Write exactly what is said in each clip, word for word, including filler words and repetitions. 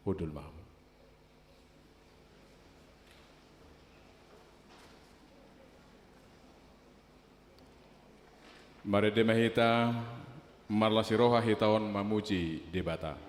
Hundul ma. Marende ma hita, marlas ni roha hita on mamuji Debata.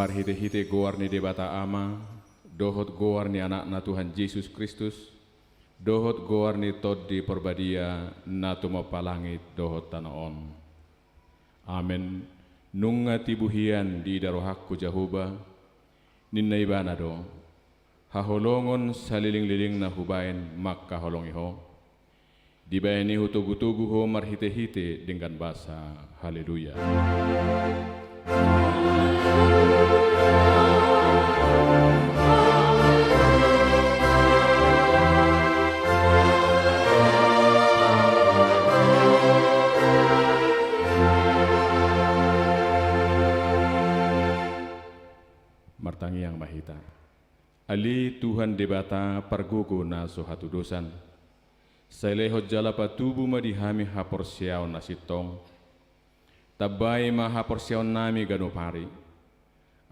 Marhite-hite goar ni Debata Ama, dohot goar ni Anakna Tuhan Jesus Kristus, dohot goar ni Tondi Porbadia, na tumompa langit dohot tano on. Amen. Nunga tibu hian diida rohangku Jahowa, ninna Ibana do: Haholongon salelenglelengna hubaen mangkaholongi ho. Dibaen i hutogu-togu ho marhite-hite denggan basa. Haleluya. Martangiang ma hita. Ale Tuhan Debata pargogo na so hatudosan, sai lehon jala patubu ma di hami haporseaon na sintong. Tambai ma haporseaonnami ganup ari,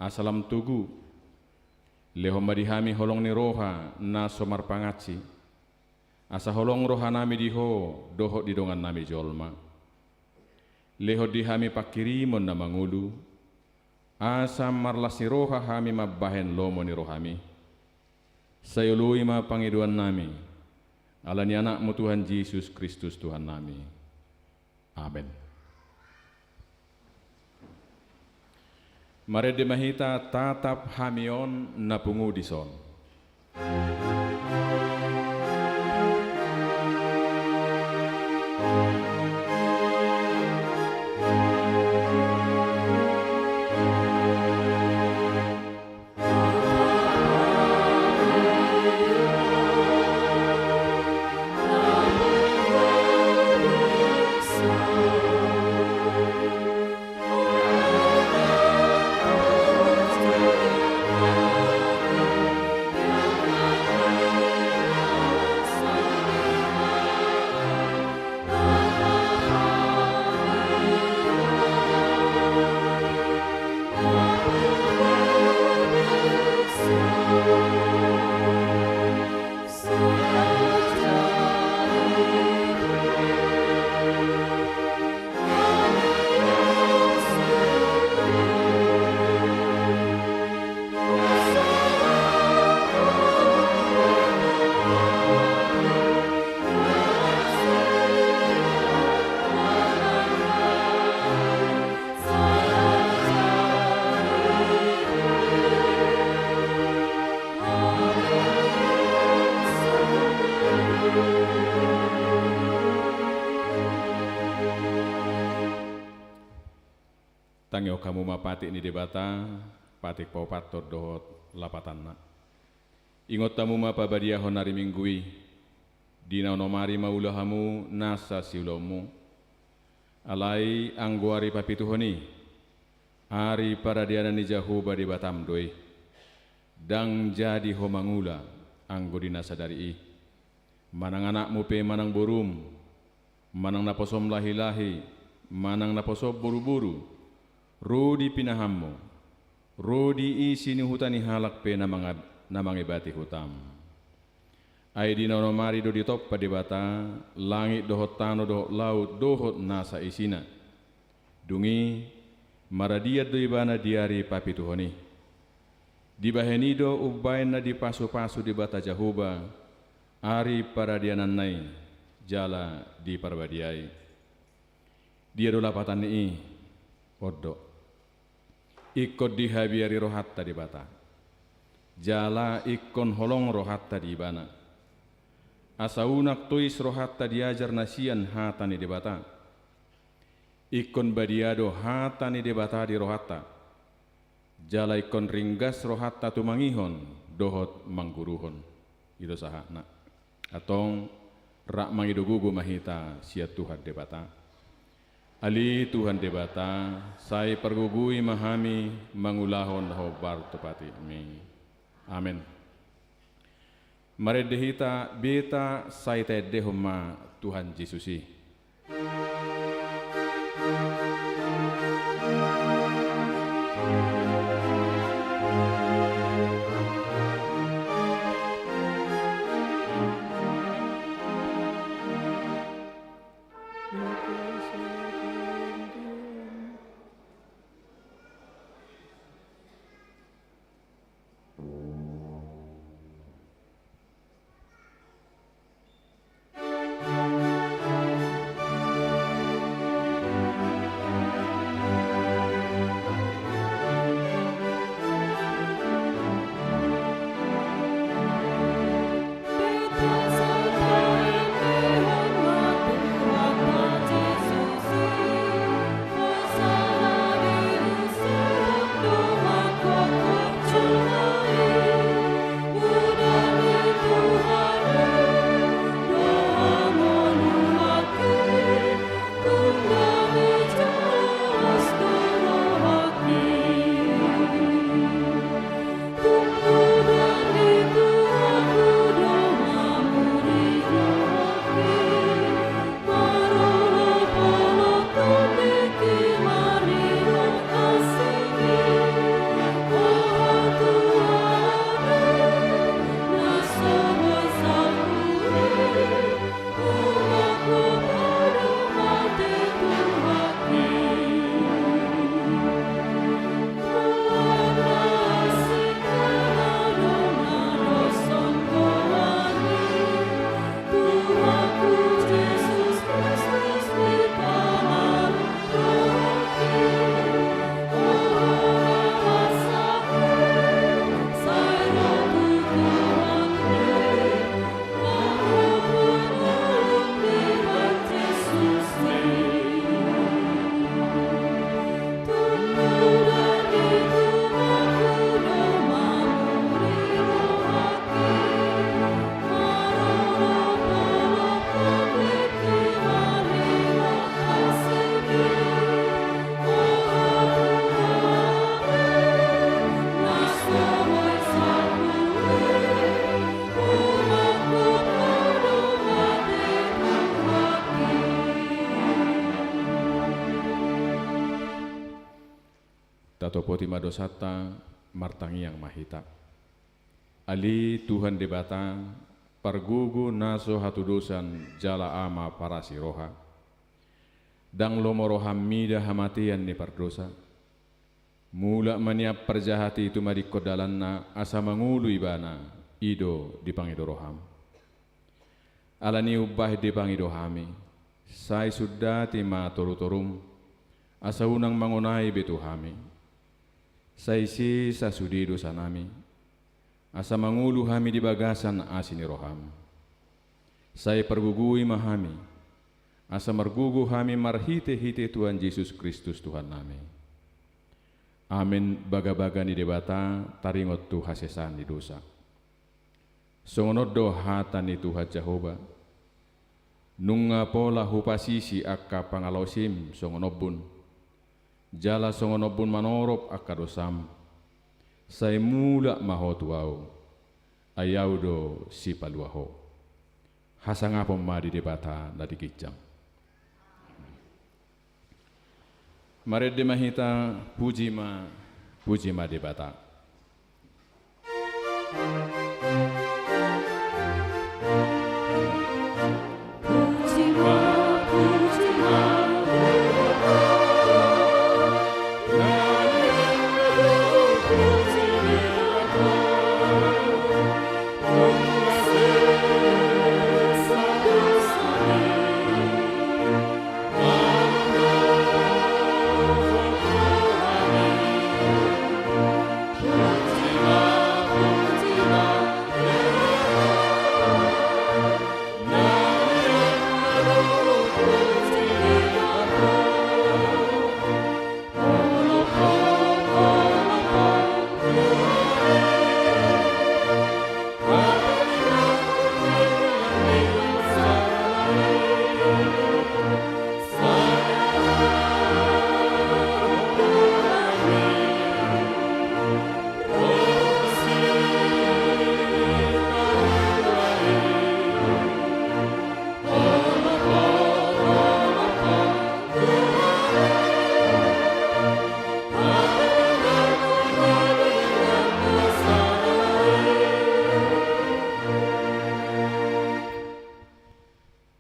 asa lam togu. Lehon ma di hami holong ni roha na so marpangansi, asa holong rohanami di Ho dohot di dongannami jolma. Lehon di hami panghirimon na mangolu, asa marlas ni roha hami mambahen lomo ni rohami. Sai oloi ma pangidoannami, ala ni Anakmu Tuhan Jesus Kristus Tuhannami. Amen. Marende ma hita, tatap hami on na pungu dison. Tangihon hamu ma patik ni Debata, patik paopathon dohot lapatanna. Ingot hamu ma pabadiahon ari Minggu i. Di na onom ari ma ula hamu nasa siulaonmu. Alai anggo ari papituhon i, ari paradianan ni Jahowa Debatam do i. Ndang jadi ho mangula anggo di na sadari i. Manang anakmu pe manang borum, manang naposom lahi-lahi, manang naposom boru-boru, ro di pinahanmu, ro di isi ni huta ni halak pe na manga-, na mangebati hutam. Ai di na onom ari do ditompa Debata langit dohot tano dohot laut dohot nasa isina. Dung i, maradian do Ibana di ari papituhon i. Dibahen i do umbaen na dipasu-pasu Debata Jahowa ari paradiananna i jala diparbadiai. Dia do lapatan ni i? On do. Ingkon dihabiari rohanta Debata, jala ingkon holong rohanta di Ibana. Asa unang tois rohanta di ajar na sian hata ni Debata. Ingkon badia do hata ni Debata di rohanta, jala ingkon ringgas rohanta tumangihon dohot mangguruhon. I do sahatna. Antong, rap mangido gogo ma hita sian Tuhan Debata. Ale Tuhan Debata, sai pargogoi ma hami mangulahon na hombar tu patikmi. Amen. Marende hita, beta sai taendehon ma Tuhan Jesus i. Tatopoti ma dosanta, martangiang ma hita. Ale Tuhan Debata, pargogo na so hatudosan jala Ama parasi roha. Ndang lomo roham mida hamatean ni pardosa. Mulak ma nian parjahat i tumadingkon dalanna asa mangolu ibana, i do dipangido roham. Alani i umbahen dipangido hami, sai sundati ma torutorum, asa unang mangonai be tu hami. Sai sesa sude dosanami, asa mangolu hami di bagasan asi ni roham. Sai pargogoi ma hami, asa margogo hami marhitehite Tuhan Jesus Kristus Tuhannami. Amen. Bagabaga ni Debata taringot tu hasesaan ni dosa. Songon on do hata ni Tuhan Jahowa: Nunga pola hupasisi angka pangalaosim songon ombun, jala songon ombun manorop angka dosam. Sai mulak ma ho tu Ahu, ai Ahu do Sipalua ho. Hasangapon ma di Debata na di ginjang. Marende ma hita, puji ma, puji ma Debata.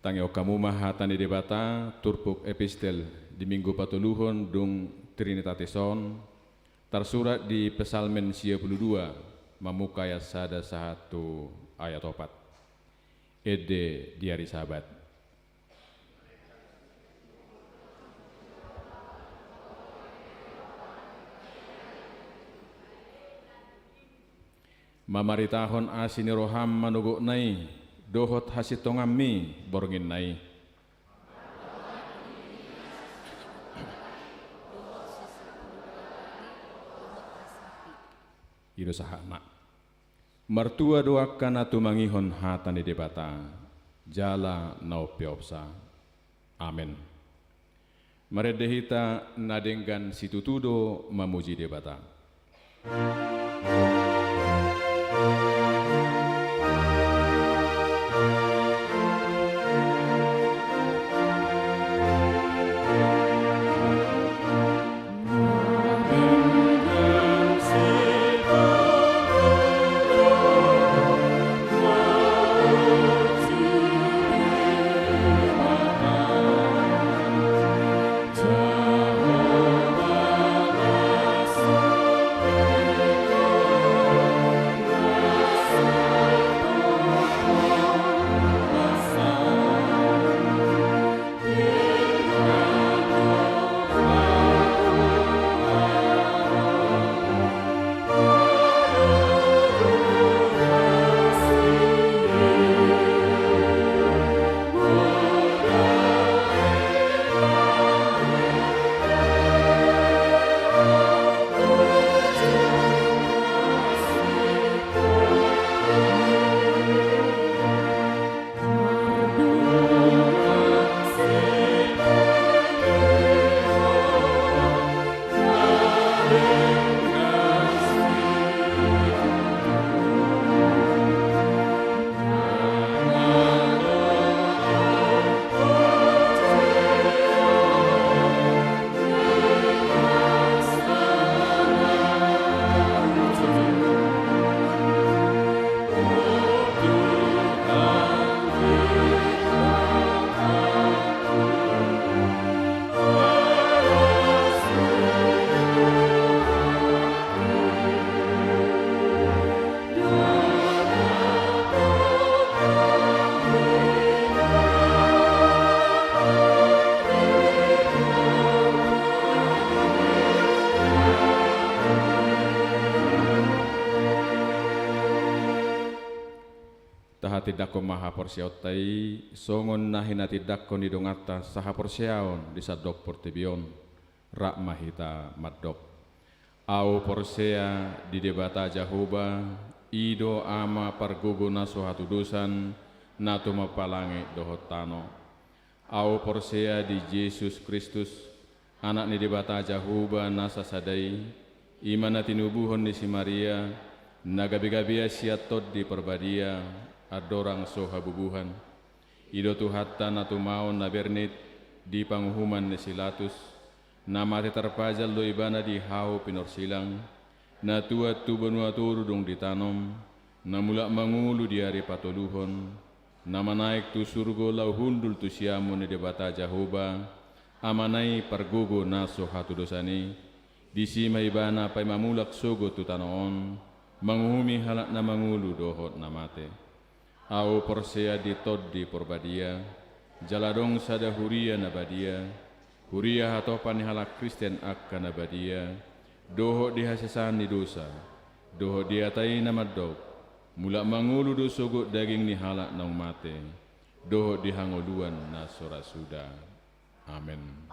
Tangihon hamu ma hata ni Debata, turpuk epistel di Minggu patoluhon dung Trinitatis on, tarsurat di Psalmen sia pulu dua, mamungka ayat sada sahat tu ayat opat. Ende di ari Sabat. Mamaritahon asi ni roham manogotna i, dohot hasintonganmi bornginna i. I do sahatna. Martua do angka na tumangihon hata ni Debata, jala na umpeopsa. Amen. Marende hita, na denggan situtu do mamuji Debata. Tindanghon ma haporseaonta i songon na hinatindangkon ni donganta sahaporseaon di sandok portibi on. Rap ma hita mandok. Ahu porsea di Debata Jahowa, i do Ama pargogo na so hatudosan, na tumompa langit dohot tano. Ahu porsea di Jesus Kristus, Anak ni Debata Jahowa na sasada i, i ma na tinubuhon ni si Maria, na gabegabean sian Tondi Parbadia, andorang so habubuhan. I do Tuhanta na tumaon na bernit di panguhuman ni si Latus, na mate tarpajal do Ibana di hau pinorsilang, na tuat tu banua toru dung ditanom, na mulak mangolu di ari patoluhon, na manaek tu surgo laho hundul tu siamun ni Debata Jahowa, Amana i pargogo na so hatudosan i, disi ma Ibana paima mulak sogot tu tano on, manguhumi halak na mangolu dohot na mate. Ahu porsea di Tondi Parbadia, jala adong sada huria na badia, huria hatopan ni halak Kristen angka na badia, dohot di hasesaan ni dosa, dohot di hata i na mandok, mulak mangolu do sogot daging ni halak naung mate, dohot di hangoluan na so ra suda. Amen.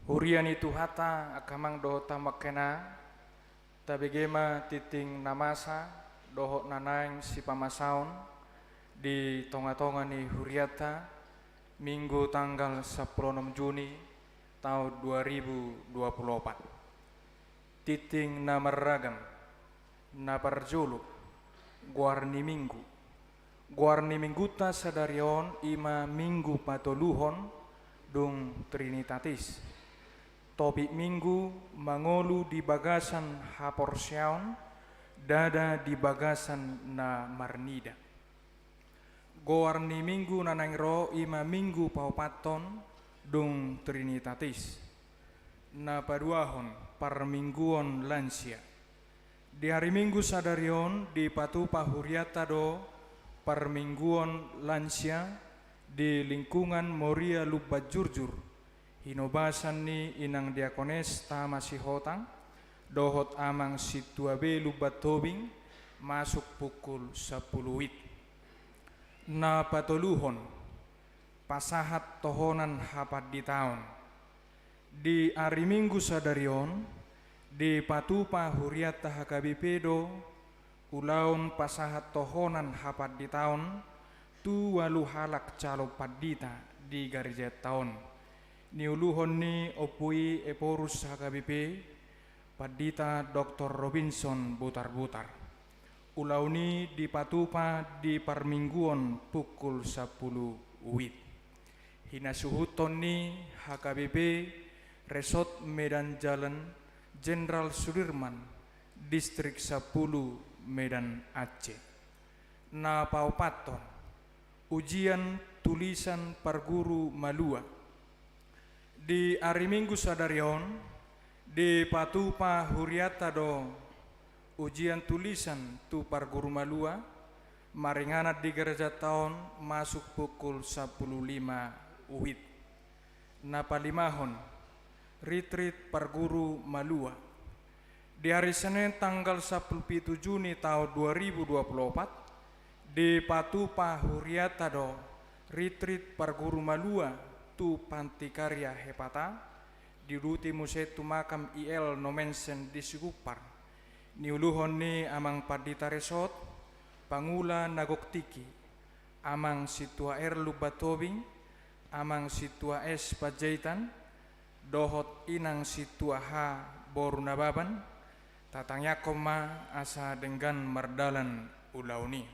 Huria ni Tuhanta, angka amang dohot hamu angka inang, tabege ma tingting na masa dohot na naeng sipamasaon di tongatonga ni hurianta, Minggu tanggal sampulu onom Juni taon dua ribu dua pulu opat. Tingting na marragam. Na parjolo, goar ni Minggu. Goar ni Minggunta sadari on i ma Minggu patoluhon dung Trinitatis. Topik Minggu, mangolu di bagasan haporseaon, ndada di bagasan na marnida. Goar ni Minggu na naeng ro i ma Minggu paopathon dung Trinitatis. Na paduahon, parmingguon lansia. Di ari Minggu sadari on dipatupa hurianta do parmingguon lansia di lingkungan Moria Lumban Jurjur, hinobasan ni Inang Diakones Tama Sihotang dohot Amang Sintua B Lumban Tobing, masuk pukul sampulu wit. Na patoluhon, pasahat tohonan hapanditaon. Di ari Minggu sadari on dipatupa hurianta H K B P do ulaon pasahat tohonan hapanditaon tu ualu halak calon pandita di garejanta on. Niuluhon ni Ompu I Ephorus H K B P, Pandita Doktor Robinson Butarbutar. Ulaon i dipatupa di parmingguon pukul sampulu wit. Hinasuhuton ni H K B P Resort Medan Jalan Jenderal Sudirman, Distrik sampulu, Medan Aceh. Na paopathon, ujian tulisan parguru malua. Di ari Minggu sadari on dipatupa hurianta do ujian tulisan tu parguru malua, maringanan di garejanta on masuk pukul sampulu lima wit. Na palimahon, ritrit parguru malua. Di ari Senen tanggal sampulu pitu Juni taon dua ribu dua pulu opat dipatupa hurianta do ritrit parguru malua tu Panti Karya Hepata, diuduti muse tu makam I L Nommensen di Sigumpar. Niuluhon ni Amang Pandita Resort, Pangula na gok tingki, Amang Sintua R Lumban Tobing, Amang Sintua S Panjaitan, dohot Inang Sintua H boru Nababan. Tatangiangkon ma asa denggan mardalan ulaon i.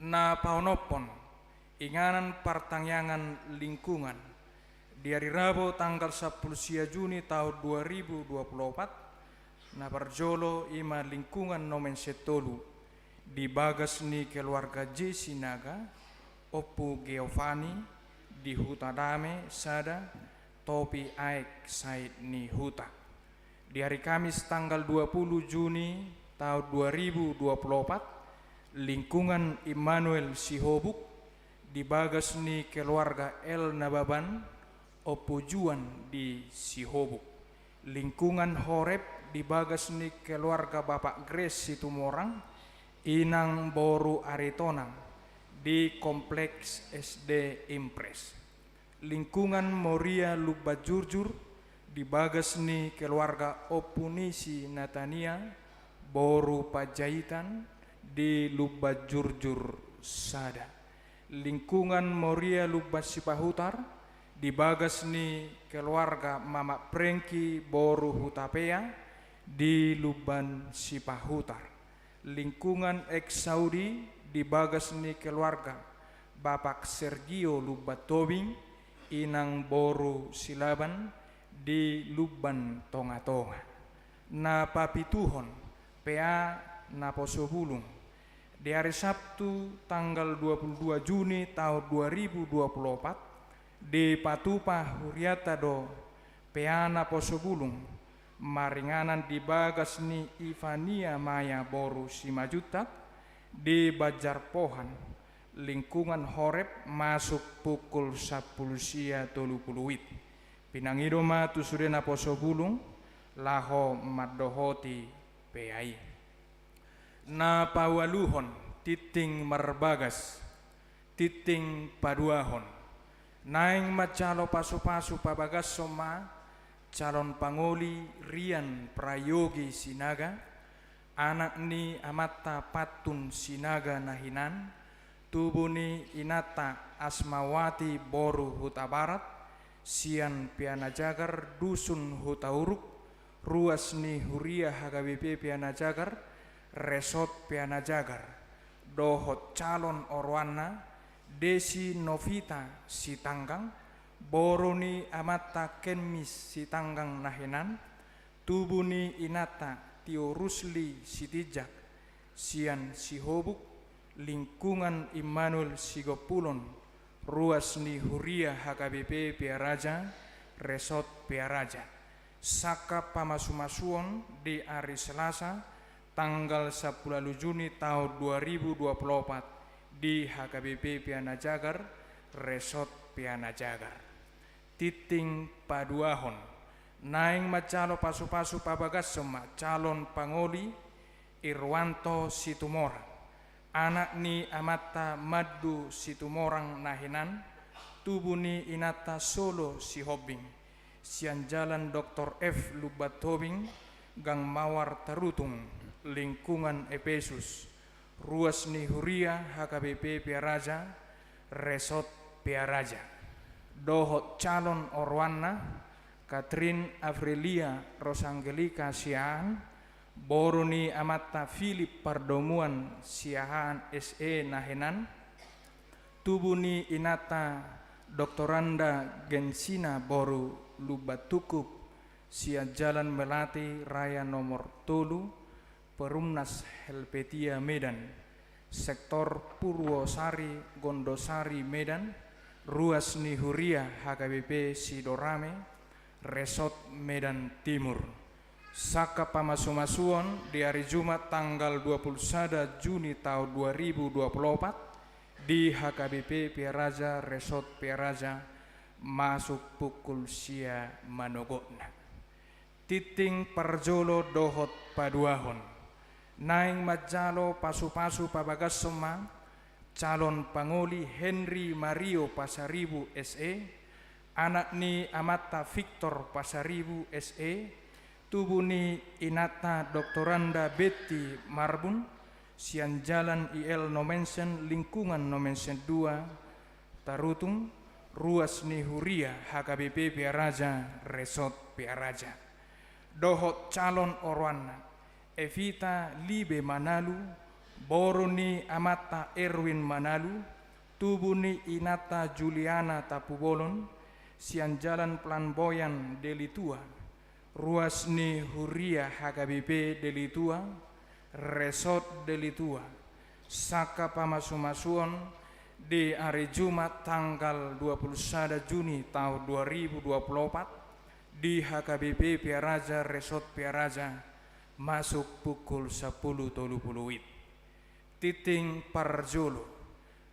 Na paonomhon, inganan partangiangan lingkungan. Di ari Rabu tanggal sampulu sia Juni taon dua ribu dua pulu opat, na parjolo i ma lingkungan Nommensen tolu, di bagas ni keluarga J Sinaga, Ompu Geovani, di Huta Dame sada, Topi Aek Said ni Huta. Di ari Kamis tanggal dua pulu Juni taon dua ribu dua pulu opat, lingkungan Immanuel Sihobuk, di bagas ni keluarga L Nababan, Ompu Juan di Sihobuk. Lingkungan Horeb di bagas ni keluarga Bapak Grace Situmorang, Inang boru Aritonang, di Kompleks S D Impres. Lingkungan Moria Lumban Jurjur di bagas ni keluarga Ompu Nisi Natania, boru Panjaitan, di Lumban Jurjur sada. Lingkungan Moria Lumban Sipahutar di bagas ni keluarga Mamak Prengki boru Hutapea, di Lumban Sipahutar. Lingkungan Eksaudi di bagas ni keluarga Bapak Sergio Lumban Tobing, Inang boru Silaban, di Lumban Tongatonga. Na papituhon, P A Naposobulung. Di ari Sabtu tanggal dua pulu dua Juni taon dua ribu dua pulu opat, dipatupa hurianta do P A Naposobulung, maringanan di bagas ni Ivania Maya boru Simanjuntak, di Banjar Pohan, lingkungan Horeb, masuk pukul sampulu sia tolu pulu wit. Pinangido ma tu sude Naposobulung laho mandohoti P A i. Na paualuhon, tingting marbagas. Tingting paduahon. Naeng manjalo pasupasu pabagashon ma calon pangoli Rian Prayogi Sinaga, anak ni amanta Pantun Sinaga na hinan, tubu ni inanta Asmawati boru Hutabarat, sian Pianajagar, dusun Hutauruk, ruas ni huria H K B P Pianajagar, resort Pianajagar, dohot calon oroanna Desi Novita Sitanggang, boru ni amanta Kenmis Sitanggang na hinan, tubu ni inanta Tio Rusli Sitinjak, sian Sihobuk, lingkungan Immanuel Sigompulon, ruas ni huria H K B P Piaraja, resort Piaraja. Sangkap pamasumasuon di ari Selasa, tanggal sampulu ualu Juni taon dua ribu dua pulu opat di H K B P Pianajagar, resort Pianajagar. Tingting paduahon. Naeng manjalo pasupasu pabagashon ma calon pangoli Irwanto Situmorang, anak ni amanta Mandu Situmorang na hinan, tubu ni inanta Solo Sihombing, sian Jalan Doktor F Lumban Tobing, Gang Mawar Tarutung, lingkungan Epesus, ruas ni huria H K B P Piaraja, resort Piaraja. Dohot calon oroanna Catherine Aprilia Rosangelika Siahaan, boru ni amanta Philip Pardomuan Siahaan S E na hinan, tubu ni inanta Doktoranda Gensina boru Lumban Tungkup, sian Jalan Melati Raya nomor tolu, Perumnas Helvetia Medan, sektor Purwosari Gondosari Medan, ruas ni huria H K B P Sidorame, resort Medan Timur. Sangkap pamasumasuon di ari Jumat tanggal dua pulu sada Juni taon dua ribu dua pulu opat di H K B P Piaraja, resort Piaraja, masuk pukul sia manogotna. Tingting parjolo dohot paduahon. Naeng manjalo pasupasu pabagashon ma calon pangoli Henry Mario Pasaribu S E, anak ni amanta Victor Pasaribu S E, tubu ni inanta Doktoranda Betty Marbun, sian Jalan I L Nommensen, lingkungan Nommensen dua, Tarutung, ruas ni huria H K B P Piaraja, resort Piaraja. Dohot calon oroanna Evita Libe Manalu, boru ni amanta Erwin Manalu, tubu ni inanta Juliana Tapubolon, sian Jalan Pelamboyan Deli Tua, ruas ni huria H K B P Deli Tua, resort Deli Tua. Sangkap pamasumasuon di ari Jumat tanggal dua pulu sada Juni taon dua ribu dua pulu opat di H K B P Piaraja, resort Piaraja, masuk pukul sampulu tolu pulu wit. Tingting parjolo.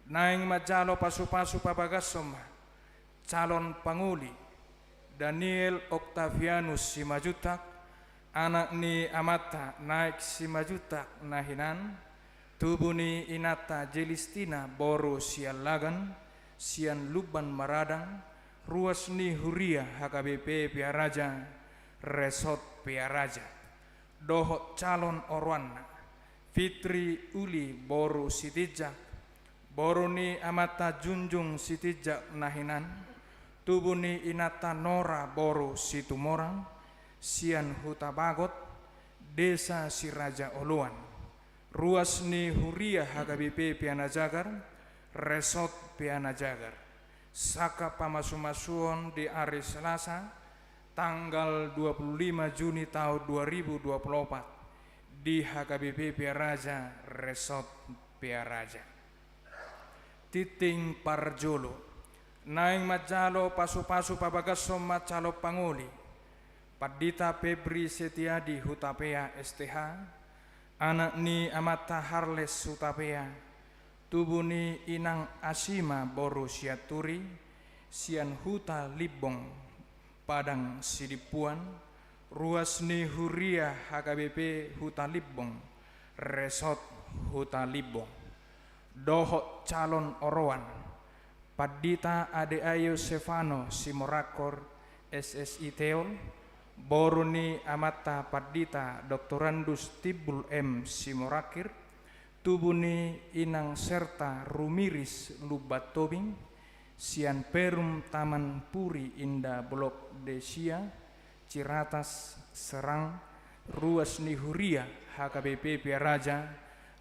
Naeng manjalo pasupasu pabagashon ma calon pangoli Daniel Octavianus Simanjuntak, anak ni amanta Naek Simanjuntak na hinan, tubu ni inanta Jelistina boru Siallagan, sian Lumban Maradang, ruas ni huria H K B P Piaraja, resort Piaraja. Dohot calon oroanna Fitri Uli boru Sitinjak, boru ni amanta Junjung Sitinjak na hinan, tubu ni inanta Nora boru Situmorang, sian Hutabagot, desa Siraja Oloan, ruas ni huria H K B P Pianajagar, resort Pianajagar. Sangkap pamasumasuon di ari Selasa, tanggal dua pulu lima Juni taon dua ribu dua pulu opat di H K B P Piaraja, resort Piaraja. Tingting parjolo. Naeng manjalo pasupasu pabagashon ma calon pangoli Pandita Febri Setiadi Hutapea S T H, anak ni amanta Harles Hutapea, tubu ni inang Asima boru Sianturi, sian Huta Limbong, Padang Sidimpuan, ruas ni huria H K B P Huta Limbong, resort Huta Limbong. Dohot calon oroan Pandita Ade Ayo Sefano Simorangkir, S Si Teol, boru ni amanta Pandita Doktorandus Timbul M Simorangkir, tubu ni inang Serta Rumiris Lumban Tobing, sian Perum Taman Puri Indah Blok D sia, Ciracas, Serang, ruas ni huria H K B P Pearaja,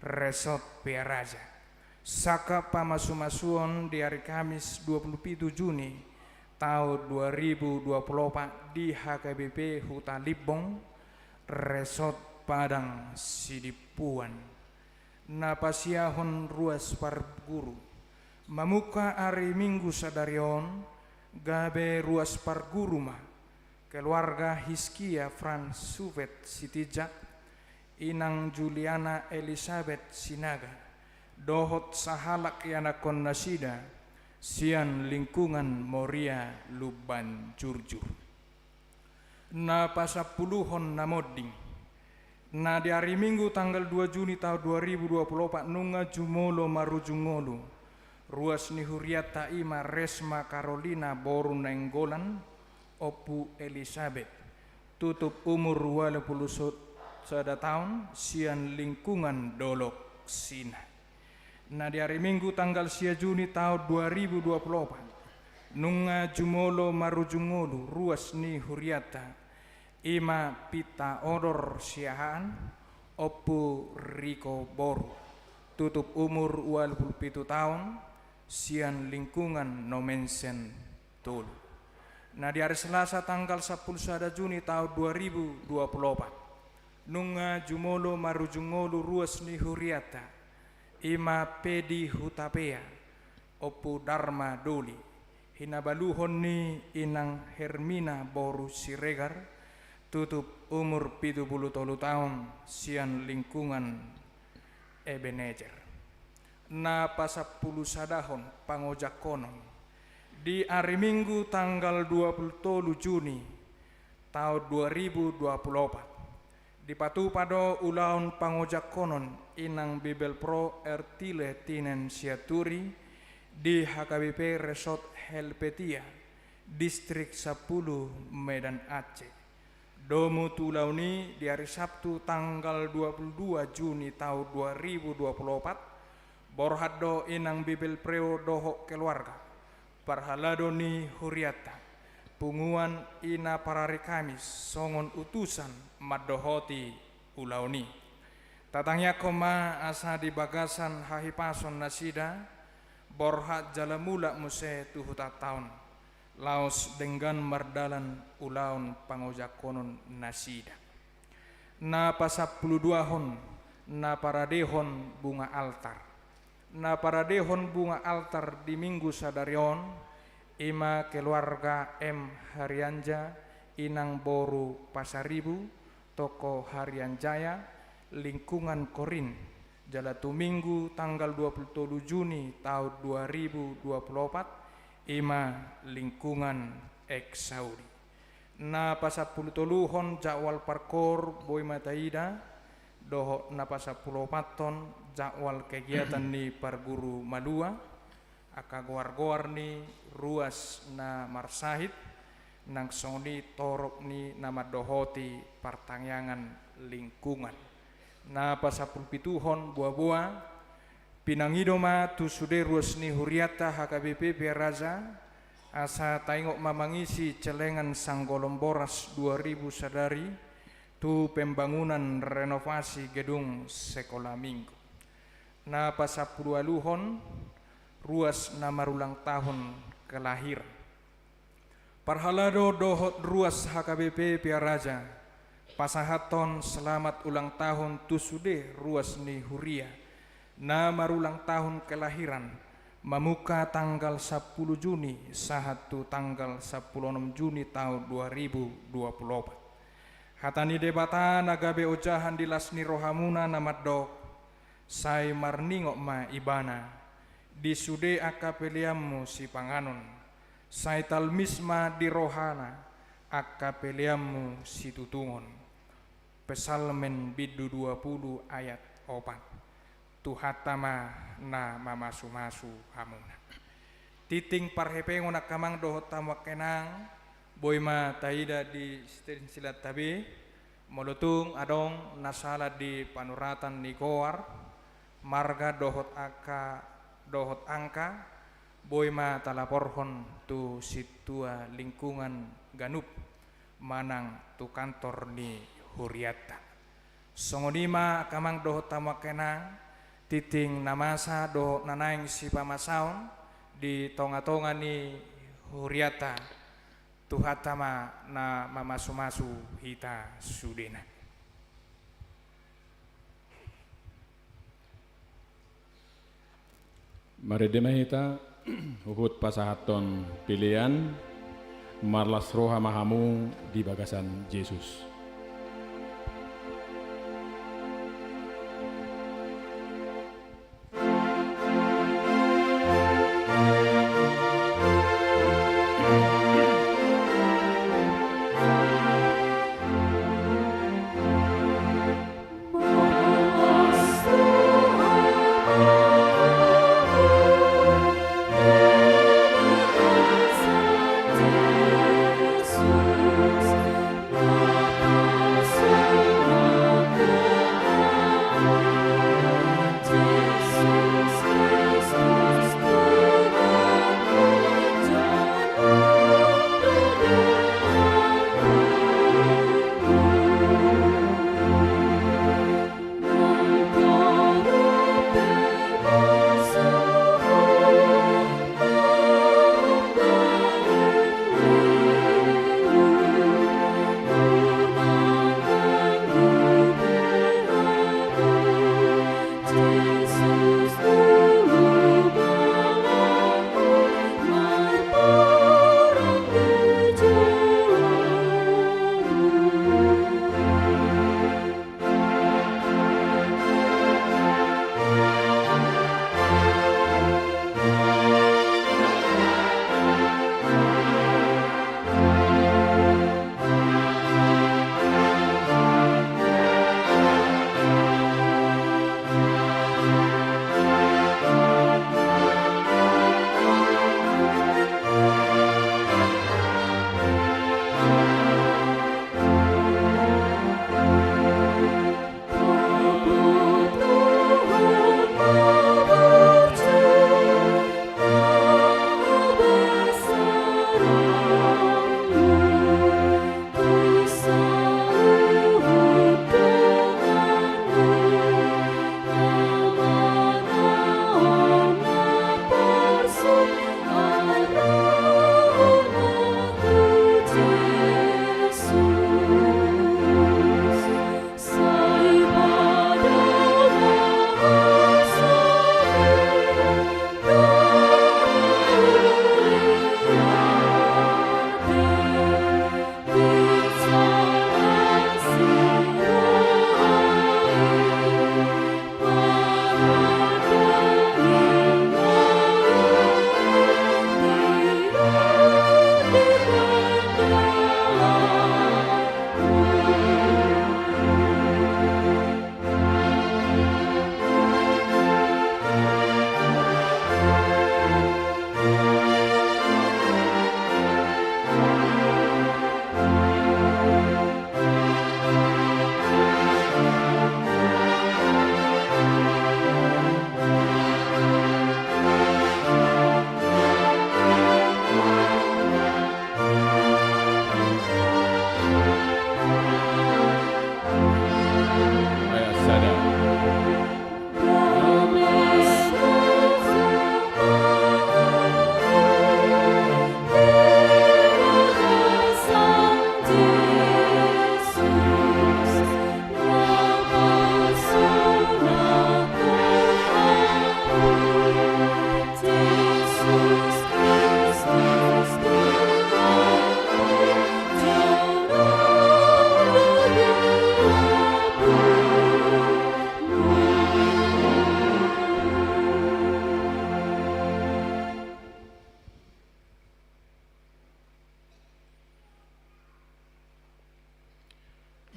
Resort Pearaja. Sangkap pamasumasuon di ari Kamis dua pulu pitu Juni taon dua ribu dua pulu opat di H K B P Huta Limbong, Resort Padang Sidimpuan. Na pasiahon ruas parguru. Mamungka ari Minggu sadari on, gabe ruas parguru ma keluarga Hiskia Franz Suvet Sitinjak, inang Juliana Elisabet Sinaga, dohot sahalak ianakhon nasida sian lingkungan Moria Lumban Jurjur. Na pasampuluhon na monding. Na di ari Minggu tanggal dua Juni taon dua ribu dua pulu opat nunga jumolo marujung ngolu ruas ni hurianta, i ma Resma Karolina boru Nainggolan, Ompu Elisabet, tutup umur ualu pulu so-, sada taon, sian lingkungan Dolok Sina. Na di ari Minggu tanggal sia Juni taon dua ribu dua pulu opat, nunga jumolo marujung ngolu ruas ni hurianta, i ma Pinta Odor Siahaan, Ompu Riko boru, tutup umur ualu pulu pitu taon, sian lingkungan Nommensen tolu. Na di ari Selasa tanggal sampulu sada Juni taon dua ribu dua pulu opat, nunga jumolo marujung ngolu ruas ni hurianta, i ma Pedi Hutapea, Ompu Darma Doli, hinabaluhon ni inang Hermina boru Siregar, tutup umur pitu pulu tolu taon, sian lingkungan Ebenezer. Na pasampulu sadahon pangojakkonon. Di ari Minggu tanggal dua pulu tolu Juni taon dua ribu dua pulu opat, dipatupa do ulaon pangojakkonon inang Bibelvrouw Ertile Tinen Sianturi di H K B P Resort Helvetia, Distrik sampulu, Medan Aceh. Domu tu ulaon i, di ari Sabtu tanggal dua pulu dua Juni taon dua ribu dua pulu opat, borhat do inang Bibelvrouw dohot keluarga, parhalado ni hurianta, punguan i na parari Kamis songon utusan mandohoti ulaon i. Tatangiangkon ma asa di bagasan hahipason nasida, borhat jala mulak muse tu hutanta on, laos denggan mardalan ulaon pangojakkonon nasida. Na pasampulu duahon, na paradehon bunga altar. Na paradehon bunga altar di Minggu sadari on, i ma keluarga M Harianja, inang boru Pasaribu, Toko Harianjaya, lingkungan Korin, jala tu Minggu tanggal dua pulu tolu Juni taon dua ribu dua pulu opat, i ma lingkungan Eksauri. Na pasampulu toluhon jadwal parkoor boi ma taida, dohot na pasampulu opathon jadwal kegiatan ni parguru malua, angka goar-goar ni ruas na marsahit, nang songon i torop ni na mandohoti partangiangan lingkungan. Na pasampulu pituhon boa-boa, pinangido ma tu sude ruas ni hurianta H K B P Pearaja, asa taingot ma mangisi celengan sanggolom boras dua ribu sadari tu pembangunan renovasi gedung sekolah minggu. Na pasampulu ualuhon, ruas na marulang tahun kelahiran. Parhalado dohot ruas H K B P Pearaja, pasahathon selamat ulang tahun tu sude ruas ni huria na marulang tahun kelahiran, mamungka tanggal sampulu Juni sahat tu tanggal sampulu onom Juni taon dua ribu dua pulu opat. Hata ni Debata na gabe ojahan di las ni rohamuna na mandok, sai marningot ma Ibana di sude angka peleanmu sipanganon, sai talmis ma di rohana angka peleanmu situtungon. Psalmen bindu dua pulu ayat opat. Tuhanta ma na mamasumasu hamuna. Tingting parhepengon angka amang dohot hamu angka inang, boi ma taida di sisilsilanta be, molo tung adong na sala di panuratan ni goar, marga dohot angka, dohot angka, boi ma talaporhon tu sintua lingkungan ganup manang tu kantor ni hurianta. Songon i ma angka amang dohot hamu angka inang, tingting na masa dohot na naeng sipamasaon di tongatonga ni hurianta, Tuhanta ma na mamasumasu hita sudena. Marende ma hita, huhut pasahathon pelean, marlas roha ma hamu di bagasan Jesus.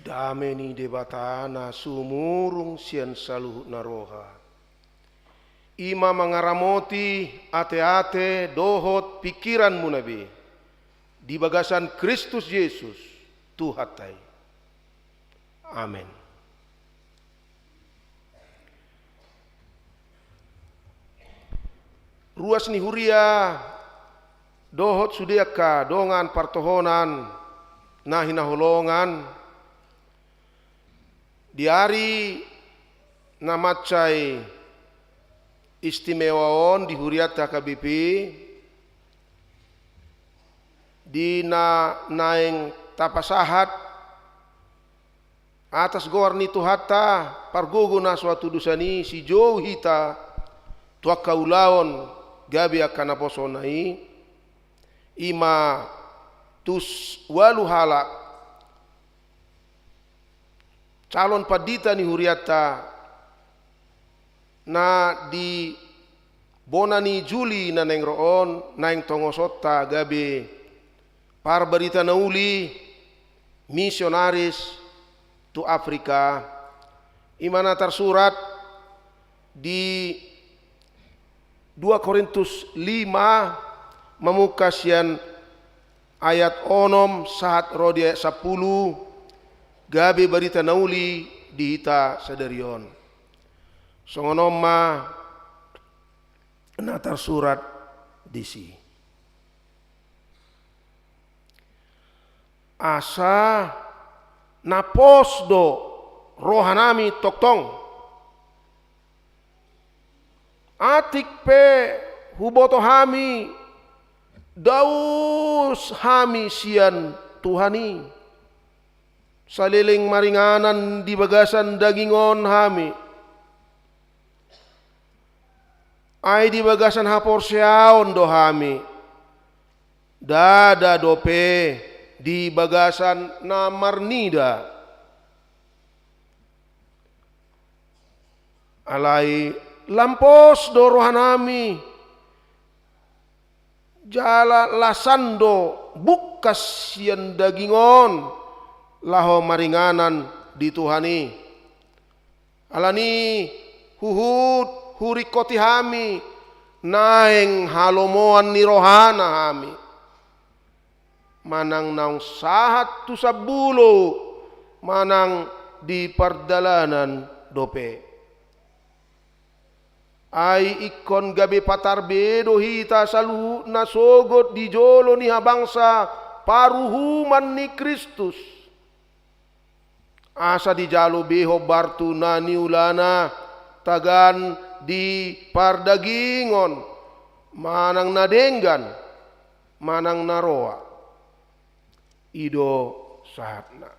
Dame ni Debata na sumurung sian saluhut na roha, I ma mangaramoti ateate dohot pingkiranmuna be di bagasan Kristus Jesus, Tuhanta i. Amen. Ruas ni huria dohot sude angka dongan partohonan na hinaholongan, di ari na mansai istimewa on di hurianta H K B P, di na naeng tapasahat atas goar ni Tuhanta, pargogo na so hatudosan i, sijou hita tu angka ulaon gabe angka naposona i, i ma tuus ualu halak calon pandita ni hurianta na di bona ni Juli na naeng ro on, naeng tongosonta gabe parbarita na uli, misionaris tu Afrika. I ma na tarsurat di dua Korintus lima, mamungka sian ayat onom sahat ro di ayat sampulu, gabe barita na uli di hita sadari on. Songon on ma na tarsurat disi. Asa na pos do rohanami tongtong. Atik pe huboto hami, daus hami sian Tuhan i. Saleleng maringanan di bagasan daging on hami. Ai di bagasan haporseaon do hami. Ndada dope di bagasan na marnida. Alai lam pos do rohanami, jala lasan do bungkas sian daging on, laho maringanan di Tuhan i. Alani huhut huringkoti hami, naeng halomoan ni rohana hami. Manang naung sahat tu sambulo, manang di pardalanan dope. Ai ingkon gabe patar be do hita saluhutna sogot di jolo ni habangsa paruhuman ni Kristus. Asa dijalo be hombar tu na niulana tagan di pardagingon, manang na denggan, manang na roa. I do sahatna.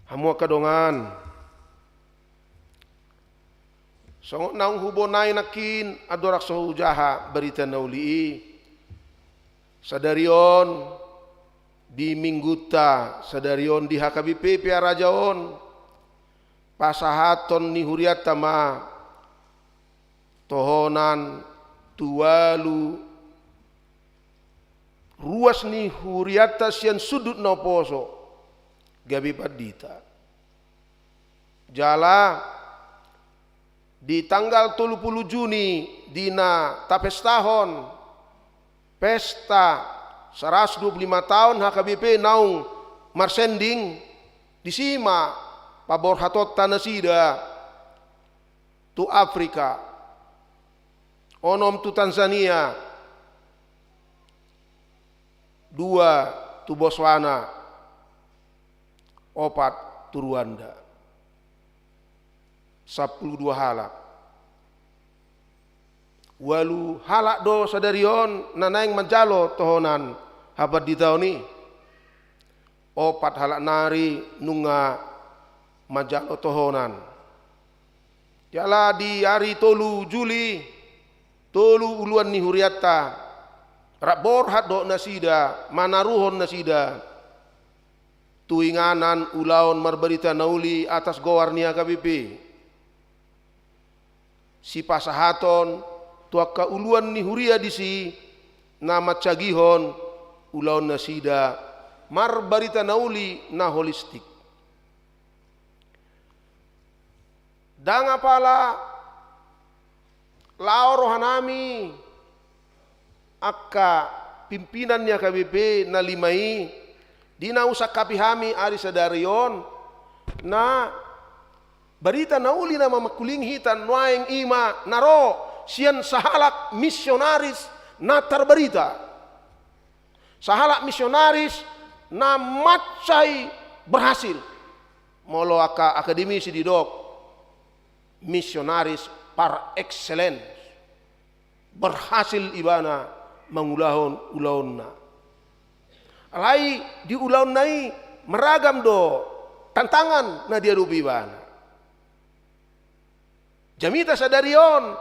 Hamu angka dongan, songon naung hubonai nangkin andorang so hujaha barita na uli i, sadari on di minggunta sadari on di H K B P Pearaja on, pasahathon ni hurianta ma tohonan tu ualu ruas ni hurianta sian sundut na poso gabe pandita. Jala di tanggal tolu pulu Juni di na tapestahon pesta saratus dua pulu lima taon H K B P naung marsending, disi ma paborhatonta nasida tu Afrika, onom tu Tanzania, dua tu Botswana, opat tu Rwanda. Sampulu dua halak. Ualu halak do sadari on na naeng manjalo tohonan hapanditaon i. Opat halak nari nunga manjalo tohonan. Jala di ari tolu Juli, tolu uluan ni hurianta rap borhat dohot nasida manaruhon nasida tu inganan ulaon marbarita na uli atas goar ni H K B P. Sipasahaton tu angka uluan ni huria disi na mansagihon ulaon nasida marbarita na uli na holistik. Ndang apala Laho rohanami angka pimpinan ni H K B P na lima i, di na husangkapi hami ari sadari on, na barita na uli na mamangkulingi hita nuaeng i ma na ro sian sahalak misionaris na tarbarita. Sahalak misionaris na mansai berhasil. Molo angka akademisi didok, misionaris par excellence. Berhasil ibana mangulahon ulaonna. Alai di ulaonna i maragam do tantangan na diadopi ibana. Jamita sadari on,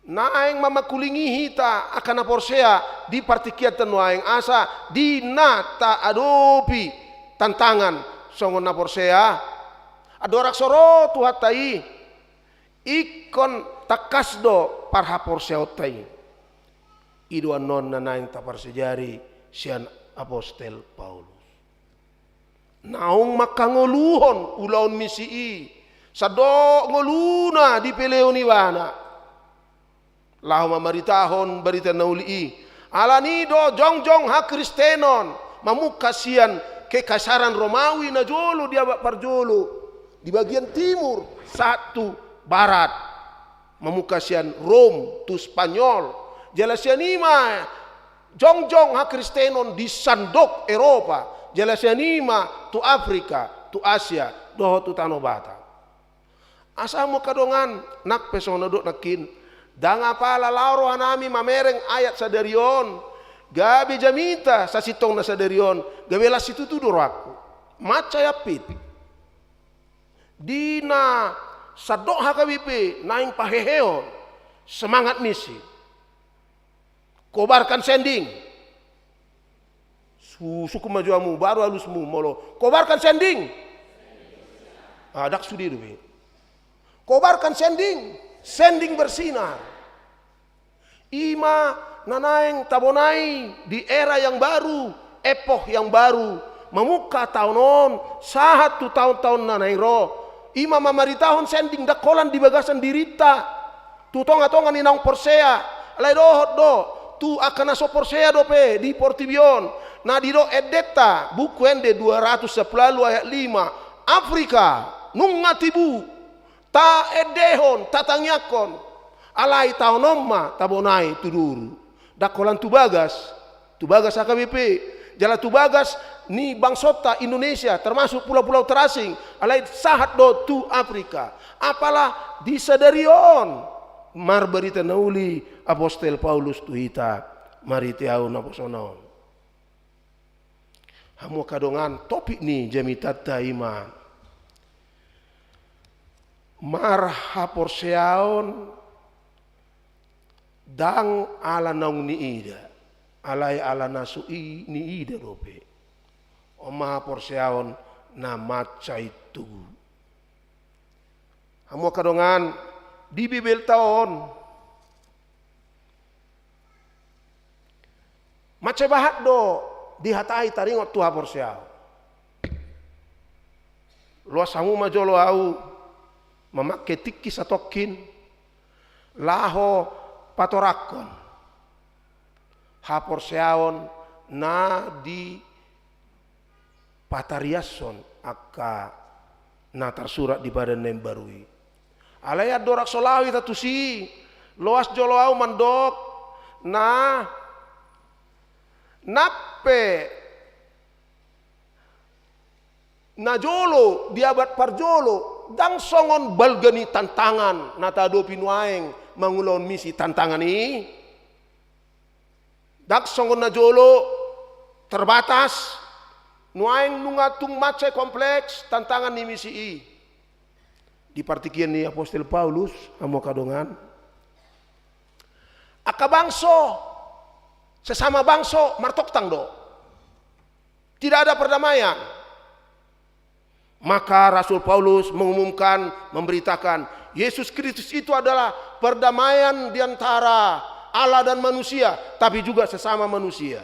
naeng mamangkulingi hita angka na porsea di partingkianta nuaeng, asa di na taadopi tantangan songon na porsea, andorang so ro Tuhanta i, ingkon tangkas do parhaporseaonta i. I do annon na naeng taparsajari sian apostel Paulus. Naung mangkangoluhon ulaon misi i, sandok ngoluna dipelehon ibana laho mamaritahon barita na uli i. Alani i do jongjong hakristenon mamungka sian Kekaisaran Romawi na jolo di abad parjolo, di bagian timur sahat tu barat, mamungka sian Rom tu Spanyol, jala sian i ma jongjong hakristenon di sandok Eropa, jala sian i ma tu Afrika, tu Asia, dohot tu tano Batak. Asa hamu angka dongan, nang pe songon na didok nangkin, ndang apala laho rohanami mamereng ayat sadari on, gabe jamita sasintongna sadari on, gabe las situtu do rohangku. Mansai ampit. Di na sandok H K B P naeng pahehehon semangat misi. Kobarkan sending. Su-, sungkun ma jo hamu, baru alusmu molo. Kobarkan sending. Ah, ndang sude dope. Kobarkan sending. Sending bersinar. I ma na naeng tabonai di era yang baru, epoch yang baru, mamungka taon on, sahat tu taon-taon na naeng ro. I ma mamaritahon sending, ndang holan di bagasan dirinta. Tu tonga-tonga ni naung porsea, alai dohot do tu angka na so porsea dope di portibi on, na didok endenta, Buku Ende dua ratus sampulu ualu ayat lima, Afrika, nunga tibu, taendehon, tatangiangkon, alai taon on ma tabonai tu duru. Ndang holan tu bagas, tu bagas H K B P, jala tu bagas ni bangsonta Indonesia, termasuk pulau-pulau terasing, alai sahat do tu Afrika. Apala di sadari on, marbarita na uli apostel Paulus tu hita, marhite ahu naposona on. Hamu angka dongan, topik ni jamitanta i ma marhaporseaon ndang ala naung niida, alai ala na so i niida dope. On ma haporseaon na mansai togu. Hamu angka dongan, di Bibelta on, mansai bahat do dihatai taringot tu haporseaon. Loas hamu ma jolo ahu mamangke tingki satongkin laho patorangkon haporseaon na dipatariashon angka na tarsurat di Padan na Imbaru i. Alai andorang so laho hita tusi, loas jolo ahu mandok na nang pe na jolo di abad parjolo, ndang songon balga ni tantangan na taadopi nuaeng mangulahon misi tantangan i. Ndang songon na jolo, terbatas, nuaeng nunga tung mansai kompleks tantangan ni misi i. Di partingkian ni apostel Paulus, hamu angka dongan, angka bangso, sesama bangso martongtang do. Tidak ada perdamaian. Maka Rasul Paulus mengumumkan, memberitakan, Yesus Kristus itu adalah perdamaian di antara Allah dan manusia, tapi juga sesama manusia.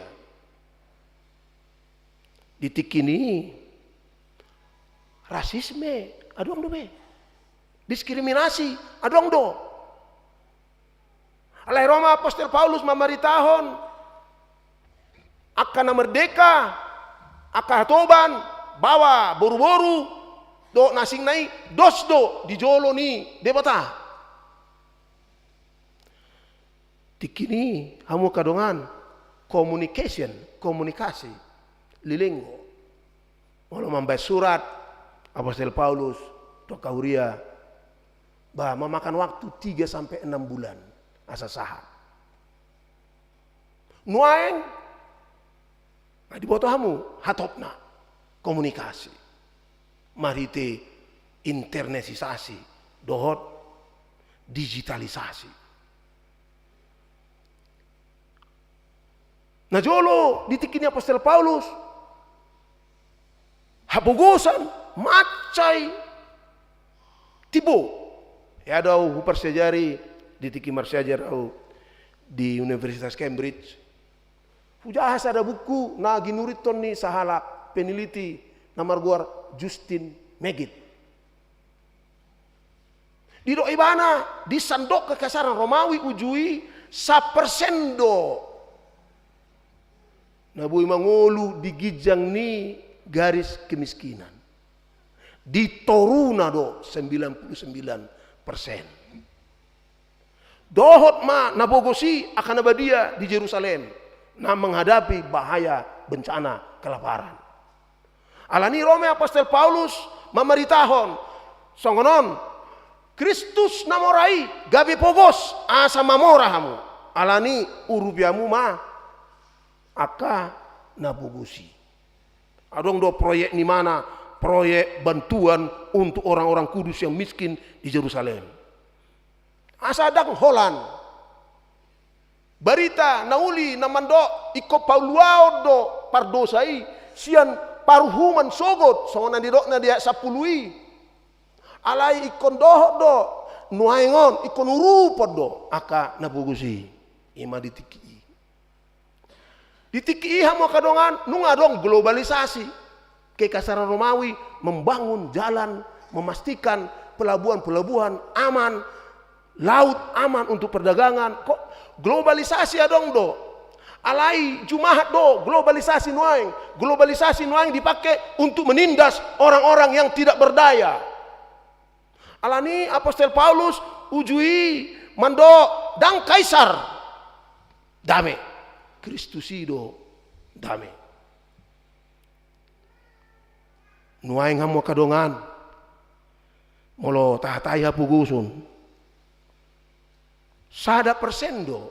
Di tingki ni rasisme, adong dope. Diskriminasi, adong do. Alai ro ma apostel Paulus mamaritahon angka na merdeka, angka hatoban, baoa boruboru dohot na asingna i, dos do di jolo ni Debata. Tingki i, hamu angka dongan, communication, komunikasi, leleng do. Molo mambaen surat apostel Paulus tu angka huria, bah, memakan waktu tiga sampai enam bulan asa sahat. Nuaeng, na diboto hamu hatopna, komunikasi marhite internetisasi dohot digitalisasi. Na jolo di tingki ni apostel Paulus, hapogosan mansai timbo. Ia do au huparsiajari di tingki marsiajar au di Universitas Cambridge, hujaha sada buku na ginurithon ni sahalak peneliti na margoar Justin Maggid. Didok ibana, di sandok kekaisaran Romawi uju i, sapersen do na boi mangolu di ginjang ni garis kemiskinan. Di toruna do sembilan puluh sembilan persen. Dohot ma na pogos i angka na badia di Jerusalem, na menghadapi bahaya bencana kelaparan. Alani i ro ma apostel Paulus mamaritahon songon on, Kristus na mora i gabe pogos asa mamora hamu. Alani i urupi hamu ma angka na pogos i. Adong do proyek ni imana, proyek bantuan untuk orang-orang kudus yang miskin di Jerusalem. Asa ndang holan barita na uli na mandok ingkon pauluaon do pardosa i sian paruhuman sogot, songon na nidokna di ayat sampulu i. Alai ingkon dohot do nuaeng on, ingkon urupon do angka na pogos i. I ma di tingki i. Di tingki i, hamu angka dongan, nunga adong globalisasi. Kekaisaran Romawi membangun jalan, memastikan pelabuhan-pelabuhan aman, laut aman untuk perdagangan. Kok globalisasi adong do? Alai jumahat do globalisasi nuaeng. Globalisasi nuaeng dipake untuk menindas orang-orang yang tidak berdaya. Alani i apostel Paulus uju i mandok, ndang Kaisar. Dame. Kristus i do dame. Nuaeng hamu angka dongan, molo tahatai hapogoson, sada persen do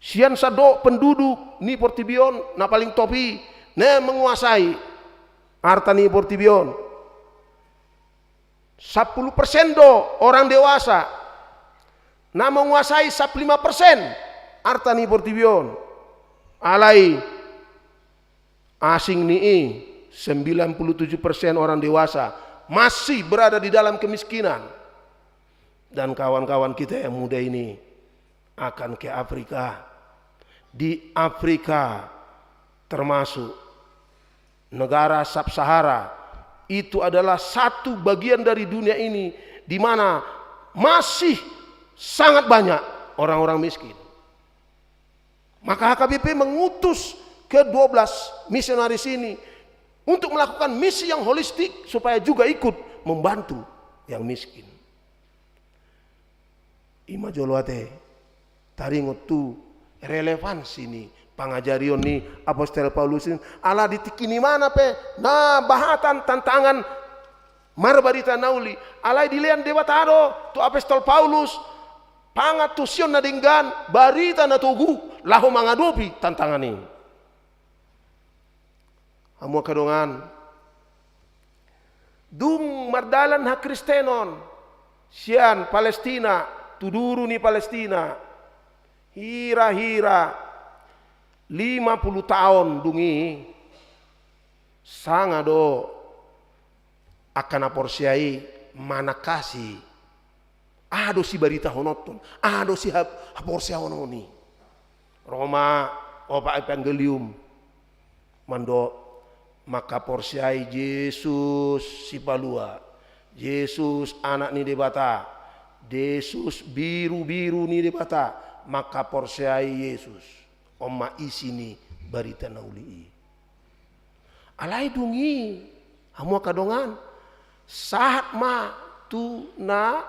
sian sandok penduduk ni portibi on na paling top i na menguasai arta ni portibi on. Sampulu persen do orang dewasa na menguasai sampulu lima persen arta ni portibi on. Alai asing ni i, sembilan puluh tujuh persen orang dewasa masih berada di dalam kemiskinan. Dan kawan-kawan kita yang muda ini akan ke Afrika. Di Afrika, termasuk negara Sub-Sahara, itu adalah satu bagian dari dunia ini di mana masih sangat banyak orang-orang miskin. Maka H K B P mengutus ke dua belas misionaris ini untuk melakukan misi yang holistik supaya juga ikut membantu yang miskin. I ma jolo ate taringot tu relevansi ni pangajarion ni apostel Paulus i, ala di tingki ni imana pe na bahatan tantangan marbarita na uli. Alai dilean Debata do tu apostel Paulus pangantusion na denggan, barita na togu laho mangadopi tantangan i. Hamu angka dongan, dung mardalan hakristenon sian Palestina tu duru ni Palestina, hira-hira lima pulu taon dung i, sanga do angka na porsea i manangkasi aha do sibaritahononhon, aha do sihap-, haporseaonon i. Ro ma opat evangelium mandok, mangkaporseai Jesus Sipalua, Jesus Anak ni Debata, Jesus Birubiru ni Debata, mangkaporseai Jesus. On ma isi ni barita na uli i. Alai dung i, hamu angka dongan, sahat ma tu na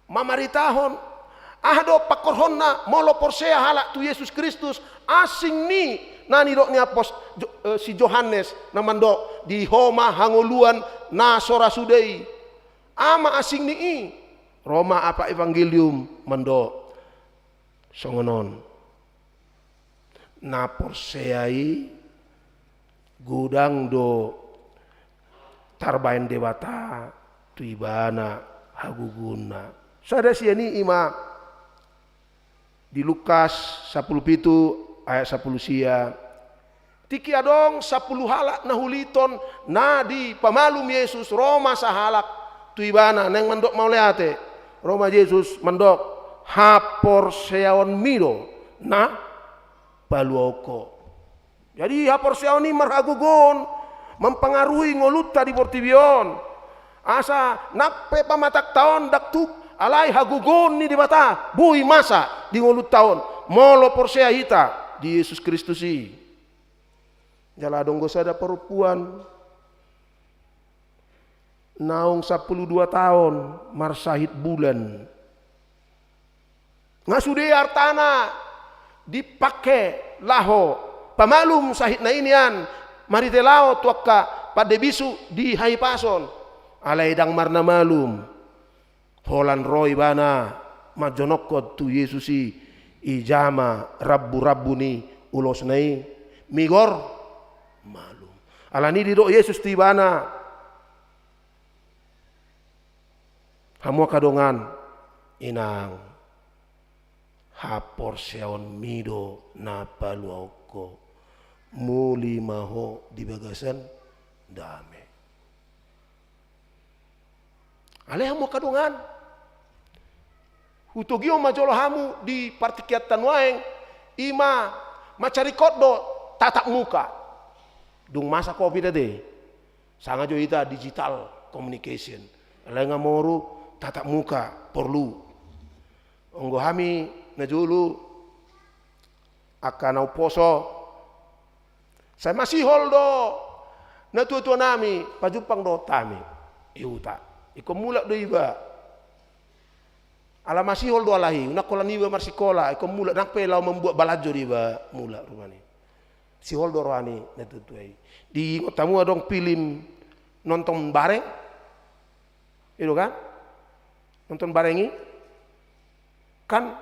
mamaritahon. Aha do pangkorhonna molo porsea halak tu Jesus Kristus? Asing ni na nidok ni apos Jo-, eh, si Johannes na mandok, di ho ma hangoluan na so ra suda i. Aha ma asing ni i? Ro ma Apak Evangelium mandok songon on. Na porsea i godang do tarbaen Debata tu ibana hagogoonna. Sada sian i ima di Lukas sampulu pitu ayat sampulu sia. Tingki adong sampulu halak na huliton na dipamalum Jesus, ro ma sahalak tu ibana naeng mandok mauliate. Ro ma Jesus mandok, haporseaonmi do na paluahon ho. Jadi haporseaon i marhagogoon, mampangaruhi ngolunta di portibi on. Asa nang pe pamatangta on ndang tuk, alai hagogoon ni Debata boi masa di ngolunta on molo porsea hita di Jesus Kristus i. Jala adong do sada parompuan naung sampulu dua taon marsahit bulan. Nga sude artana dipake laho pamalum sahitna i nian, marhite laho tu angka pande bisuk di hahipason. Alai ndang marnamalum. Holan ro ibana manjonokhon tu Jesus i, ijama ramburambu ni ulosna i, migor malum. Alani i didok Jesus tu ibana, hamu angka dongan, inang, haporseaonmi do na paluahon ho, muli ma ho di bagasan dame. Alai hamu angka dongan, hutogihon ma jolo hamu di partingkianta nuaeng, ima mansai ringkot do tatap muka. Dung masa covid ate, sanga jo hita digital communication. Alai nga moru tatap muka porlu. Anggo hami na jolo angka na umposo, sai masihol do natuatuanami pajumpang dohot hami i huta. Ingkon mulak do iba. Ala masihol do alai, unang holan iba marsikola, ingkon mulak, nang pe laho mambuat balanjo do iba mulak rupani. Sihol do roha ni natuatua i. Diingot hamu adong film Nonton Bareng? I do kan? Nonton Bareng i? Kan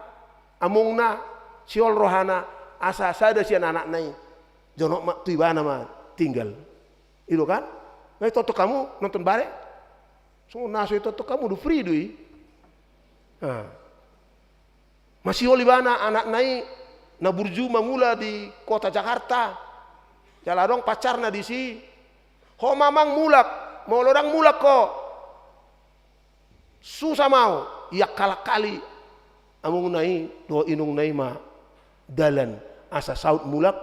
amongna sihol rohana asa sada sian anakna i jonok ma tu ibana ma tinggal. I do kan? Nga itontong hamu Nonton Bareng? Songon na so itontong hamu do, free do i. Nah. Masihol ibana anakna i na burju mangula di kota Jakarta. Jala adong pacarna disi. Ho ma amang mulak, molo ndang mulak ho, susa ma au. Iangkalakkali amongna i dohot inongna i ma dalan asa saut mulak.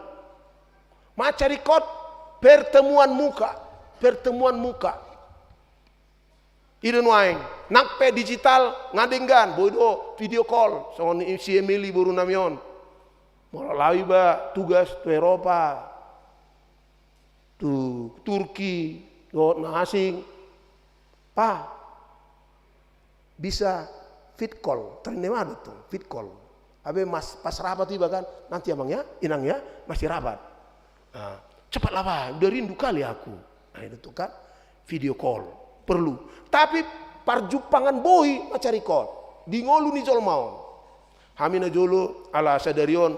Mansai ringkot pertemuan muka, pertemuan muka. I do nuaeng, nang pe digital nga denggan, boi do video call, songon i si Emily borunami on. Molo laho iba tugas tu Eropa, tu Turki, dohot na asing, pa, bisa vid call, terinama do tu vid call. Abe mas, pas rapat iba kan, nanti amang ya, inang ya, masih rapat. Ah, cepatlah, Pak, udah rindu kali aku. Nah, itu tuh kan, video call. Perlu. Tapi parjumpangan boi mansai ringkot di ngolu ni jolma on. Hami na jolo ala sadari on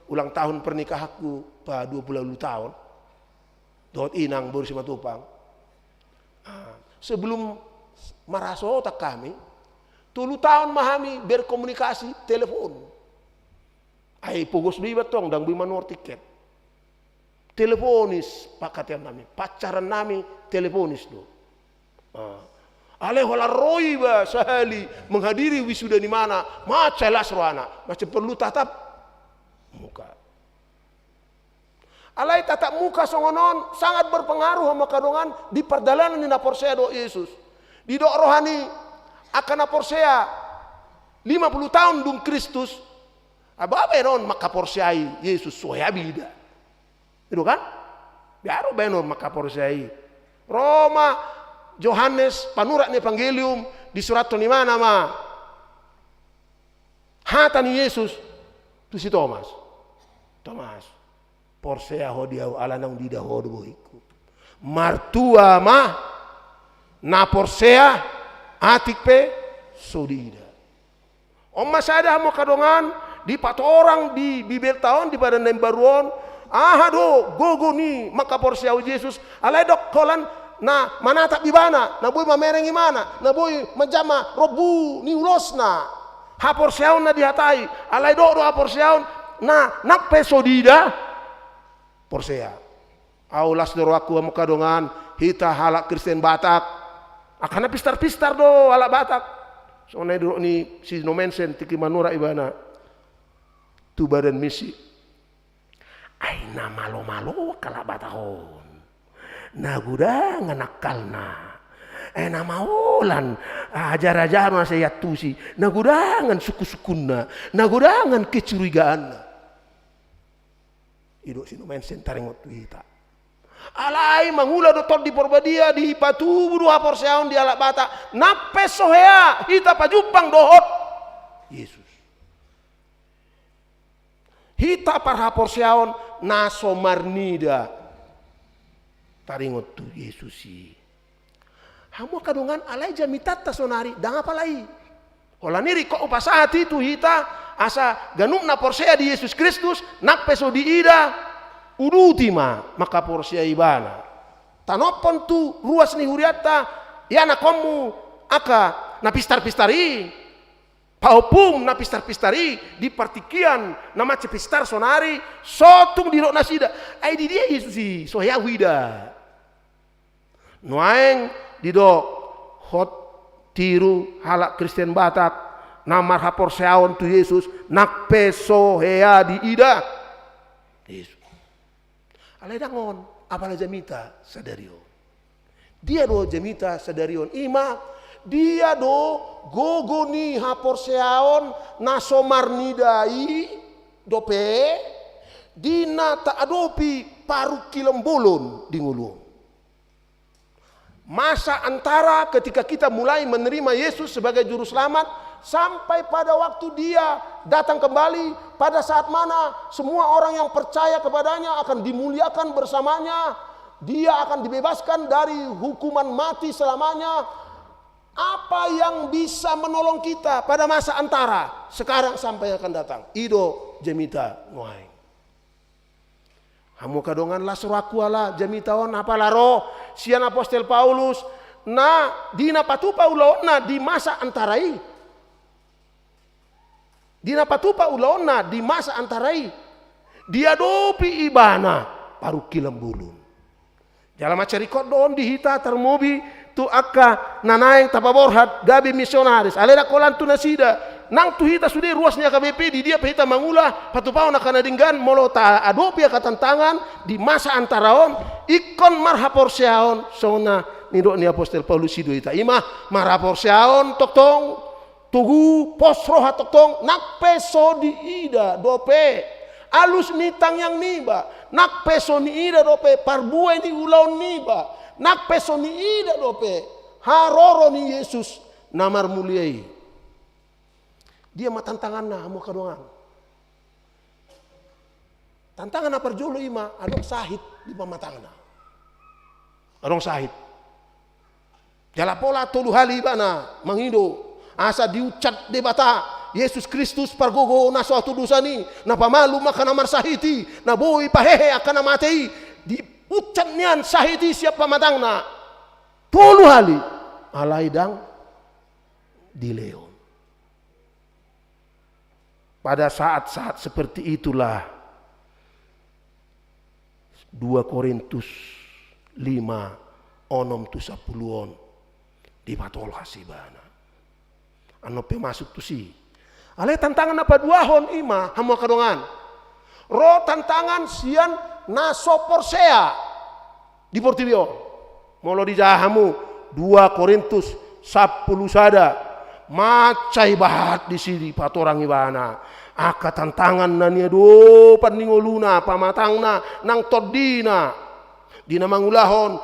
ulang tahun pernikahanku pa dua puluh taon. Dohot inang boru Simatupang. Ah, sebelum marhasohotan hami, tolu taon ma hami berkomunikasi telepon. Ai pogos do iba tong, ndang boi manuhor tiket. Teleponis panghataionnami, pacarannami teleponis do. Ah. Alai holan ro iba sahali menghadiri wisuda ni imana, mansai las rohana, mansai perlu tatap muka. Alai tatap muka songon on sangat berpengaruh, hamu angka dongan, di pardalanan ni na porsea dohot Jesus. Didok roha ni angka na porsea lima puluh taon dung Kristus, Aba baenon mangkaporseai Jesus so hea be ida. I do kan? Baru baenon mangkaporseai. Ro ma Johannes panurat ni Evangelium, disurathon ibana ma hata ni Jesus tu si Tomas. Tomas, porsea ho di ahu ala naung diida ho do bohingku. Martua ma na porsea atik pe so diida. On ma sada hamu angka dongan, dipatorang di Bibelta on, di Padan na Imbaru on, aha do gogo ni mangkaporseai Jesus, alai dok holan na manatap ibana, na boi mamereng ibana, na boi manjama rombu ni ulosna. Haporseaon na dihatai, alai dok do haporseaon na nang pe so diida porsea. Ahu las do rohangku hamu angka dongan, hita halak Kristen Batak. Angka na pistar-pistar do halak Batak. Songon na didok ni si Nommensen tingki manurat ibana tu badan misi. Ai na malo-malo angka halak Batak on. Na godangan akkalna. Ai na maolan ajar-ajar na sai iantusi. Na godangan sungkun-sungkunna. Na godangan kecurigaanna. I do si Nommensen taringot tu hita. Alai mangula do Tondi Porbadia, dipatubu do haporseaon di halak Batak, nang pe so hea hita pajumpang dohot Jesus. Hita parhaporseaon na so marnida taringot tu Jesus i. Hamu angka dongan, alai jamitanta sonari ndang apala i. Holan i ringkot hupasahat i tu hita, asa ganup na porsea di Jesus Kristus, nang pe so diida, uduti ma mangkaporseai ibana. Tanophon tu ruas ni hurianta ianakhonmu angka na pistar-pistar i. Pahompum na pistar-pistar i di partingkian na mansai pistar sonari, so tung didok nasida, ai di dia Jesus i so hea huida. Nuaeng didok, hot tiru halak Kristen Batak na marhaporseaon tu Jesus, nang pe so hea diida Jesus. Alai ndang on, apala jamita sadari on. Dia do jamita sadari on? I ma, dia do gogo ni haporseaon na so marnida i dope di na taadopi parungkilon bolon di ngolu on. Masa antara ketika kita mulai menerima Yesus sebagai Juru Selamat, sampai pada waktu Dia datang kembali, pada saat mana semua orang yang percaya kepada-Nya akan dimuliakan bersama-Nya, dia akan dibebaskan dari hukuman mati selamanya. Apa yang bisa menolong kita pada masa antara sekarang sampai yang akan datang? I do jamita nuaeng. Hamu angka dongan, las rohangku ala jamita on, apala ro sian apostel Paulus, na di na patupa ulaonna di masa antara i. Di na patupa ulaonna di masa antara i, diadopi ibana parungkilon bolon. Jala mansai ringkot do on di hita, tarlumobi tu angka na naeng tapaborhat gabe misionaris. Alai ndang holan tu nasida, nang tu hita sude ruas ni H K B P, di dia pe hita mangula patupahon angka na denggan, molo taadopi angka tantangan di masa antara on, ingkon marhaporseaon songon na nidok ni apostel Paulus i do hita. I ma, marhaporseaon tongtong, togu, pos roha tongtong, nang pe so diida dope alus ni tangiang niba, nang pe so niida dope parbue ni ulaon niba, nang pe so niida dope haroro ni Jesus na marmulia i. Dia ma tantanganna, hamu angka dongan? Tantangan na parjolo i ma adong sahit di pamatangna. Adong sahit. Jala pola tolu hali ibana mangido asa diunchat Debata Jesus Kristus, pargogo na so hatudosan i, na pamalum angka na marsahit i, na boi pahehe angka na mate i, diunchat nian sahit i sian pamatangna. Tolu hali, alai ndang dilehon. Pada saat-saat seperti itulah dua Korintus lima, onom tu sampulu on dipatolhas ibana. Annon pe masuk tusi. Alai tantangan na paduahon i ma, hamu angka dongan, ro tantangan sian na so porsea di portibi on. Molo dijaha hamu dua Korintus sampulu sada, Mansai bahat disi dipatorang ibana angka tantangan na niadopan ni ngoluna, pamatangna nang tondina. Di na mangulahon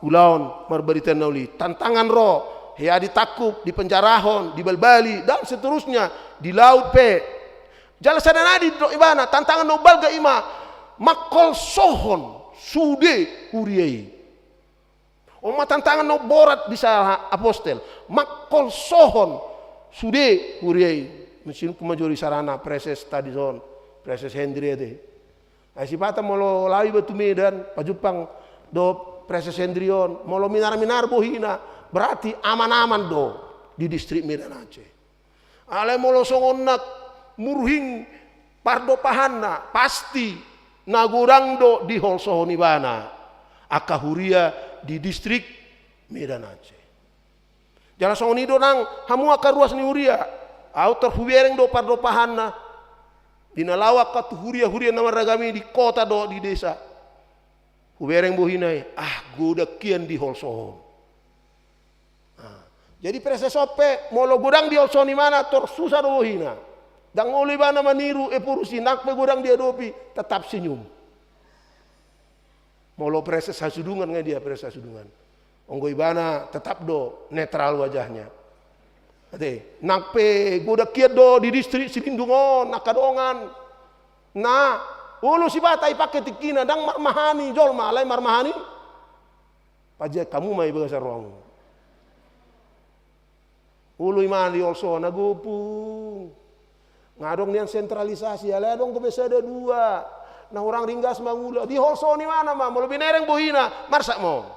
ulaon marbarita na uli, tantangan ro, hea ditangkup, dipenjarahon, dibalbali, dan seterusnya, di laut pe. Jala sada nai didok ibana, tantangan na umbalga i ma mangkolsohon sude huria i. On ma tantangan na umborat di sada apostel, mangkolsohon sude huria i. Mansinumpung ma jo di sarana, praeses ta dison, praeses Hendri ate. Ai sipata molo laho iba tu Medan, pajumpang dohot praeses Hendri on, molo minar-minar bohina, berarti aman-aman do di distrik Medan Aceh. Alai molo songon na murhing pardopahanna, pasti na godang do diholsohon ibana angka huria di distrik Medan Aceh. Jala songon i do nang hamu angka ruas ni huria, ahu tor hubereng do pardopahanna di na laho angka tu huria-huria na marragam i di kota dohot di desa. Hubereng bohina i, ah, godang hian diholsohon. Nah, jadi praeses on pe molo godang diholsohon ibana tor susa do bohina. Ndang olo ibana maniru Ephorus i, nang pe godang diadopi tetap senyum. Molo praeses hasudungan, nga dia praeses hasudungan, anggo ibana tetap do netral wajahnya. Ate, nang pe godang hian do di distrik Silindung on angka dongan. Nah, olo sipata ipake tingkina, ndang marmahani jolma, alai marmahani pajian hamu ma i bagasan rohamu. Olo ibana diholsohon, na gompung. Nga adong nian sentralisasi, alai adong dope sada dua na hurang ringgas mangula, diholsohon ibana ma, molo binereng bohina, marsak ma on.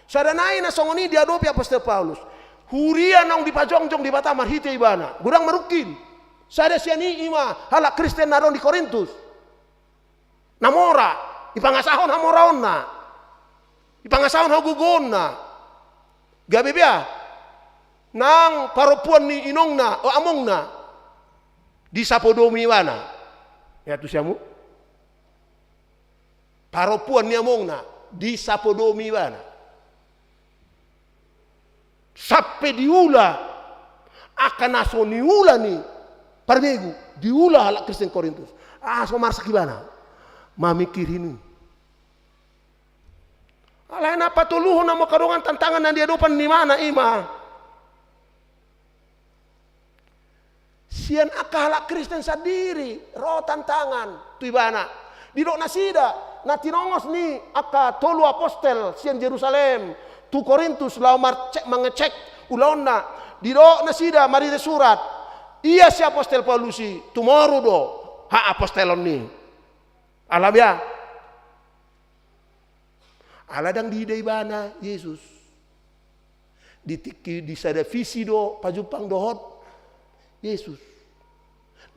Sada nai na songon i diadopi apostel Paulus. Huria naung dipajongjong Debata marhite ibana, godang marungkil. Sada sian i i ma halak Kristen na adong di Korintus. Na mora, ipangasahon hamoraonna, ipangasahon hagogoonna. Gabe bea nang parompuan ni inongna, o, amongna, disapodomi ibana. Ia tu siamu, parompuan ni amongna disapodomi ibana. Sampe diula angka na so niula ni parbegu, diula halak Kristen Korintus. Ah, so marsak ibana mamingkiri i. Alai na patoluhon hamu angka dongan, tantangan na diadopan ni ibana i ma sian angka halak Kristen sandiri ro tantangan tu ibana. Didok nasida na tinongos ni angka tolu apostel sian Jerusalem tu Korintus laho marcek, mangecek ulaonna. Didok nasida marhite surat, ia si apostel Paulus i tumoru do haapostelon i. Ala bea? Ala ndang diida ibana Jesus. Di tingki, di sada visi do pajumpang dohot Jesus.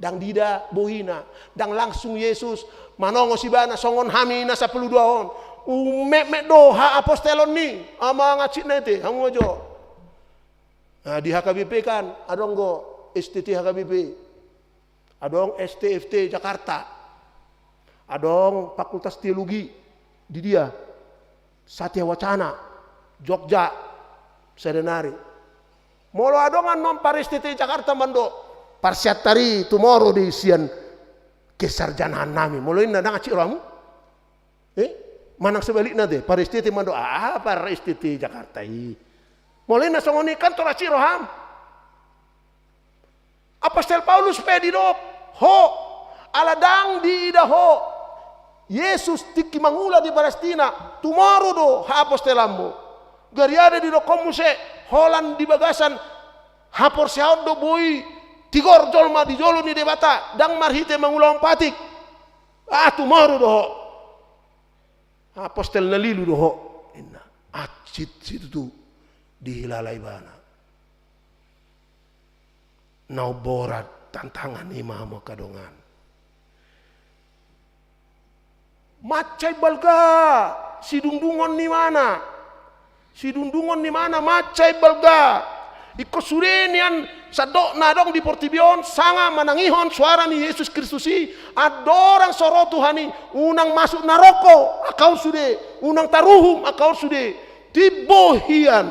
Ndang diida bohina, ndang langsung Jesus manongos ibana songon hami na sampulu dua on. Umetmet do haapostelon i, amang hansit na ate, hamu ma jo. Nah, di H K B P kan adong do S T T H K B P. Adong S T F T Jakarta. Adong Fakultas Teologi di dia, Satya Wacana, Jogja, sada nari. Molo adong annon par S T T Jakarta mandok, parsiantar i tumoru do sian kesarjanahan nami. Molo inna, ndang hansit rohamu? Eh? Manang sebalikna ate, par S T T mandok, ah, par S T T Jakarta i. Molo inna songon i kan tor hansit roham. Apostel Paulus pe didok ho, ala ndang diida ho Jesus tingki mangula di Palestina, tumoru do haapostelanmu. Gariada didokkon muse, holan di bagasan haporseaon do boi tigor jolma di jolo ni Debata, ndang marhite mangulahon patik. Ah, tumoru do ho. Apostel na lilu do ho, ninna. Hansit situtu dihilala ibana. Na umborat tantangan i ma hamu angka dongan. Mansai balga sidungdungon ni ibana. Sidungdungon ni ibana mansai balga. Ingkon sude nian sandok na adong di portibi on sanga manangihon soara ni Jesus Kristus i, andorang so ro Tuhan i, unang masuk naroko angka on sude, unang taruhum angka on sude. Timbo hian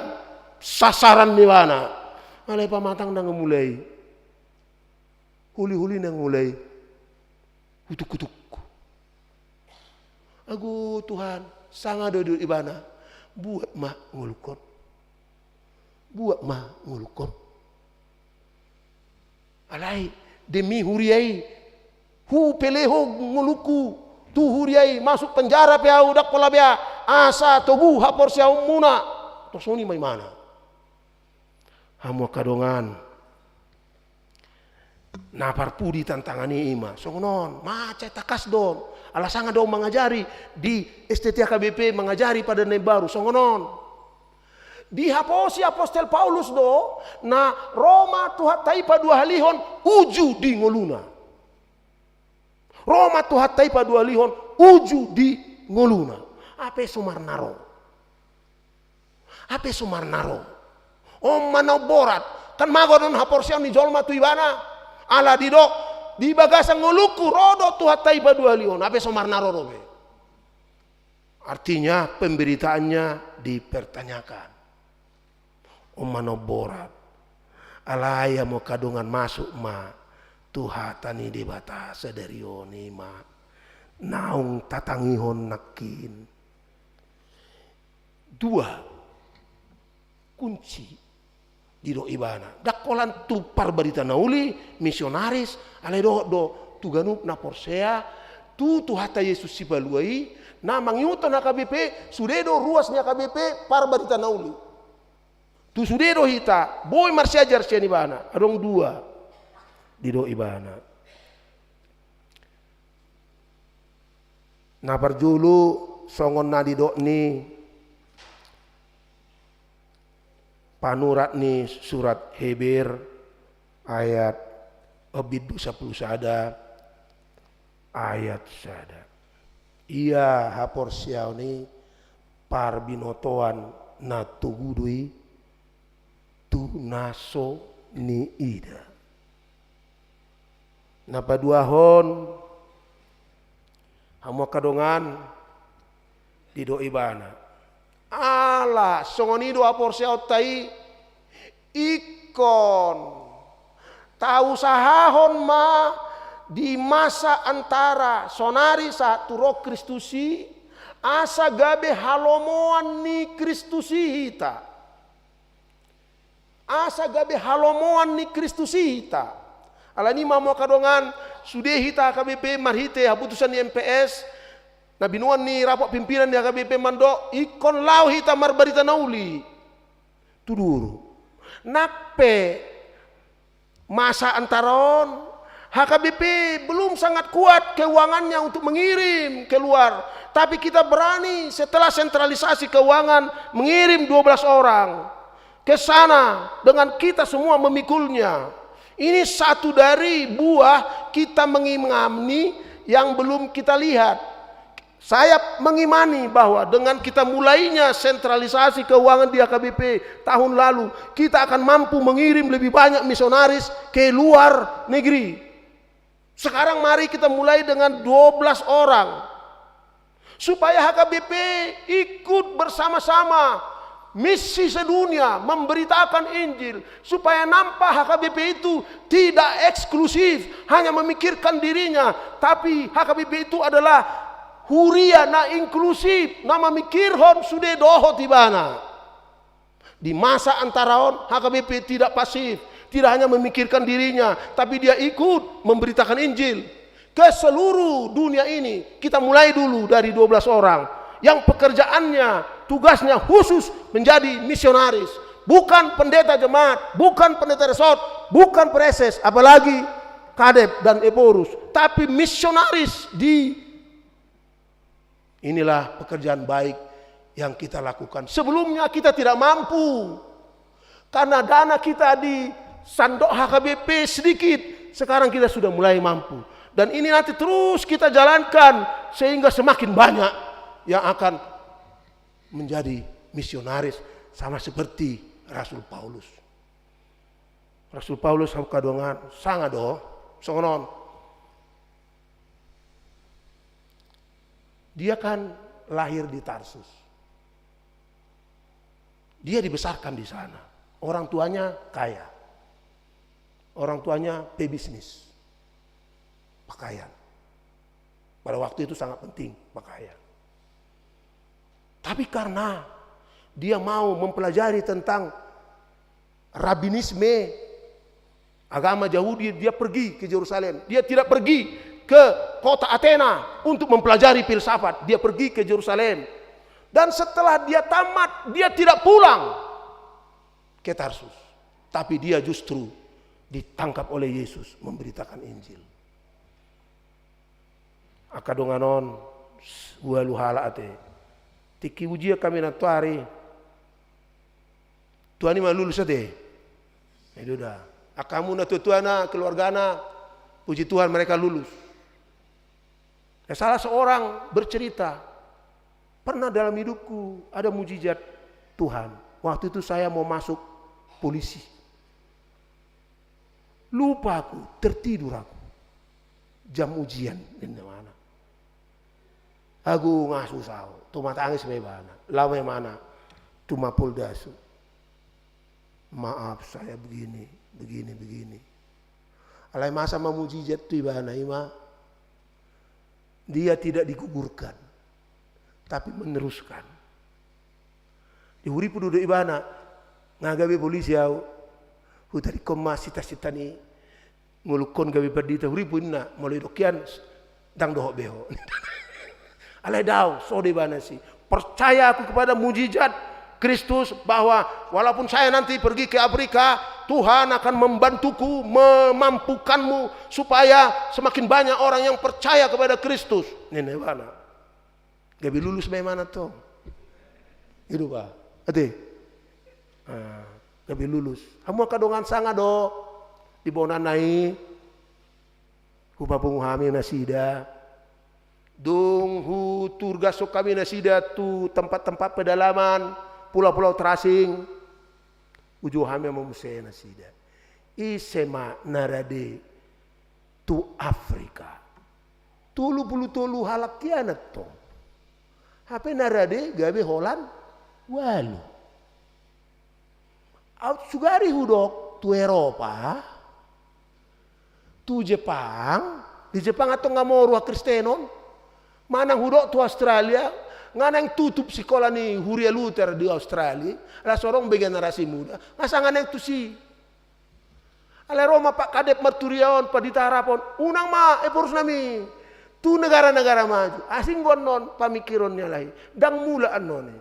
sasaran ni ibana. Alai pamatang na nga mulai, huli-huli na nga mulai hutuk-hutuk. Ago Tuhan, sanga do didok ibana, buat ma ngolungkon. Buat ma ngolungkon. Alai, demi huria i, hupeleho ngolungku tu huria i, masuk penjara pe ahu, ndang pola be, asa togu haporseaonmuna. Tor songon i ma ibana. Hamu angka dongan, na parpudi tantangan i ima songon on, mansai tangkas do on. Ala sanga do mangajari di S T T H K B P, mangajari Padan na Imbaru songon on. Dihaposi apostel Paulus do, na ro ma Tuhanta i paduahalihon uju di ngoluna. Ro ma Tuhanta i paduahalihon uju di ngoluna. Hape somarna ro. Hape somarna ro. On ma na umborat. Kan mago do on haporseaon ni jolma tu ibana. Ala didok, di bagasan ngolungku ro do Tuhanta i paduahalihon. Hape somarna ro dope. Artinya, pemberitaannya dipertanyakan. On ma na umborat. Alai hamu angka dongan, masuk ma tu hata ni Debata sadari on, ima naung tatangihon nangkin. Dua kunci didok ibana. Ndang holan tu parbarita na uli, misionaris, alai dohot do tu ganup na porsea tu Tuhanta Jesus Sipalua i, na mangihuthon H K B P, sude do ruas ni H K B P parbarita na uli. Tu sude do hita boi marsiajar sian ibana. Adong dua didok ibana. Na parjolo, songon na didok ni panurat ni surat Heber, ayat ombit dua sapulu sada, ayat sada. Ia haporseaon i parbinotoan na togu do i tu na so niida. Na paduahon, hamu angka dongan, didok ibana. Ala songon i do haporseaonta i, ingkon tausahahon ma di masa antara sonari sahat tu ro Kristus i, asa gabe halomoan ni Kristus i hita. Asa gabe halomoan ni Kristus i hita. Alani i ma, hamu angka dongan, sude hita H K B P marhite haputusan ni M P S, na binoan ni rapot pimpinan ni H K B P mandok, ingkon laho hita marbarita na uli tu duru. Nang pe masa antara on, H K B P belum sangat kuat keuangannya untuk mengirim keluar. Tapi kita berani setelah sentralisasi keuangan mengirim dua belas orang ke sana dengan kita semua memikulnya. Ini satu dari buah kita mengimani yang belum kita lihat. Saya mengimani bahwa dengan kita mulainya sentralisasi keuangan di H K B P tahun lalu, kita akan mampu mengirim lebih banyak misionaris ke luar negeri. Sekarang mari kita mulai dengan dua belas orang. Supaya H K B P ikut bersama-sama misi sedunia, memberitakan Injil, supaya nampak H K B P itu tidak eksklusif, hanya memikirkan dirinya, tapi H K B P itu adalah huria na inklusif, na mamikirhon sude dohot ibana. Di masa antara on, H K B P tidak pasif, tidak hanya memikirkan dirinya, tapi dia ikut memberitakan Injil ke seluruh dunia ini. Kita mulai dulu dari dua belas orang yang pekerjaannya, tugasnya khusus menjadi misionaris. Bukan pendeta jemaat, bukan pendeta resort, bukan praeses, apalagi kadep dan ephorus, tapi misionaris di Inilah pekerjaan baik yang kita lakukan. Sebelumnya kita tidak mampu. Karena dana kita di sandok H K B P sedikit, sekarang kita sudah mulai mampu. Dan ini nanti terus kita jalankan sehingga semakin banyak yang akan menjadi misionaris sama seperti Rasul Paulus. Rasul Paulus, hamu angka dongan, sanga do songon on. Dia kan lahir di Tarsus. Dia dibesarkan di sana. Orang tuanya kaya. Orang tuanya pebisnis pakaian. Pada waktu itu sangat penting pakaian. Tapi karena dia mau mempelajari tentang rabinisme, agama Yahudi, dia pergi ke Yerusalem. Dia tidak pergi ke kota Athena untuk mempelajari filsafat. Dia pergi ke Yerusalem. Dan setelah dia tamat, dia tidak pulang ke Tarsus. Tapi dia justru ditangkap oleh Yesus memberitakan Injil. Angka dongan on, ualu halak ate. Tingki ujian hami nantoari. Tuan i ma lulus ate. Itu dah. Angka hamu na tuatuana, keluargana, puji Tuhan mereka lulus. Ya, salah seorang bercerita, pernah dalam hidupku ada mujizat Tuhan. Waktu itu saya mau masuk polisi. Lupa aku, tertidur aku. Jam ujian, ninna ibana. Agung, ah, susah au. Tumatangis ma ibana. Laho ma ibana tu Mapolda su. Maaf, saya begini, begini, begini. Alai masa ma mujizat tu ibana, ima dia tidak digugurkan, tapi meneruskan. Di huripu do didok ibana, nga gabe polisi au, hutadingkon ma sitasita ni ngolungkon gabe pandita, huripu, inna. Molo didok hian, ndang dohot be ho. Alai dao, so do ibana si. Percaya aku kepada mujizat Kristus, bahwa walaupun saya nanti pergi ke Afrika, Tuhan akan membantuku, memampukanmu supaya semakin banyak orang yang percaya kepada Kristus. Ninna ibana. Gabe lulus ma ibana tong. Ido ba. Ate. Ah, gabe lulus. Hamu angka dongan, sanga do di bona na i. Hupapungu hami nasida. Dung huturgashon hami nasida tu tempat-tempat pedalaman, pulau-pulau terasing, hujou hami ma muse nasida. Ise ma na rade tu Afrika? Tolu pulu tolu halak hian antong. Hape na rade gabe holan ualu. Aut sugari hudok tu Eropa, tu Jepang, di Jepang antong nga moru hakristenon, manang hudok tu Australia, nga naeng tutup sikola ni Huria Luther di Australia, ala so adong be generasi muda, nga sanga naeng tusi. Alai ro ma Pak Kadep marturia on, pandita Arab on, unang ma, eporus nami, tu negara-negara maju. Asing do annon pamikiron ni halak i, ndang mulak annon i.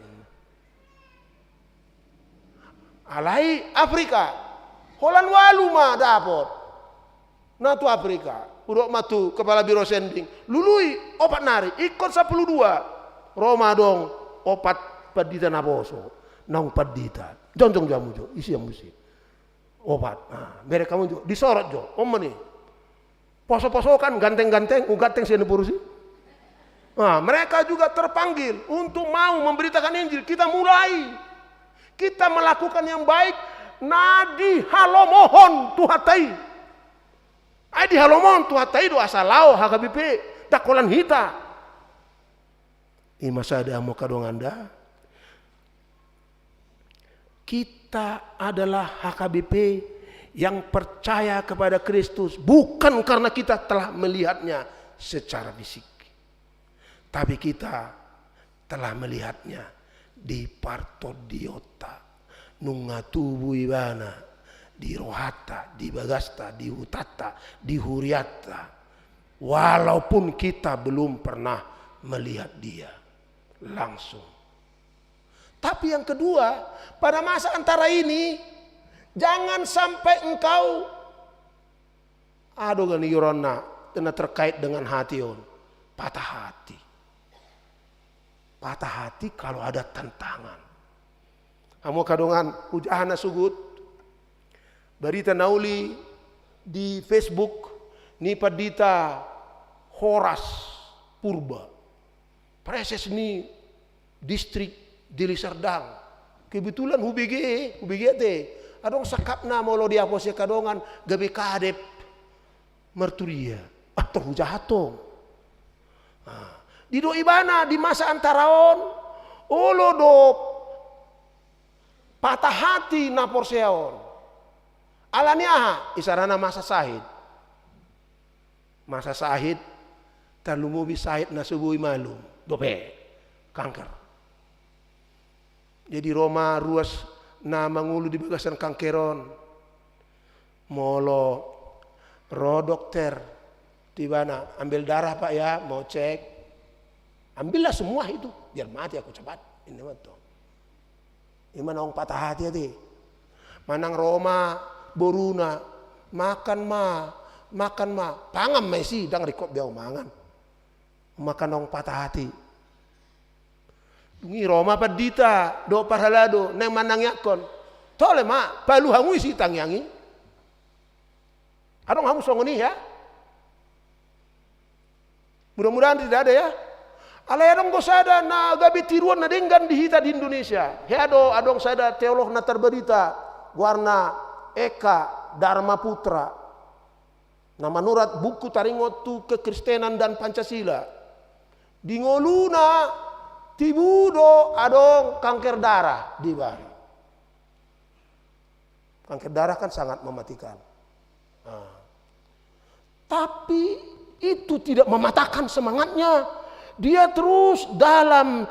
Alai Afrika, holan ualu ma dapot. Na tu Afrika, hudok ma tu kepala biro sending, lului opat nari, ingkon sampulu dua. Ro ma adong opat pandita naposo, naung pandita. Jongjong jo hamu jo, isi hamu si. Opat. Nah, berek hamu jo, disorot jo. On ma ni. Poso-poso kan ganteng-ganteng, ung ganteng sian eporus i. Nah, mereka juga terpanggil untuk mau memberitakan Injil. Kita mulai. Kita melakukan yang baik, na dihalomohon Tuhanta i. Ai dihalomohon Tuhanta i do asa laho H K B P, ndang holan hita. Ima sada, hamu angka dongan, da. Kita adalah H K B P yang percaya kepada Kristus bukan karena kita telah melihatnya secara fisik, tapi kita telah melihatnya di partondionta. Nunga tubu ibana di rohanta, di bagasta, di hutanta, di hurianta. Walaupun kita belum pernah melihat dia langsung. Tapi yang kedua, pada masa antara ini, jangan sampai engkau, adong do nioronna na terkait dengan hati on, patah hati. Patah hati kalau ada tantangan. Hamu angka dongan, hujaha na sogot, barita na uli di Facebook ni Pandita Horas Purba, praeses ni distrik Deli Serdang. Kebetulan hubege, hubege ate. Adong sangkapna molo di Aposi angka dongan gabe kadep marturia. Ah, tor hujaha tong. Nah, didok ibana di masa antara on, olo do patah hati na porsea on. Alani aha? Isarana masa sahit. Masa sahit, tarlumobi sahit na so boi malum. Dope, kanker. Jadi ro ma ruas na mangolu di bagasan kanker on. Molo ro dokter, tu ibana, "Ambil darah, Pak, ya, mau cek." "Ambillah semua itu, biar mati aku cepat." Ini mah tuh. Ima naung patah hati ate. Manang ro ma boruna, "Makan ma, makan ma." "Pangan ma i si, ndang ringkot be au mangan." Ima naung patah hati. Dung i ro ma pandita dohot parhalado naeng manangiangkon. "Tole ma, palu hamu i si tangiang i." Adong hamu songon i, ya? Mudah-mudahan tidak ada, ya. Alai adong do sada na gabe tiruan na denggan di hita di Indonesia. Hea do, adong sada teolog na tarbarita, goarna Eka Dharma Putra, na manurat buku Taringot tu Kekristenan dan Pancasila. Di ngoluna tibu do adong kanker darah di ibana. Kanker darah kan sangat mematikan. Nah. Tapi itu tidak mematahkan semangatnya. Dia terus dalam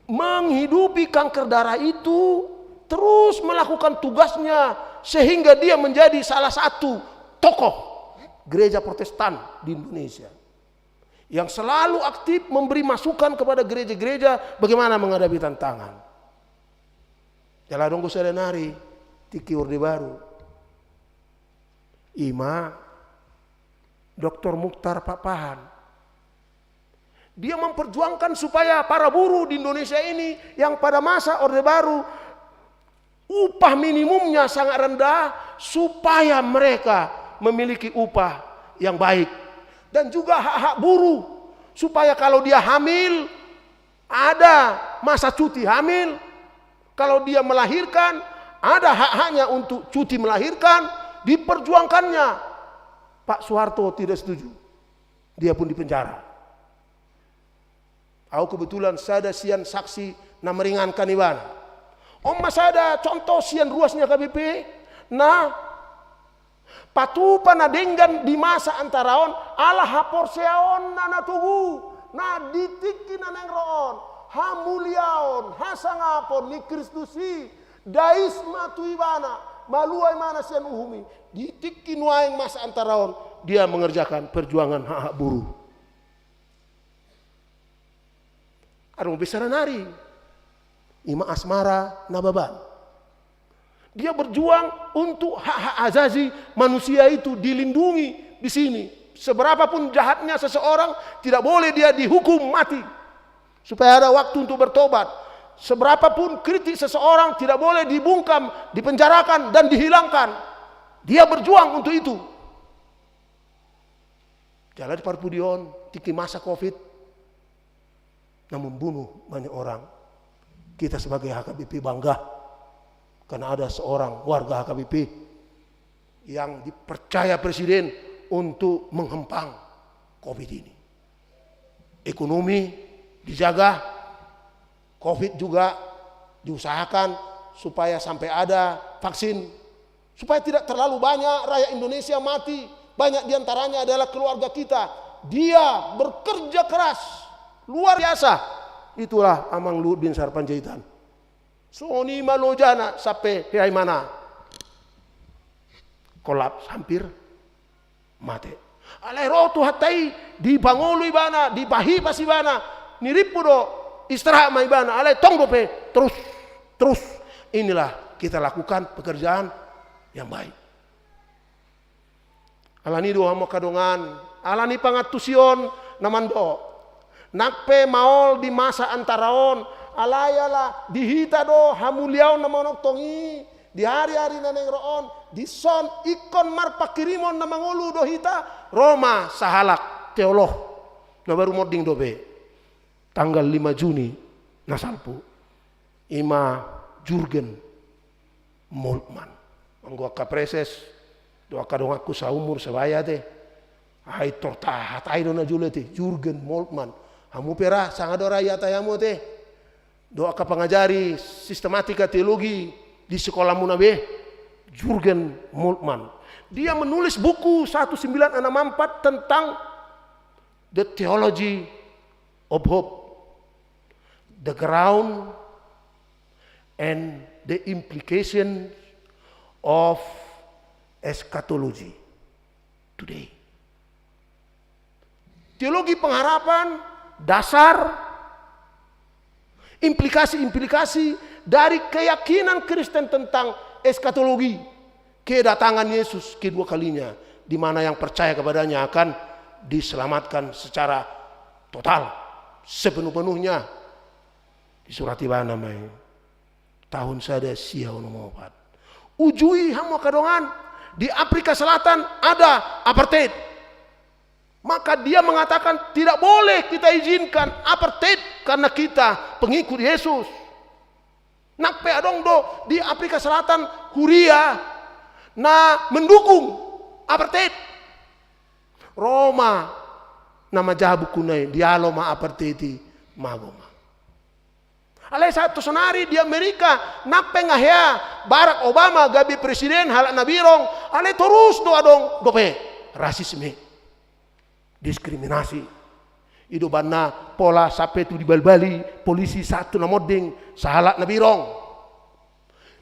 menghidupi kanker darah itu, terus melakukan tugasnya, sehingga dia menjadi salah satu tokoh gereja Protestan di Indonesia yang selalu aktif memberi masukan kepada gereja-gereja bagaimana menghadapi tantangan. Jala adong do sada nari, tingki Orde Baru. Ima Doktor Muchtar Pakpahan. Dia memperjuangkan supaya para buruh di Indonesia ini yang pada masa Orde Baru upah minimumnya sangat rendah, supaya mereka memiliki upah yang baik. Dan juga hak-hak buruh, supaya kalau dia hamil, ada masa cuti hamil. Kalau dia melahirkan, ada hak-haknya untuk cuti melahirkan, diperjuangkannya. Pak Soeharto tidak setuju. Dia pun dipenjara. Au kebetulan sada sian saksi na meringankan ibana. On ma sada contoh sian ruas ni H K B P na patupa na denggan di masa antara on, ala haporseaonna na togu, na di tingki na naeng ro on, hamuliaon, hasangapon ni Kristus i, dais ma tu ibana, malua ibana sian uhum i, di tingki nuaeng masa antara on, dia mengerjakan perjuangan hak-hak buruh. Adong be sada nari, ima Asmara Nababan. Dia berjuang untuk hak-hak asasi manusia itu dilindungi di sini. Seberapapun jahatnya seseorang, tidak boleh dia dihukum mati. Supaya ada waktu untuk bertobat. Seberapapun kritik seseorang, tidak boleh dibungkam, dipenjarakan, dan dihilangkan. Dia berjuang untuk itu. Jala di parpudi on, tingki masa covid, na membunuh banyak orang. Kita sebagai H K B P bangga karena ada seorang warga H K B P yang dipercaya presiden untuk menghempang covid ini. Ekonomi dijaga, covid juga diusahakan supaya sampai ada vaksin, supaya tidak terlalu banyak rakyat Indonesia mati. Banyak diantaranya adalah keluarga kita. Dia bekerja keras, luar biasa. Itulah Amang Luhut Binsar Panjaitan. Songon i ma lojana sampe hea ibana kolaps, hampir mate. Alai ro Tuhanta i, dipangolu ibana, dipahipas ibana, nirimpu do, istirahat ma ibana, alai tong dope terus, terus. Inilah kita lakukan pekerjaan yang baik. Alani do hamu angka dongan, alani pangantusion na mandok. Nang pe maol di masa antara on, alai ala di hita do hamuliaon na manongtong i, di ari-ari na naeng ro on, dison ingkon marpanghirimon na mangolu do hita, ro ma sahalak teolog na baru monding dope, tanggal lima Juni na salpu. Ima Jurgen Moltmann. Anggo angka preses dohot angka donganku saumur sebaya te, ai tor tahatai do na jolo te, Jurgen Moltmann. Hamu pe ra, sanga do ra ihatai hamu te. Dohot angka pangajari sistematika teologi di sikolamuna be. Jurgen Moltmann. Dia menulis buku seribu sembilan ratus enam puluh empat tentang The Theology of Hope, the Ground and the Implications of Eschatology Today. Teologi pengharapan, dasar, implikasi-implikasi dari keyakinan Kristen tentang eskatologi, kedatangan Yesus kedua kalinya, di mana yang percaya kepadanya akan diselamatkan secara total, sepenuh-penuhnya. Disurati ibana ma i tahun sada sia onom opat. Ujui hamu angka dongan, di Afrika Selatan ada apartheid. Maka dia mengatakan tidak boleh kita izinkan apartheid karena kita pengikut Yesus. Nang pe adong do di Afrika Selatan huria na mendukung apartheid. Ro ma na manjaha buku na i, dialo ma apartheid i, mago ma. Alai sahat tu sonari di Amerika, nang pe nga hea Barack Obama gabe presiden halak na birong, alai torus do adong dope rasisme, diskriminasi. I do umbahen na pola sampe tu dibalbali polisi sahat tu na monding sahalak na birong.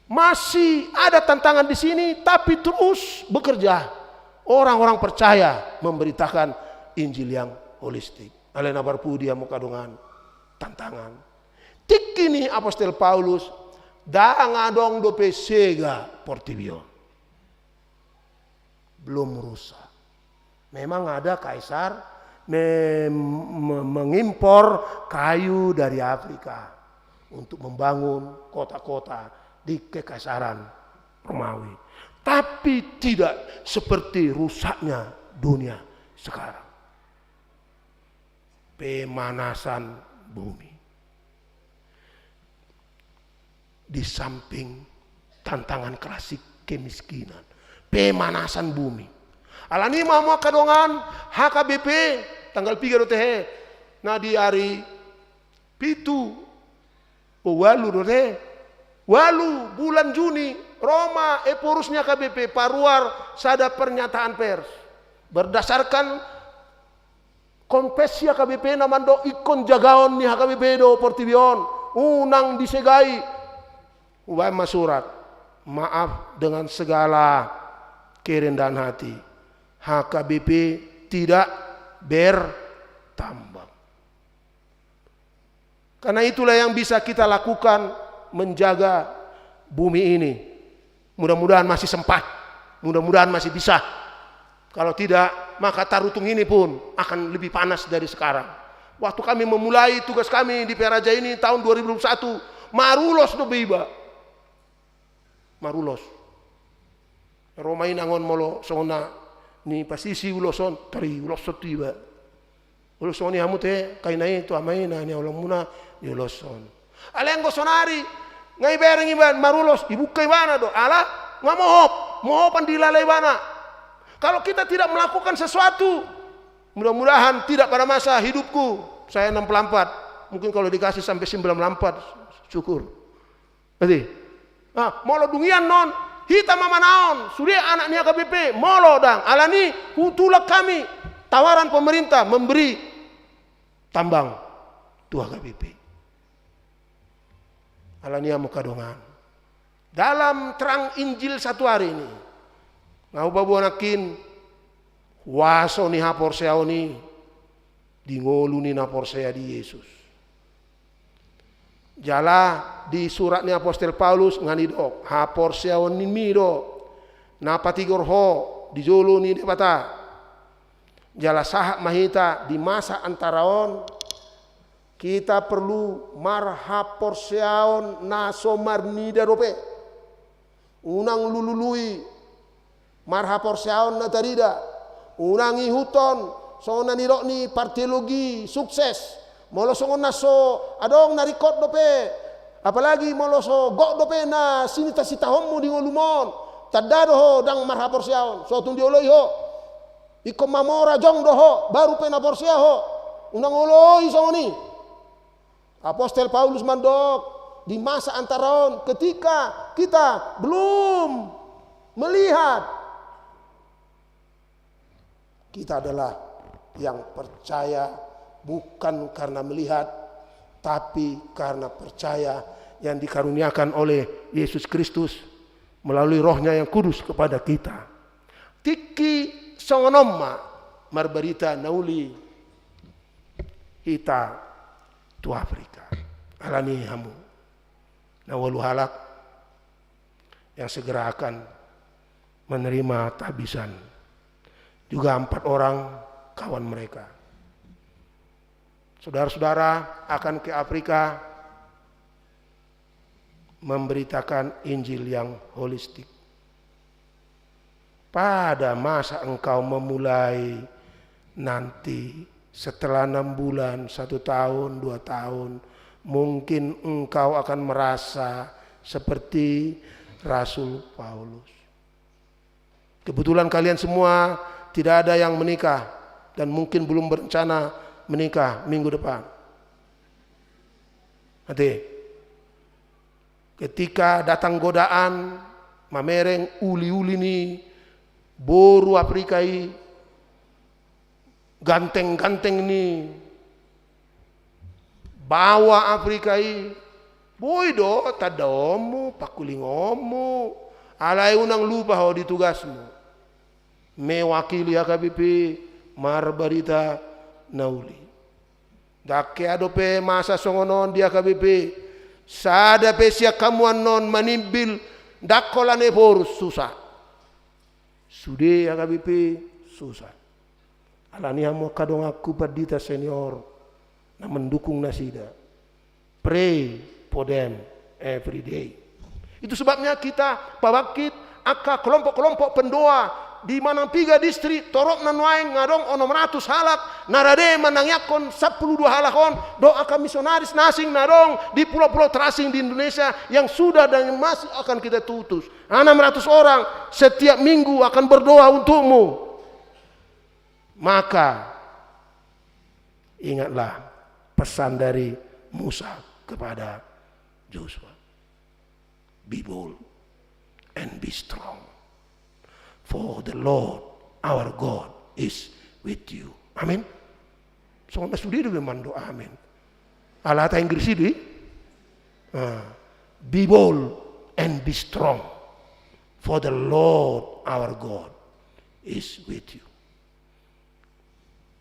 Masih ada tantangan di sini, tapi terus bekerja. Orang-orang percaya memberitakan Injil yang holistik. Alai na parpudi hamu angka dongan, tantangan. Tingki ni apostel Paulus, ndang adong dope sega portibi on. Belum rusak. Memang ada kaisar mem-, me-, mengimpor kayu dari Afrika untuk membangun kota-kota di kekaisaran Romawi. Tapi tidak seperti rusaknya dunia sekarang. Pemanasan bumi. Di samping tantangan klasik kemiskinan, pemanasan bumi. Alani i ma hamu angka dongan, H K B P tanggal piga do tehe, na di ari pitu, o, ualu do tehe, ualu bulan Juni, ro ma Ephorus ni H K B P paruar sada pernyataan pers. Berdasarkan konfesi H K B P na mandok ingkon jagaon ni H K B P do portibi on, unang disegai. Hubaen ma surat, maaf, dengan segala kerendahan hati, H K B P tidak bertambang. Karena itulah yang bisa kita lakukan, menjaga bumi ini. Mudah-mudahan masih sempat, mudah-mudahan masih bisa. Kalau tidak, maka tarutung ini pun akan lebih panas dari sekarang. Waktu kami memulai tugas kami di Peraja ini tahun dua ribu dua puluh satu, marulos dope iba. Marulos. Ro ma inang on molo songon na nipasisi ulos on, tari uloshon tu iba. Ulos songon i hamu tehe, kaina i tu ama i na niaulonmuna, niuloshon. Alai anggo sonari, nga ibereng iba marulos, dibuka ibana do, ala nga mohop, mohopan dilala ibana. Kalau kita tidak melakukan sesuatu, mudah-mudahan tidak pada masa hidupku, saya enam puluh empat, mungkin kalau dikasih sampai sembilan puluh empat, syukur. Berarti, ah, molo dung i annon, hita ma manaon, sude anak ni H K B P, molo ndang, alani i hutulak hami tawaran pemerintah memberi tambang tu H K B P. Alani i hamu angka dongan, dalam terang Injil satu hari ini, nga hupaboa nangkin kuaso ni haporseaon i di ngolu ni na porsea di Yesus. Jala di surat ni apostel Paulus nga nidok, haporseaonmi do na patigor ho di jolo ni Debata. Jala sahat ma hita di masa antara on, kita perlu marhaporseaon na so marnida dope. Unang lulului marhaporseaon na tarida. Unang ihuthon songon na nidok ni parteologi sukses. Molo songon na so adong na ringkot dope, apalagi molo so gok dope na sinita-sitahonmu di ngolum on, tanda do ho ndang marhaporseaon, so tung dioloi ho. Ingkon mamora jong do ho, baru pe na porsea ho. Unang oloi songon i. Apostel Paulus mandok, di masa antara on, ketika kita belum Melihat. Kita adalah yang percaya bukan karena melihat, tapi karena percaya yang dikaruniakan oleh Yesus Kristus melalui Roh-Nya yang kudus kepada kita. Tingki songon on ma marbarita na uli hita tu Afrika. Alani hamu na ualu halak yang segera akan menerima tabisan. Juga empat orang kawan mereka. Saudara-saudara akan ke Afrika memberitakan Injil yang holistik. Pada masa engkau memulai nanti, setelah enam bulan, satu tahun, dua tahun, mungkin engkau akan merasa seperti Rasul Paulus. Kebetulan kalian semua tidak ada yang menikah dan mungkin belum berencana menikah minggu depan. Nanti, ketika datang godaan, mamereng uli-uli ni boru Afrika i, ganteng-ganteng ni baoa Afrika i, boi do tandaonmu, pangkulingonmu. Alai unang lupa ho di tugasmu, mewakili H K B P marbarita na uli. Ndang hea dope masa songon on di H K B P. Sada pe sian hamu annon manimbil, ndang holan Ephorus, susah. Sude H K B P, susah. Alani hamu angka donganku pandita senior na mendukung nasida. Pray for them every day. Itu sebabnya kita pabangkit angka kelompok-kelompok pendoa di manang piga distrik, torop na nuaeng adong onom ratus halak na rade manangiangkon sampulu dua halak on, dohot angka misionaris na asing na adong di pulau-pulau terasing di Indonesia yang sudah dan masih akan kita utus. Enam ratus orang setiap minggu akan berdoa untukmu. Maka ingatlah pesan dari Musa kepada Joshua. Be bold and be strong. For the Lord our God is with you. Amin. Songon na sude do be mandok amin. Ala hata Inggris i do i. Ah, be bold and be strong. For the Lord our God is with you.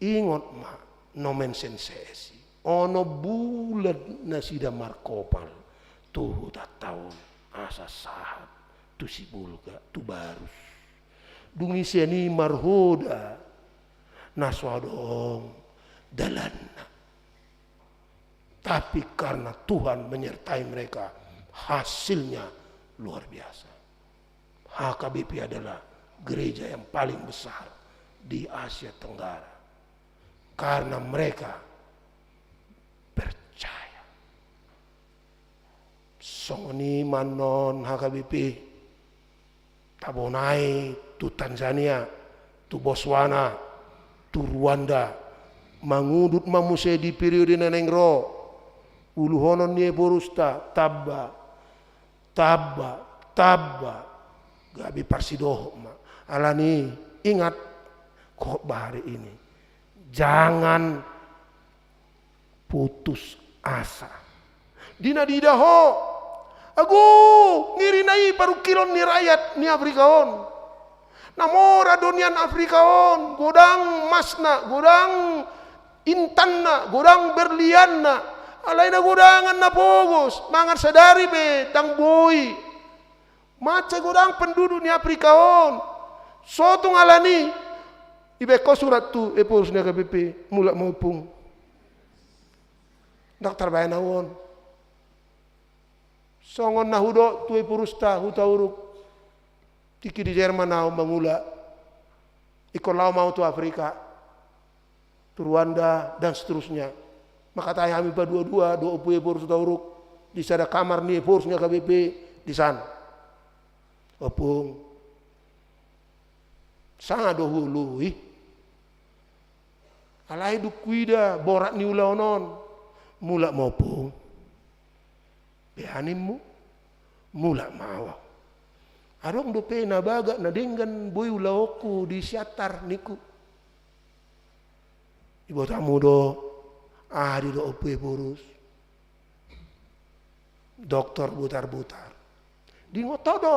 Ingot ma, Nomen Senses i. Onom bulan nasida markopal tu hutanta on asa sahat tu Sibolga, tu Barus. Dung i sian i marhoda na so adong dalanna. Tapi karena Tuhan menyertai mereka, hasilnya luar biasa. H K B P adalah gereja yang paling besar di Asia Tenggara. Karena mereka percaya. Songon i ma annon H K B P tabonai tu Tanzania, tu Botswana, tu Rwanda, mangudut ma muse di periode na naeng ro, uluhonon ni Ephorusta, tamba, tamba, tamba, gabe parsidohot ma. Alani i, ingat khotbah hari ini. Jangan putus asa. Di na diida ho, ago, ngeri na i parungkilon ni rakyat ni Afrika on. Na mora do nian Afrika on, godang masna, godang intanna, godang berlianna, alai na godangan na pogos, mangan sadari pe ndang boi. Mansai godang penduduk ni Afrika on. So tung alani i, ibaen ho surat tu Ephorusta, H K B P, mulak ma ompung. Ndang tarbaen ahu on. Songon na hudok tu Ephorusta, Hutauruk, tingki di Jerman ahu mangula. Ingkon laho ma ahu tu Afrika, tu Rwanda, dan seterusnya. Mangkatai hami paduadua dohot Ompu Ephorusta Hutauruk di sada kamar ni Ephorusta, H K B P, di san. Ompung, sanga do huoloi. Alai dung huida borat ni ulaon on, mulak ma ompung. Beha nimmu, mulak ma ahu. Adong dope na bagak na denggan boi ulaonku di Siantar ningku. Diboto hamu do, aha didok Ompu Ephorus? Doktor butar-butar. Diingot ho do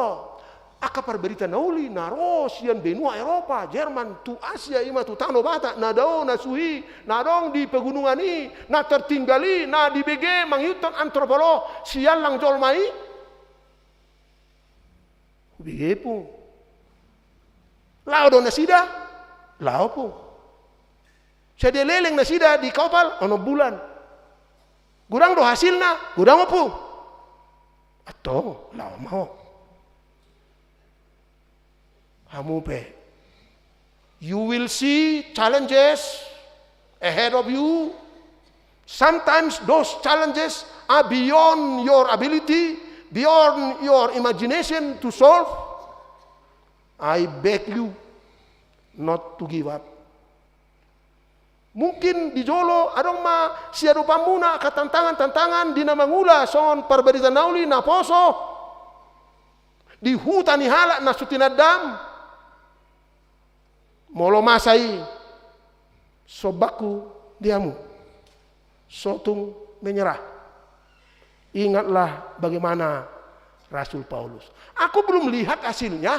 angka parbarita na uli na ro sian benua Eropa, Jerman, tu Asia, i ma tu Tano Batak, na dao, na suhi, na adong di pegunungan i, na tertinggal i, na dibege mangihuthon antropolog sian lang jolma i. Hubege, Pung. Laho do nasida? Laho, Pung. Sadia leleng nasida di kapal? Onom bulan. Godang do hasilna? Godang, Ompung. Antong, laho ma ho. Hamu pe. You will see challenges ahead of you. Sometimes those challenges are beyond your ability, beyond your imagination to solve. I beg you not to give up. Mungkin di jolo adong ma siadopanmuna angka tantangan-tantangan di na mangula songon parbarita na uli, naposo di huta ni halak na so tinandam. Molo masa i, sombaku di hamu, so tung menyerah. Ingatlah bagaimana Rasul Paulus. Aku belum lihat hasilnya.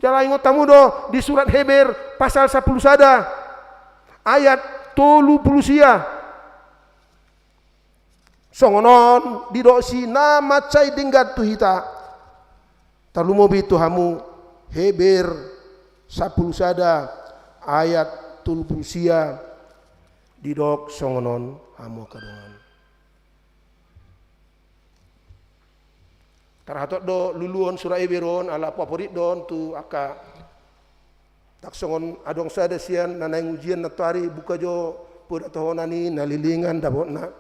Jala ingot hamu do di surat Heber pasal sampulu sada ayat tolu pulu sia. Songon on didok si na mansai denggan tu hita. Tarlumobi tu hamu, Heber sampulu sada ayat tolu pulu sia, didok songon on, hamu angka dongan. Tarhatop do luluhon surat Heber on, ala favorit do on tu angka. Ndang songon adong sada sian na naeng ujian nantoari, buka jo poda tohonan i, na lilingan dapotna.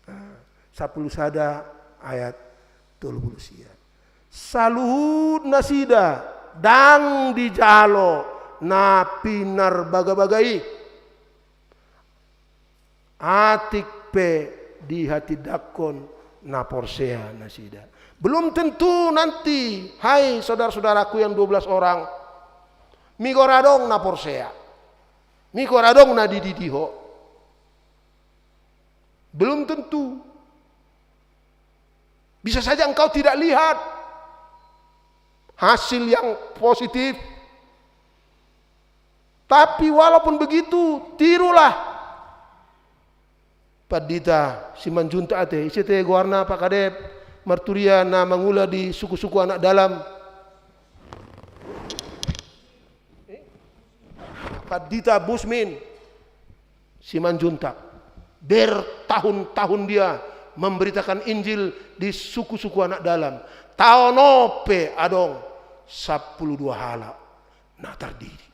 Ah, sampulu sada ayat tolu pulu sia. Saluhut nasida ndang dijalo na pinarbagabaga i. Atik pe dihatindangkon na porsea nasida. Belum tentu nanti, hai saudara-saudaraku yang dua belas orang, migor adong na porsea, migor adong na dididi ho. Belum tentu. Bisa saja engkau tidak lihat hasil yang positif. Tapi walaupun begitu, tirulah Pandita Simanjuntak, ate. Ise, ate, goarna, Pak Kadep, marturia na mangula di suku-suku anak dalam? Pandita Busmin Simanjuntak. Bertahun-tahun dia memberitakan Injil di suku-suku anak dalam. Taon on pe adong sampulu dua halak na tardidi.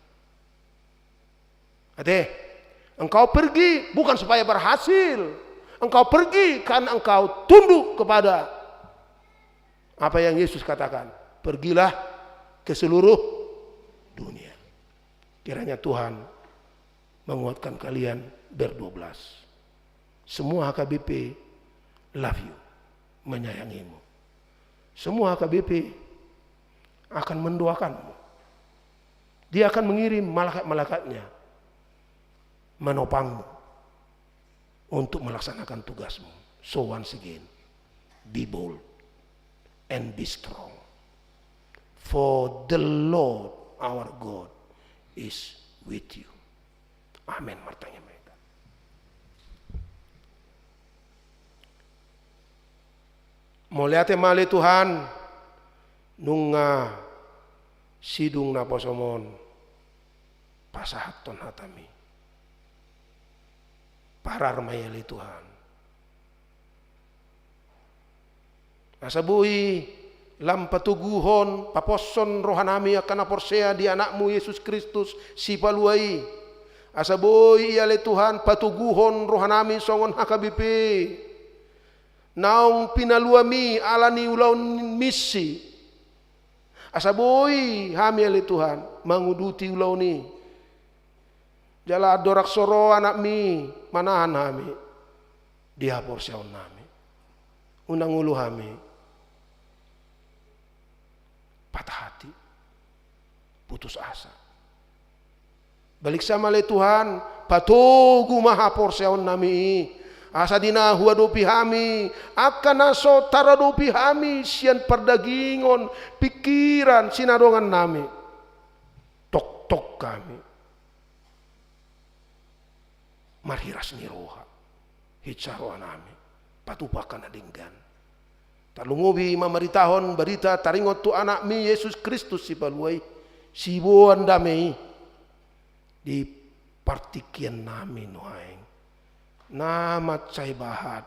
Ate, engkau pergi bukan supaya berhasil. Engkau pergi karena engkau tunduk kepada apa yang Yesus katakan. Pergilah ke seluruh dunia. Kiranya Tuhan menguatkan kalian berdua belas. Semua H K B P love you, menyayangimu. Semua H K B P akan mendoakanmu. Dia akan mengirim malaikat-malaikatnya menopangmu untuk melaksanakan tugasmu. So once again, be bold and be strong. For the Lord our God is with you. Amen. Martangiang ma hita. Mauliate ma ale Tuhan, nunga sidung naposom on pasahathon hatami. Parar ma i ale Tuhan. Asa boi lam patoguhon, paposhon rohanami angka na porsea di Anakmu Jesus Kristus Sipalua i. Asa boi i ale Tuhan patoguhon rohanami songon H K B P naung pinaluami ala ni ulaon misi. Asa boi hami ale Tuhan manguduti ulaon i. Jala andorang so ro Anakmi manahan hami di haporseaonnami. Unang olo hami Patah hati. Putus asa. Baliksa ma ale Tuhan, patogu ma haporseaonnami i. Asa di na huadopi hami, angka na so taradopi hami sian pardagingon, pingkiran, sinadongannami. Tongtong hami marhiras ni roha, hinsa rohanami, patupa angka na denggan. Tarlumobi mamaritahon barita taringot tu Anakmi Jesus Kristus Sipalua i, siboan dame i di partingkiannami nuaeng. Na mansai bahat,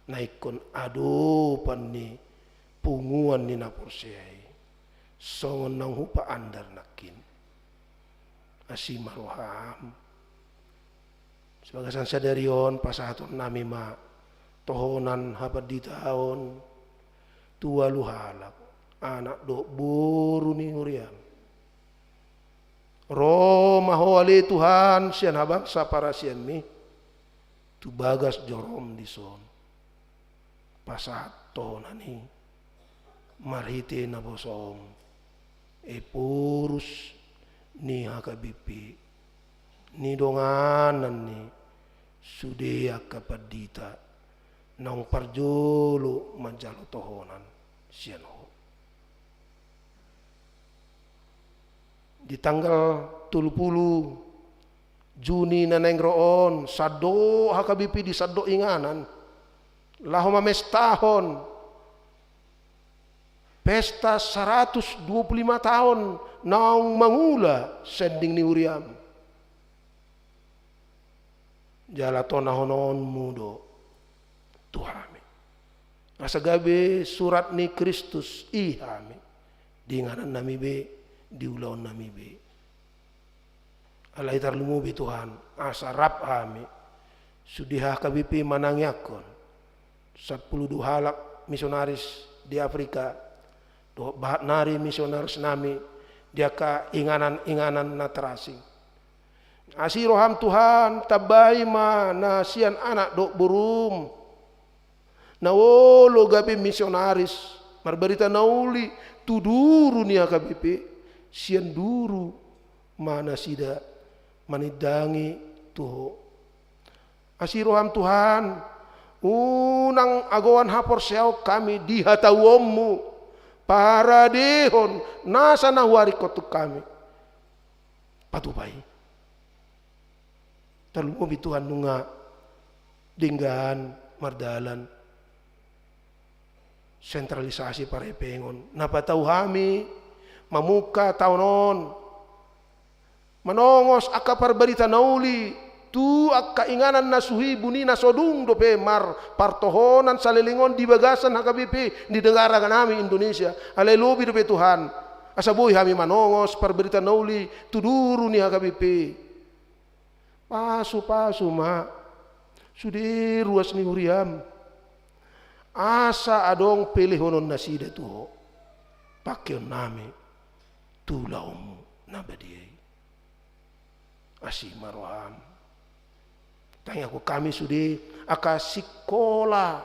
na ingkon adopan ni punguan ni na porsea i. Songon naung hupaandar nangkin. Asi ma roham. Di bagasan sadari on pasahatonnami ma tohonan hapanditaon tu ualu halak, anak dohot boru ni huriam. Ro ma Ho ale Tuhan sian habangsa parasianmi tu bagas jorom dison. Pasahat tohonan i marhite naposom, ephorus ni H K B P, ni donganan ni sude angka pandita naung parjolo manjalo tohonan sian Ho. Di tanggal tolu pulu Juni na naeng ro on, sandok H K B P di sandok inganan laho mamestahon pesta saratus dua pulu lima taon naung mangula sending ni huriam. Jala tonahononmu do tu hami, asa gabe surat ni Kristus i hami di inganannami be, di ulaonnami be. Alai tarlumobi Tuhan, asa rap hami sude H K B P manangiangkon sampulu dua halak misionaris di Afrika, dohot bahat nari misionarisnami di angka inganan-inganan na terasing. Asi roham Tuhan, tambai ma na sian anak dohot borum na olo gabe misionaris, marbarita na uli tu duru ni H K B P, sian duru ma nasida manindangi tu Ho. Asi roham Tuhan, unang agoan haporseaon hami di hatauonmu, paradehon nasa na huaringkon tu hami. Patupa i. Tarlumobi Tuhan nunga denggan mardalan sentralisasi parhepengon na patau hami mamungka taon on manongos angka parbarita na uli tu angka inganan na suhi, buni na so dung dope marpartohonan saleleng on di bagasan H K B P di negara nami Indonesia. Alai lobi dope Tuhan, asa boi hami manongos parbarita na uli tu duru ni H K B P. Pasu-pasu ma sude ruas ni huriam, asa adong pelehononnasida tu Ho pangkeonnami tu ulaonmu na badia i. Asi ma roham. Tangiangkon hami sude angka sikola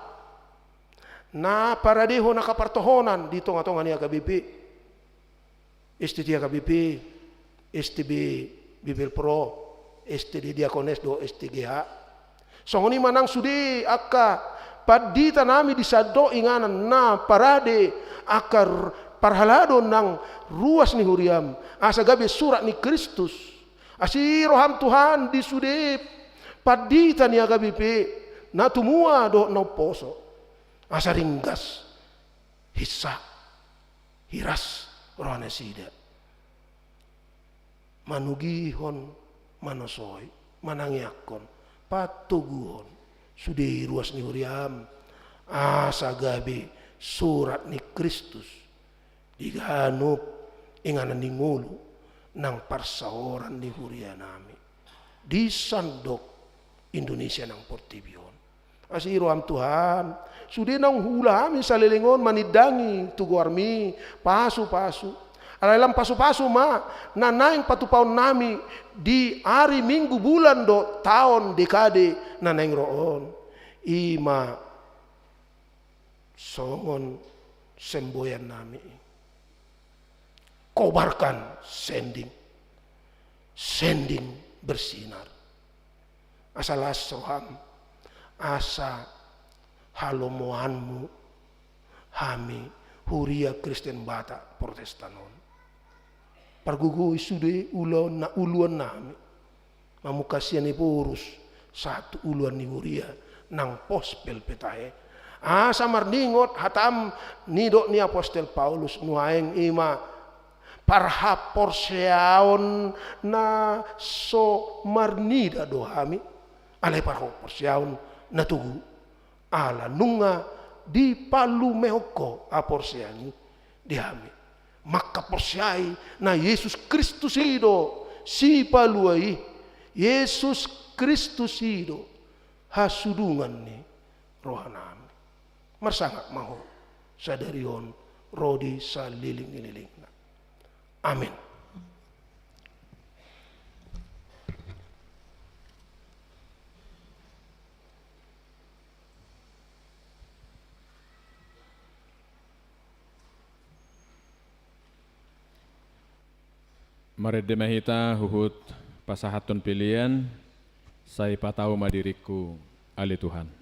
na paradehon angka partohonan di tonga-tonga ni H K B P. S T T H K B P, S T B Bibelvrouw, S T D Diakones dohot S T G H. Songon i ma nang sude angka panditanami di sandok inganan na parade angka r-, parhalado nang ruas ni huriam, asa gabe surat ni Kristus. Asi roham Tuhan di sude pandita ni H K B P na tumua dohot na umposo, asa ringgas, hinsa, hiras rohanasida manogihon, manosoi, manangiangkon, patoguhon sude ruas ni huriam, asa gabe surat ni Kristus di ganup inganan ni ngolu nang parsaoran ni hurianami di sandok Indonesia nang portibi on. Asi roham Tuhan, sude naung huula hami saleleng on manindangi tu goarmi, pasu-pasu. Alai lam pasu-pasu ma na naeng patupaonnami di ari, minggu, bulan dohot taon, dekade na naeng ro on. I ma songon semboyannami i. kobarkan, sending, sending bersinar. Asa las roham, asa halomoanmu hami huria Kristen Batak Protestan on. Pargogoi sude ulaon na uluan nami. Mamungka sian Ephorus sahat tu uluan ni huria nang pos Phelpetae. Asa marningot hatam, nidok ni apostel Paulus nuaeng, i ma parhaporseaon na so marnida do hami, alai parhaporseaon na togu. Ala nunga dipalumehon Ho haporseaon i di hami, manghaporseai na Jesus Kristus i do Sipalua i, Jesus Kristus i do hasudungan ni rohanami. Marsangap ma Ho sadari on ro di saleleng ni lelengna. Amen. Marende ma hita huhut pasahathon pelean, Sai patau ma diringku, ale Tuhan.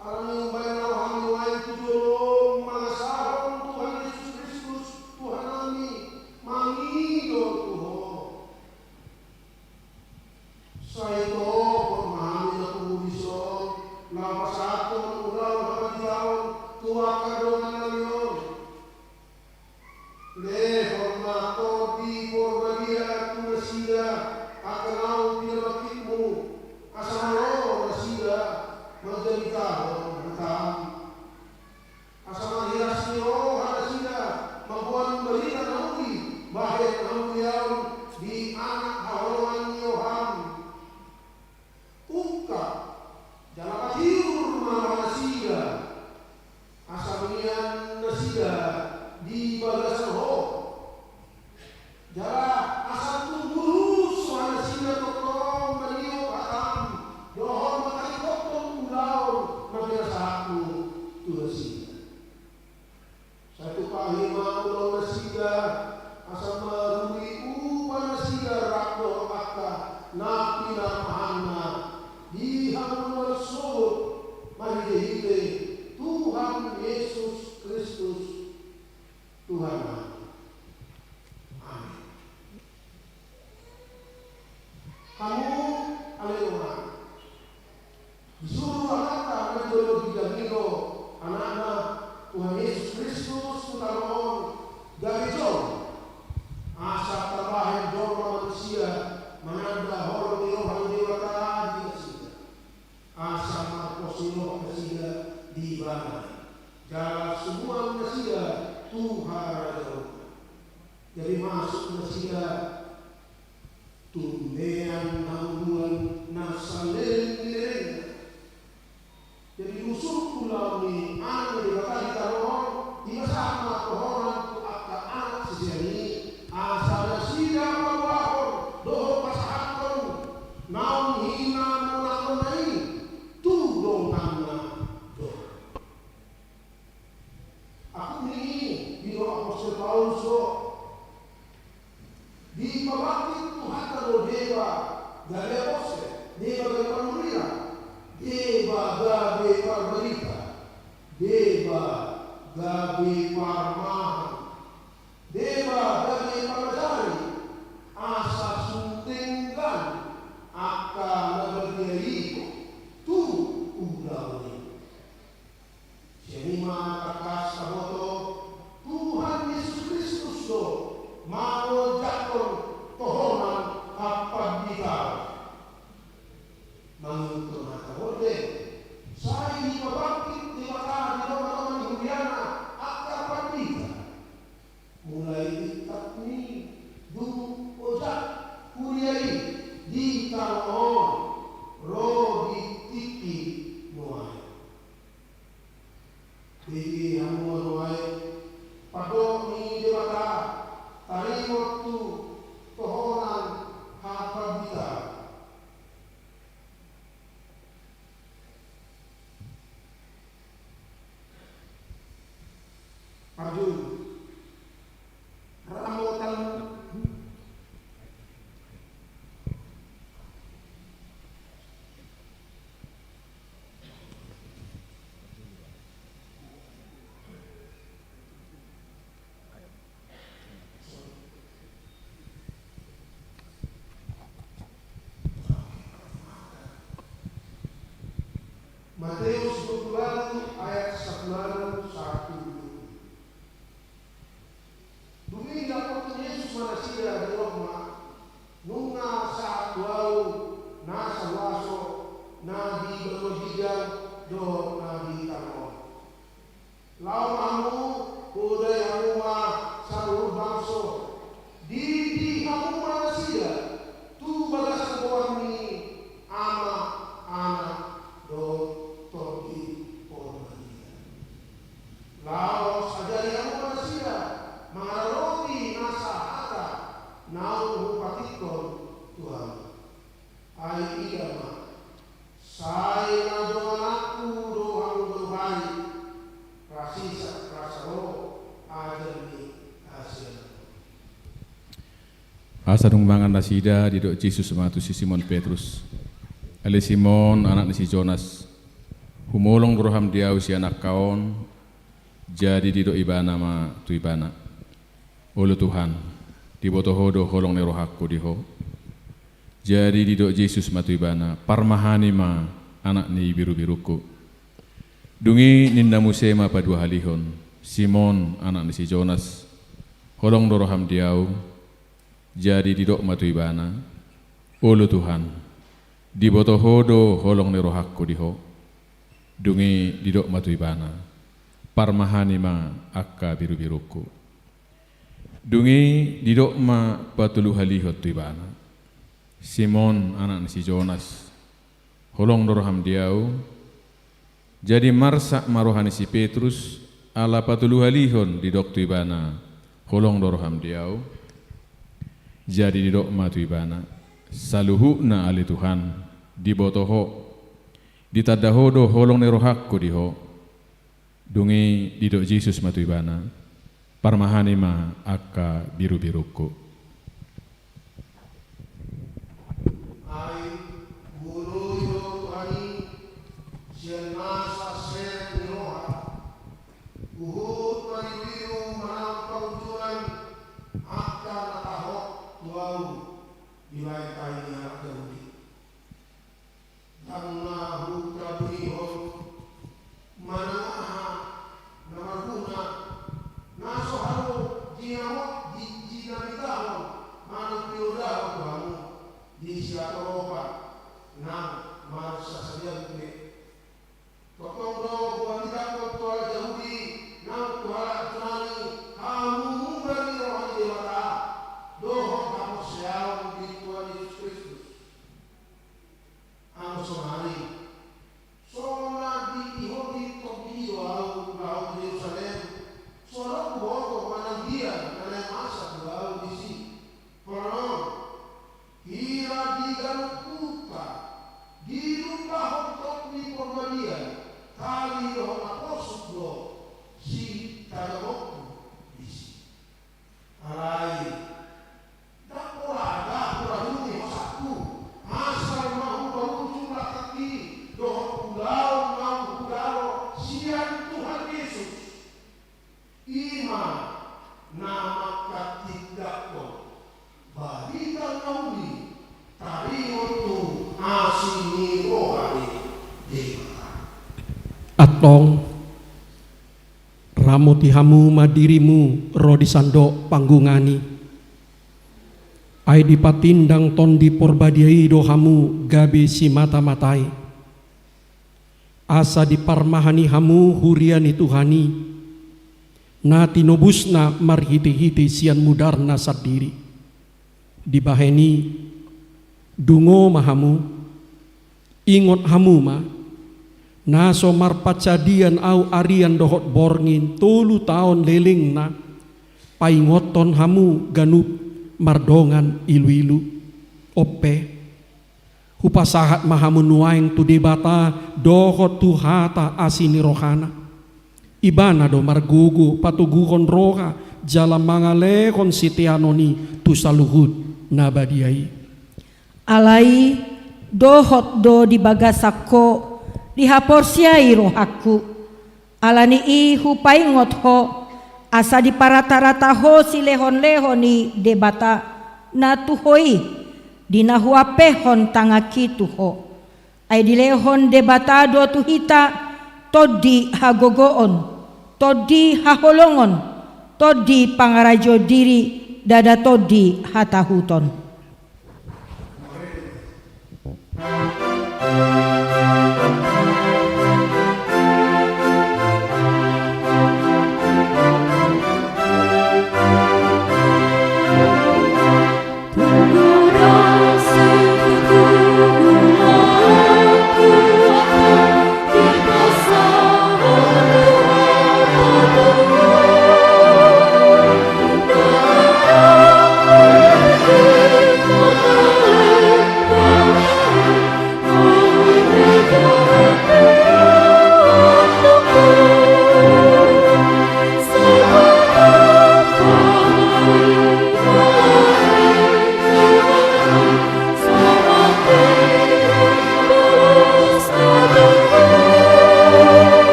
Alani i umbahen laho hami nuaeng tu jolom mangasahon Tuhan Jesus Kristus Tuhannami, mangido tu Ho. Sai topot ma hami na pungu dison laho pasahathon ulaon hapanditaon tu angka dongannami on. Lehon ma Tondi Porbadia tu nasida angka naung pinabangkitmu, asa malo nasida manjamitahon hataM. Asa marhiras ni roha nasida mamboan barita na uli bahen hamuliaon di anak haholongan ni rohaM. Ungkap jala patiur ma roha nasida, asa mian nasida di bagasan Ho. Jala asa tumbu luhut roha nasida tongtong mangido hataM dohot manghatindanghon ulaon na pinasahatMu tu nasida. Sai tumpahi ma ulaon nasida, asa maruli upa nasida rap dohot angka na pinarmahanna di hangoluan sogot marhitehite Tuhan Jesus Kristus Tuhannami. Amin. Hamu ale dongan, disuru Amanta na di banua ginjang i do Anakna Tuhan Jesus Kristus tu tano on gabe jolo, asa tarbahen jolma manisia mananda holong ni roha ni Debata di nasida. Asa marpos ni roha nasida di Ibana, jala sumuan nasida tu harajaonna. Jadi masuk nasida tu mean hangoluan na saleleng ni lelengna. Jadi tusuk ulaon ni Anak ni Debata di tano on, dipasahat ma tohonan tu angka anak sisean i, asa nasida paboahon dohot pasahathon naung hinamonanghonna i tu donganna dongan. Angkup ni i didok apostel Paulus do: Dipabangkit Tuhanta do deba gabe apostel, deba gabe parwira, deba gabe parbarita, deba gabe parmahan, deba gabe pangajari, asa sun denggan angka na badia i tu ulaon i. Sian i ma tangkas taboto, Tuhan Jesus Kristus do mangojakhon tohonan hampanditaon. Mangihuthon hata gordeng, sai dipabangkit Debata di dongan-dongan ni huriana angka pandita. Mulai tingkatni dung ojak huria i di tano on ro di tingki nuaeng. Bege hamu ma nuaeng pandok ni Debata taringot tu tohonan hampanditaon. Parjolo. Ramotan. Mateus dua pulu ualu ayat sampulu ualu sahat tu dua pulu. Dung i didok Tuhan Jesus ma nasida, didok ma: Nunga sahat tu Ahu nasa huaso na di banua ginjang dohot na di tano on. Laho ma hamu, podai hamu ma saluhut bangso, didi hamu ma nasida tu bagasan goar ni Ama, Anak dohot Tondi Porbadia. Laos ajari hamu ma nasida mangaradoti nasa hata naung hupatikkon tu hamu. Ai ida ma, sai na dongananku do hamu ganup ari, rasisap rasa ro ajar ni hasiangan. Asa dung mangan nasida, didok Jesus ma tu si Simon Petrus: Ale Simon, anak ni si Jonas, humolong do roham di ahu sian angka on? Jadi didok ibana ma tu ibana: Olo Tuhan, diboto Ho do holong ni rohangku di Ho. Jadi didok Jesus ma tu ibana: Parmahani ma, anak ni birubirungku. Dung i ninna muse ma paduahalihon: Simon, anak ni si Jonas, holong do roham di ahu? Jadi didok ma tu ibana: Olo Tuhan, diboto Ho do holong ni rohangku di Ho. Dung i didok ma tu ibana: Parmahani ma angka birubirungku. Dung i didok ma patoluhalihon tu ibana: Simon, anak ni si Jonas, holong do roham di ahu? Jadi marsak ma roha ni si Petrus, ala patoluhalihon didok tu ibana: Holong do roham di ahu? Jadi didok ma tu ibana: Saluhutna ale Tuhan, diboto Ho, ditanda Ho do holong ni rohangku di Ho. Dung i didok Jesus ma tu ibana: Parmahani ma angka birubirungku. Ai, huoloi do Tuhan i sian nasa serep ni roha, huhut mariruiru manaon pangunjunan angka na tahot tu ahu dibahen tahi ni halak Jahudi. Ndang na hutabunihon manang aha na marguna, na so halo jinamot di jinamitahon manang piodahon tu hamu di siatoropan nang marsasadian be. Tongtong do huaminangkon tu halak Jahudi nang tu halak Junani hamumungan ni roha ni Debata dohot haporseaon di Tuhan Jesus Kristus. Anggo sonari, so na diihoti Tondi i do ahu laho tu Jerusalem, so adong huboto manang dia na naeng marsap tu ahu disi. Holan on, hira di ganup huta dilumbahon Tondi Porbadia, tali dohot naposuk do sitagamokku disi. Alai ndang pola da hurajumi hosangku, asal ma hupaujung langkangki dohot ulaon naung hujalo sian Tuhan Jesus. I ma na manghatindanghon barita na uli taringot tu asi ni roha ni Debata. Antong, ramoti hamu ma dirimu ro di sandok panggungan i. Ai dipatindang Tondi Porbadia i do hamu gabe simatamatai, asa diparmahani hamu huria ni Tuhan i, na tinobusna marhitehite sian mudarna sandiri. Dibahen i, dungo ma hamu, ingot hamu ma, na so marpansadian ahu arian dohot borngin tolu taon lelengna, paingothon hamu ganup mardongan iluilu. On pe, hupasahat ma hamu nuaeng tu Debata dohot tu hata asi ni rohana. Ibana do margogo patoguhon roha jala mangalehon siteanon i tu saluhut na badia i. Alai dohot do di bagasan ho dihaporseai rohangku. Ala ni i hupaingot ho, asa diparatarata ho silehonlehon ni Debata na tu ho i, di na huampehon tanganki tu ho. Ai dilehon Debata do tu hita tondi hagogoon, tondi haholongon, tondi pangarajoon diri, ndada tondi hatahuton.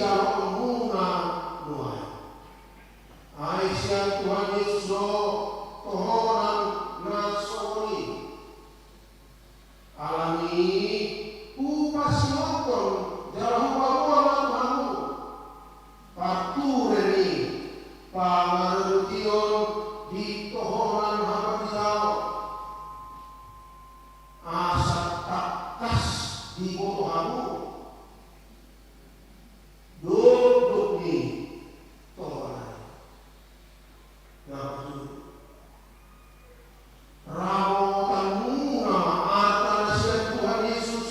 jaloonmuna nuaeng. Ai sian Tuhan Jesus do tohonan na songon i. Alani i hupasingothon jala hupaboa ma tu hamu parture ni pangarution di tohonan haparditahon, asa tangkas diboto hamu dokdok ni tohonan i. Na parjolo, ramotanmuna ma arta na sian Tuhan Jesus,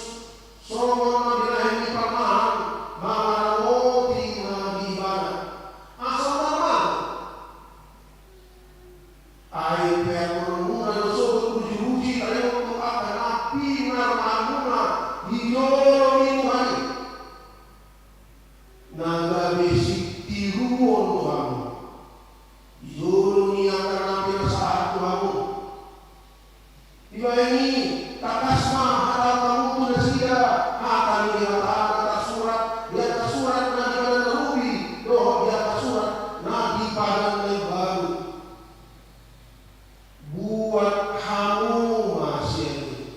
songon na binahen ni parmahan mangaramoti na di Ibana. Asa unang mago. Ai peakhononmuna do sogot uji-uji taringot tu angka na pinarmahanmuna di jolo ni Tuhan i. Na gabe sitiruon do hamu di jolo ni angka na pinasahat tu hamu. Dibahen i, tangkas ma hatahonon hamu tu nasida hata ni Debata na tarsurat di angka surat na di Padan na Robi dohot di angka surat na di Padan na Imbaru. Buat hamu ma sian i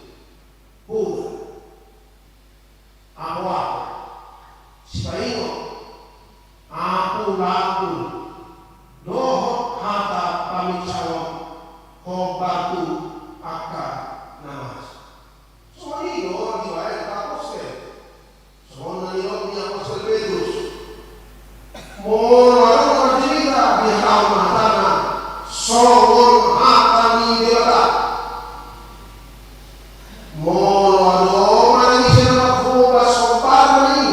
poda, apoapo, sipaingot, apulapul, dohot hata paminsaon hombar tu angka na masa. Songon i do dibahen angka apostel. Songon na nidok ni apostel Petrus, molo adong na marjamita, dihatahon ma hatana songon hata ni Debata. Molo adong manang ise na marhobas hombarna i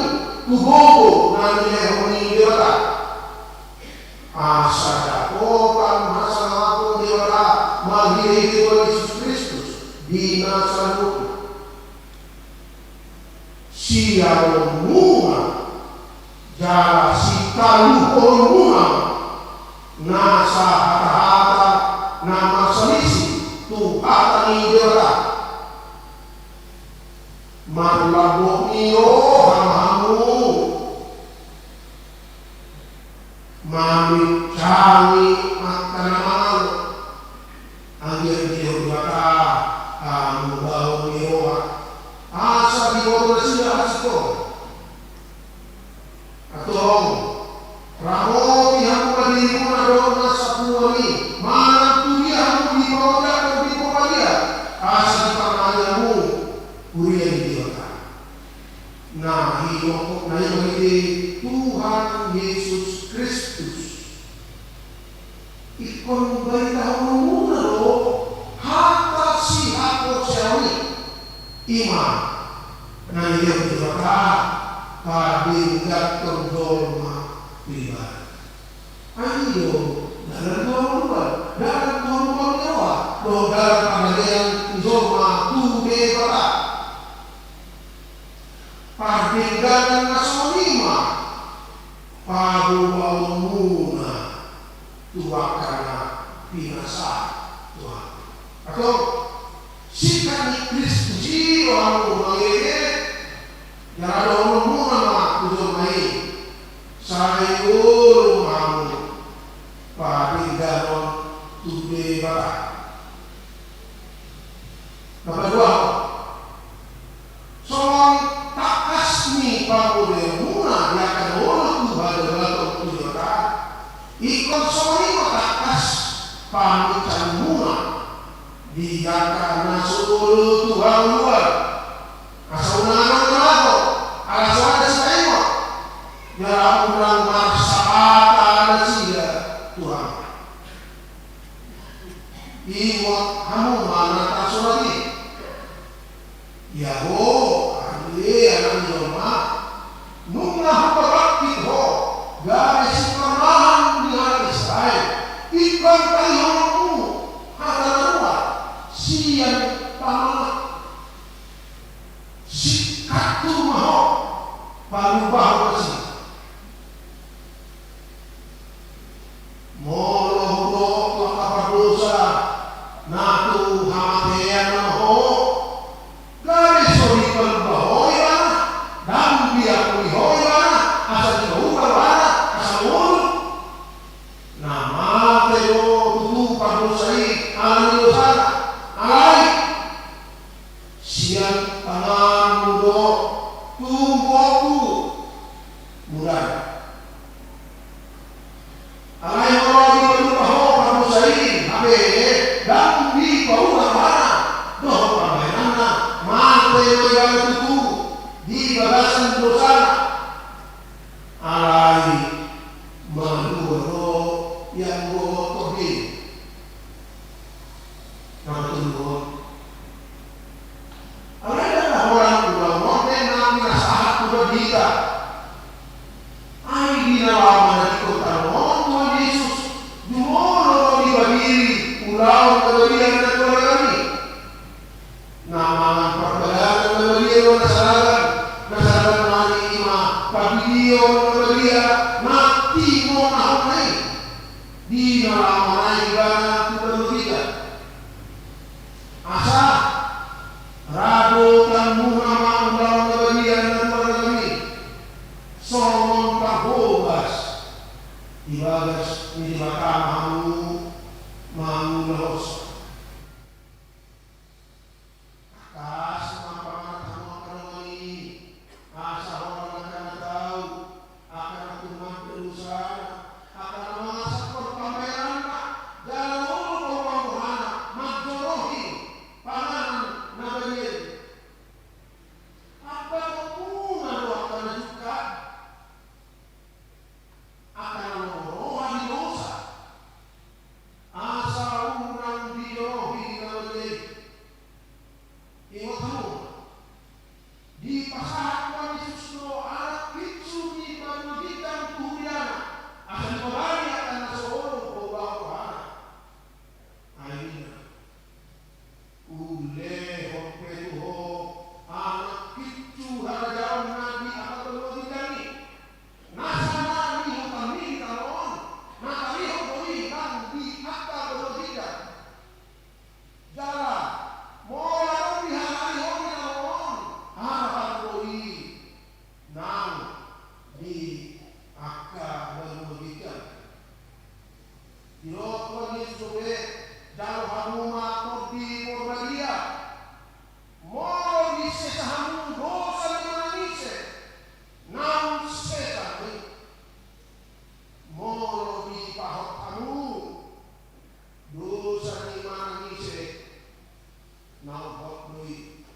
tu gogo na nilehon ni Debata, asa dapotan hasangapon Debata marhitehite Tuhan Jesus Kristus di na saluhutna. Siadoonmuna jala sitaluhonmuna nasa hata-hata na marsalisi tu hata ni Debata. Marlambok ni roha ma hamu mamincangi angka na malo. Anggiat dilehon Debata hamu baoa ni roha, asa diboto nasida hasintongna. Antong, ramoti hamu ma dirimuna dohot na sapunguan i, manang tu dia hamu dipaojakhon, dipaojakhon, asa diparmahan hamu huria ni Debata. Na i do, na i do marhite Tuhan Jesus Kristus. Ingkon baritahonmuna do hata sihaporseaon i. I ma na nilehon ni Debata pardengganhon jolma tu Ibana. Ai i do dalan tu haluaon, dalan tu haluaon ni roha, dohot dalan pardengganan ni jolma tu Debata. Pardengganan na songon i ma paboaonmuna tu angka na pinasahat Tuhan. Antong, singkat ni Kristus i do hamu mangelekelek, jala dohononmuna ma tu jolma i, sai olo ma hamu padengganon tu Debata. Na paduahon, songon tangkas ni pamboaonmuna di angka na olo tu hadaulaton tu Debata, ingkon songon i ma tangkas pamintanganmuna di angka na so olo tu hadaulaton. Asa unang adong na mago, ala so adong sipaingot, jala unang marsapata nasida tu hamu. Ingot hamu ma na tarsurat i. Ia ho, ale anak ni jolma, nunga hupabangkit ho gabe siparmahan ni halak Israel. Ingkon talihononmu hata na ruar sian pamangan. Singkat tu ma ho, parubahon nasida. Laon na badia na tuan nami. Na mangan pardagangan na badia do na saragan, na saragan nari i ma padidion na badia na timonahon i. Di na laho manai ibana tu Banua Ginjang. Asa ra do tanmuna ma ulaon na badia na tuan nami. Songon parhohas di bagas ni Debata ma hamu mangulahosa. Tangkas ma pamanat hamu angka dongan i, asa holan angka na tau, angka na tumanda dosana, angka na mangasahon pambaheranna, jala molo paboa rohana manjolohi panganan na badia i. Ambatonmuna do angka na jungkat, angka na lomo roha di dosa, asa unang dijolohi na badia i. Ingot hamu, dipasahat Tuhan Jesus do anak pinsu ni Banua Ginjang tu huriana, asa dipabali angka na so holong paboa rohana. Ai ninna, Hulehon pe tu ho anak pinsu harajaon na di angka banua ginjang i. Nasa na nihutanni di tano on, na talihon do i nang di angka banua ginjang. Jala molo adong dihalali ho di tano on, harapan do i nang di angka banua ginjang. Didok Tuhan Jesus dope, jalo hamu ma Tondi Porbadia. Molo disesa hamu dosa ni manang ise, naung sesa do i. Molo dipahot hamu dosa ni manang ise, naung hot do i.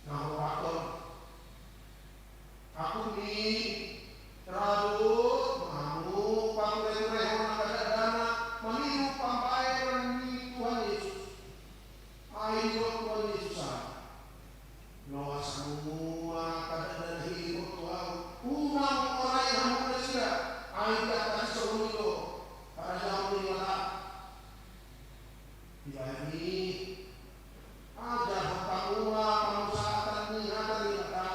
Na huhatahon, angkup ni, ra do ma hamu patureturehon angka dakdanak maniru pambahenan ni Tuhan Jesus. Ai didok Tuhan Jesus, loas hamu ma angka dakdanak i tu ahu, unang orai hamu nasida, ai di angka sisogot i do harajaon ni Debata. Dibahen i, ajarhon hamu ma pamusaatan ni hata ni Debata,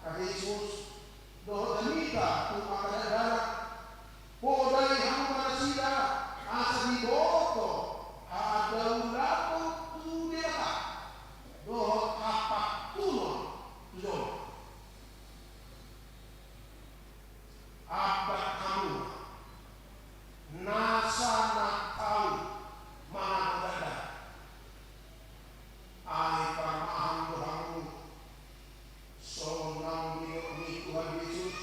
kata Jesus, dohot jamita tu angka dakdanak, podai hamu ma nasida, asa diboto hadaulaton tu Debata dohot hapantunon tu jolma. Ambat hamu ma nasa na tau mangago dakdanak. Ai parmahan do hamu, songon naung nidok ni Tuhan Jesus,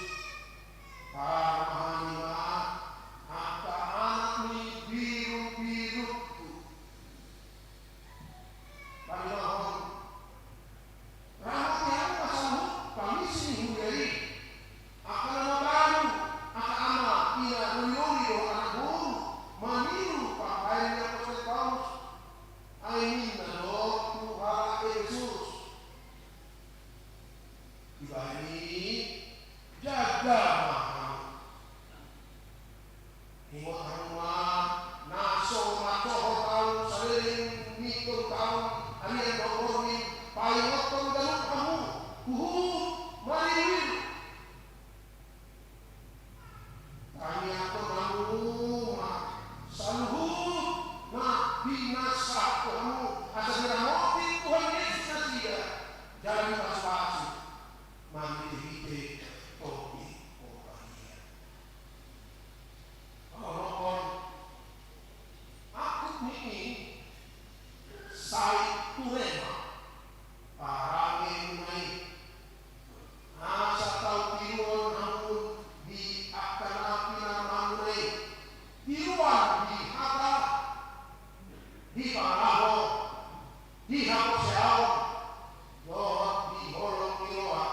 parmahani ma angka anak ni birubirungku. Palimahon, ramoti hamu ma saluhut pangisi ni huria i, angka na mabalu, angka ama, ina, doli-doli dohot anak boru, maniru pambahen ni apostel Paulus. Ai ninna do tu halak Efesus, dibahen i, jaga ma hamu. Ingot hamu ma na so mansohot ahu saleleng ni tolu taon, arian dohot borngin, paingothon ganup hamu huhut mariruiru. Tangiangkon hamu ma saluhut na pinasahat hamu, asa diramoti Tuhan Jesus nasida jala dipasupasu marhitehite Tondi Porbadia. Pahonokhon, angkup ni i, sai ture ma parange muna i. Asa tau tiruon hamu di angka na pinarmahanmuna i, tiruan di hata, di pangalaho, di haporseaon, dohot di holong ni roha.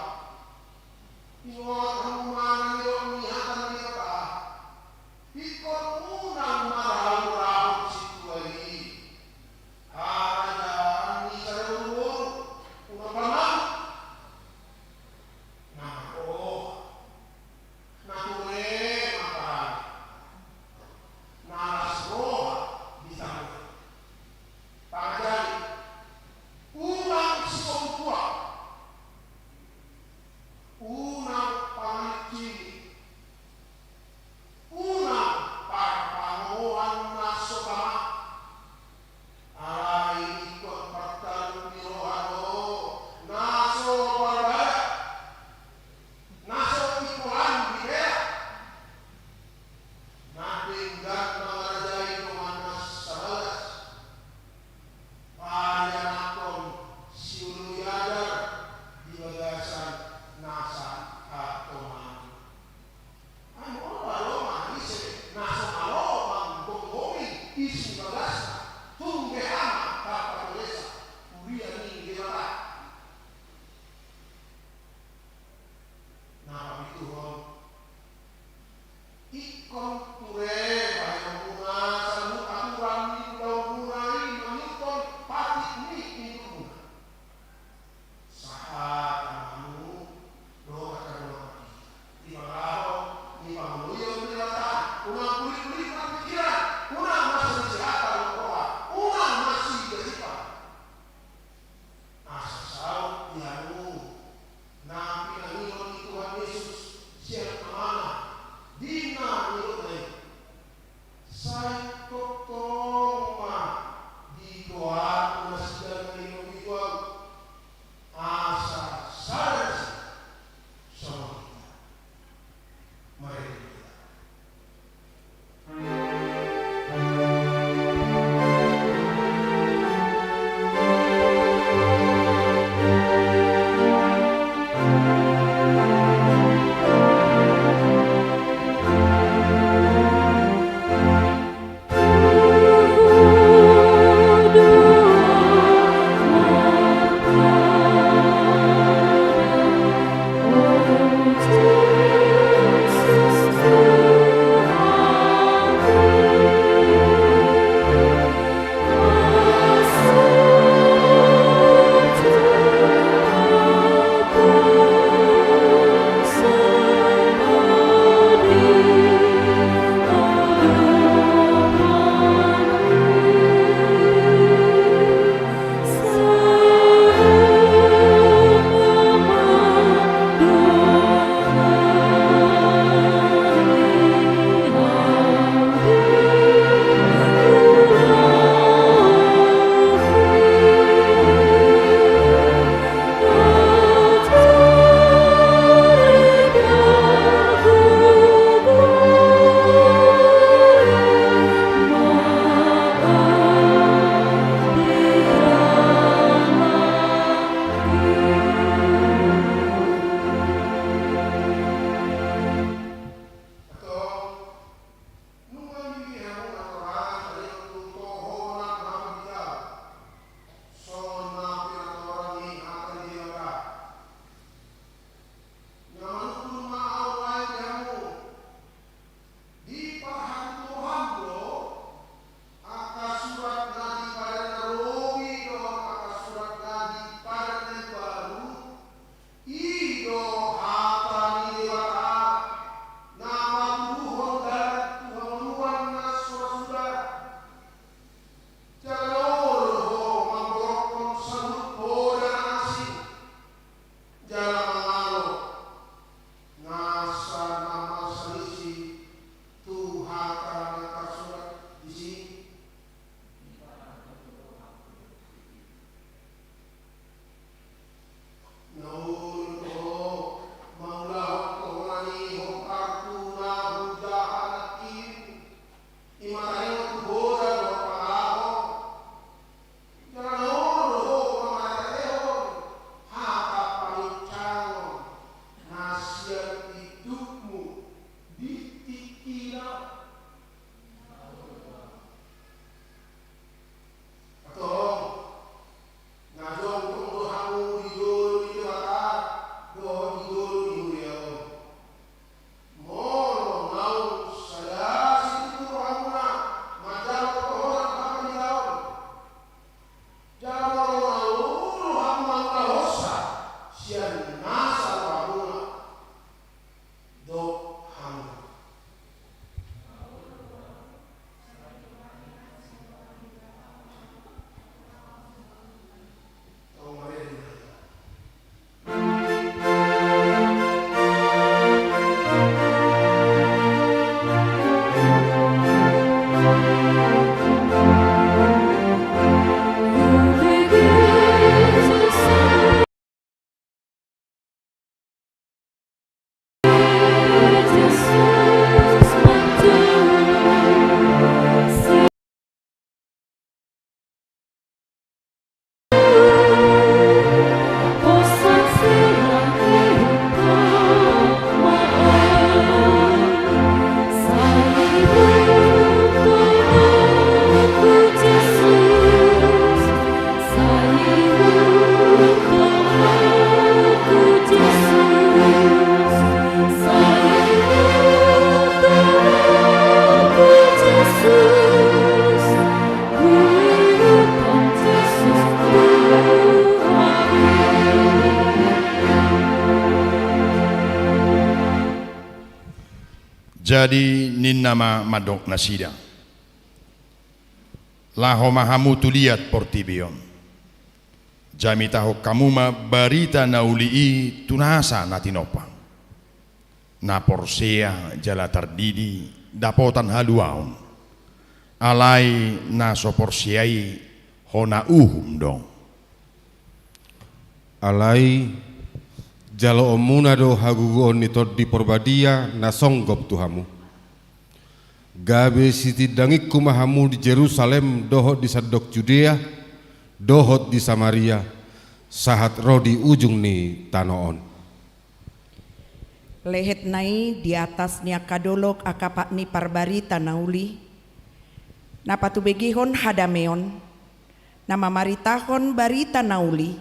Ingot hamu ma na nidok ni hata ni Debata, ingkon unang marhaurahon sintua i. Harajaan ni sada boruboru, unang palamabut. Na marroha, na ture ma parange, na las roha Jadi ninna ma mandok nasida: Laho ma hamu tu liat portibi on, jamitahon hamu ma barita na uli i tu nasa na tinompa. Na porsea jala tardidi dapotan haluaon, alai na so porsea i hona uhum do. Alai jaloonmuna do hagogoon ni Tondi Porbadia na songgop tu hamu. Gabe sitindangingku ma hamu di Jerusalem dohot di sandok Judea, dohot di Samaria, sahat ro di ujung ni tano on. Lehet na i di atas ni angka dolok angka pat ni parbarita na uli, na patubegehon hadameon, na mamaritahon barita na uli,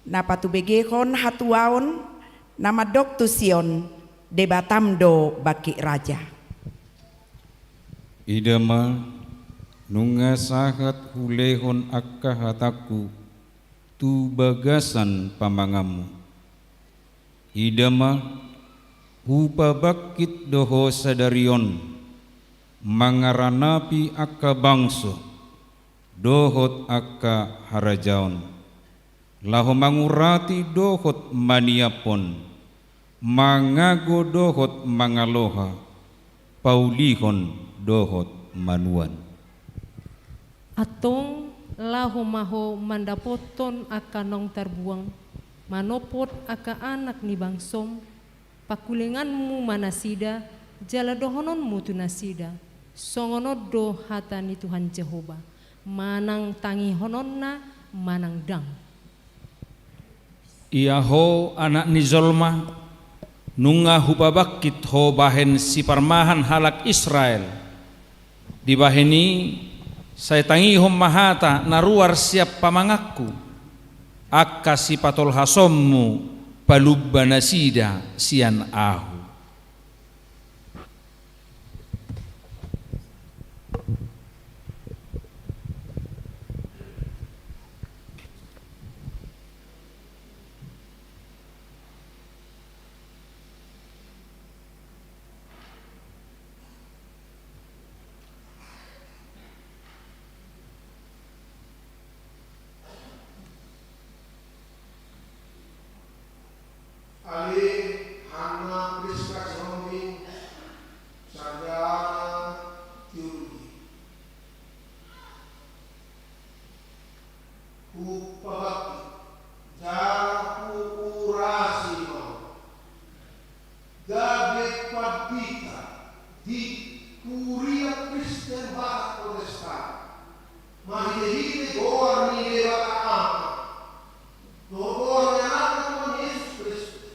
na patubegehon hatuaon, na mandok tu Sion: Debatam do bangkit raja. Ida ma, nunga sahat hulehon angka hatangku tu bagasan pamanganmu. Ida ma, hupabangkit do ho sadari on mangaranapi angka bangso dohot angka harajaon, laho mangurati dohot maniaphon, mangago dohot mangaloha, paulihon dohot manuan. Antong laho ma ho mandapothon angka naung tarbuang, manopot angka anak ni bangsom, pangkulinganmu ma nasida, jala dohononmu tu nasida: Songon on do hata ni Tuhan Jahowa: Manang tangihononna, manang ndang. Ia ho, anak ni jolma, nunga hupabangkit ho bahen siparmahan halak Israel. Dibahen i, sai tangihon ma hata na ruar sian pamanganku, angka sipatolhasonmu palumba nasida sian ahu. Ale Hanna Priska Sihombing, sarjana teologi. Hupabangkit jala huurasi ma ho gabe pandita di Kuria Kristen Batak Protestan, marhitehite goar ni Debata Ama, dohot goar ni Anakna Tuhan Jesus Kristus,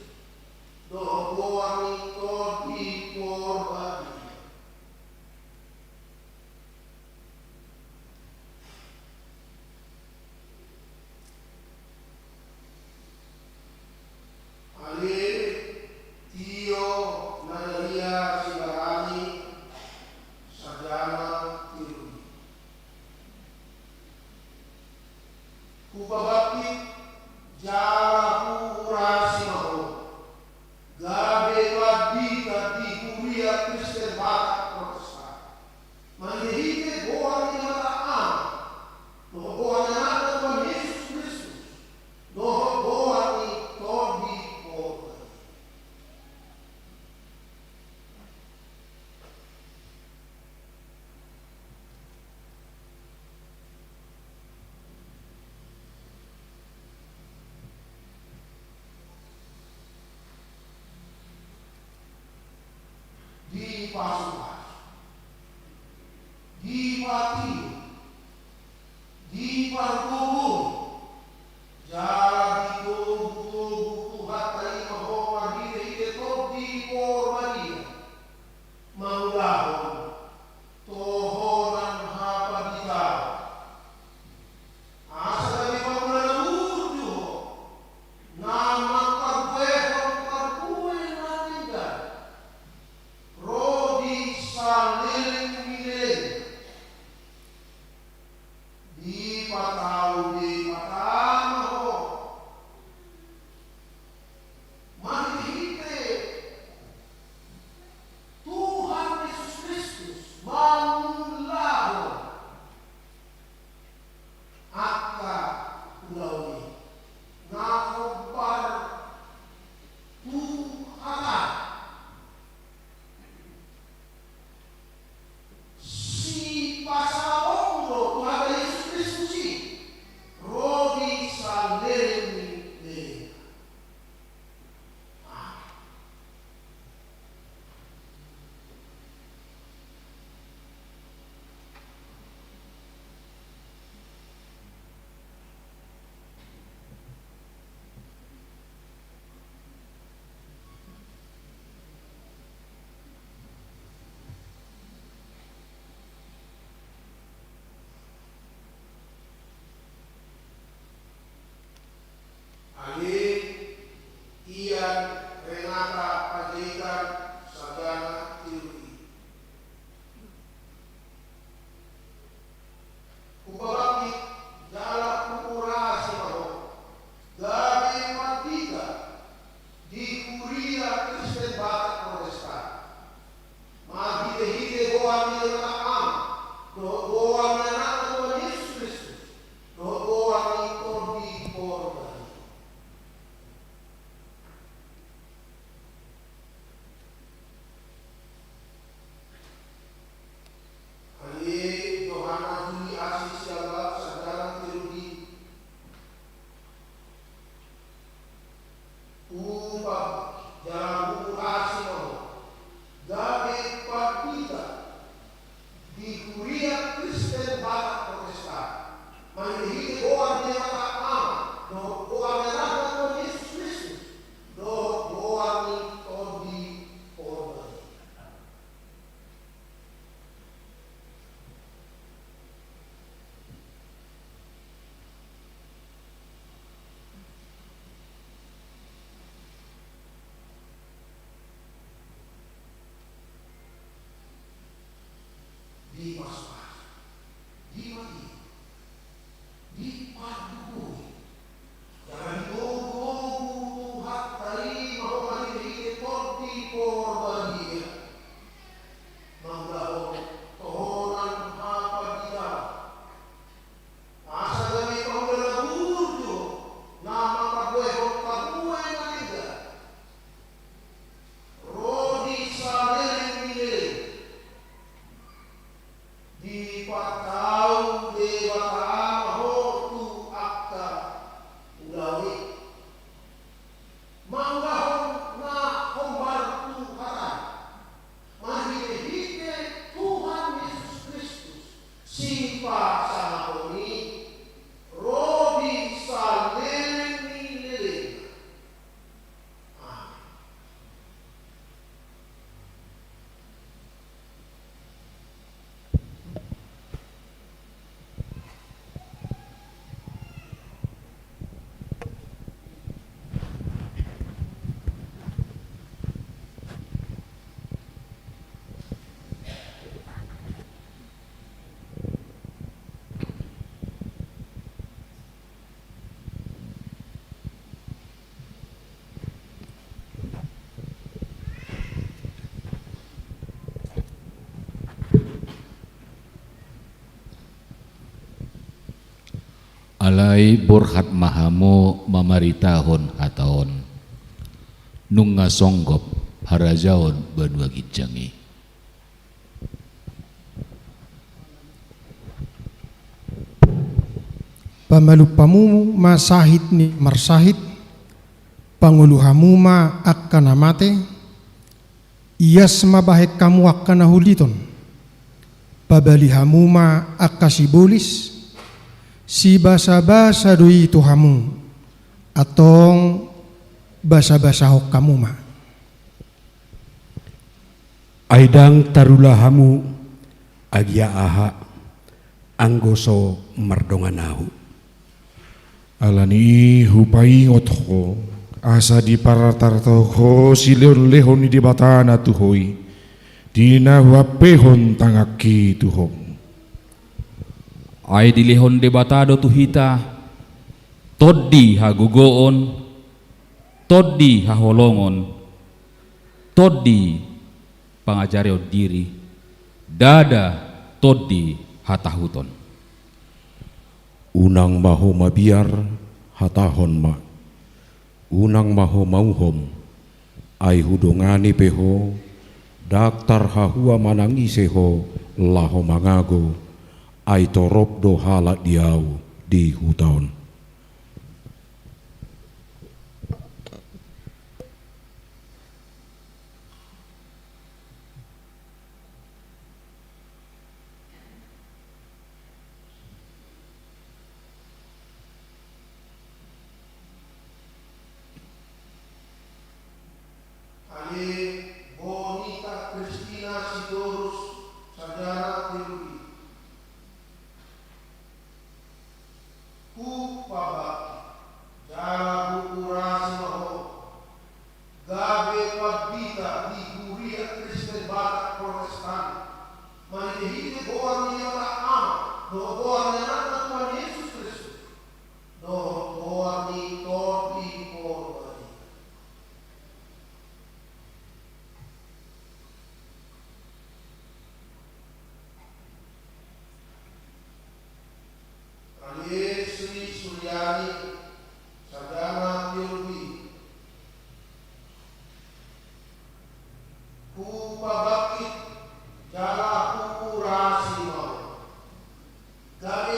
dohot goar ni Tondi Porbadia. Ale Tio Nadalia Sibarani, sarjana teologi. Hupabangkit jala huurasi ma ho gabe pandita di Kuria Kristen Batak Protestan, marhitehite goar ni Debata Ama, dohot goar ni Anakna Tuhan Jesus Kristus, dohot goar ni Tondi Porbadia. Dipasupasu, dipatiur, dipargogoi, jala ditogutogu Tuhanta i ma ho marhitehite Tondi Porbadia, mangulahon tohonan hapanditaon. Asa gabe pangula na burju ho, na mangkargoehon parbue na denggan ro di saleleng ni lelengna. Dipatau Debata ma ho marhitehite Alai borhat ma hamu mamaritahon hata on. Nunga songgop harajaon banua ginjang i. Pamalum hamu ma sahit ni marsahit, pangolu hamu ma angka na mate, ias ma bahen hamu angka na huliton, pabali hamu ma angka sibolis, sibasabasa do i tu hamu, antong basabasahon hamu ma. Ai ndang tarula hamu agia aha, anggo so mardongan ahu. Alani i hupaingot ho, asa dipartarto ho silehonlehon ni Debata na tu ho i, di na huampehon tanganki tu ho. Ai dilehon Debata do tu hita tondi hagogoon, tondi haholongon, tondi pangajarion diri, ndada tondi hatahuton. Unang ma ho mabiar, hatahon ma. Unang ma ho mauhom, ai hudongani pe ho, ndang tarhahua manang ise ho laho mangago, ai torop do halak di ahu di huta on. Ale Bonita Kristina Sitorus, sarjana teologi. Hupabangkit jala huurasi ma ho gabe pandita di Huria Kristen Batak Protestan, marhitehite goar ni Debata Ama dohot goar ni Anakna Tuhan Jesus Kristus dohot goar ni Tondi Porbadia. Ale Sri Suryani, sarjana teologi. Hupabangkit jala huurasi ma ho gabe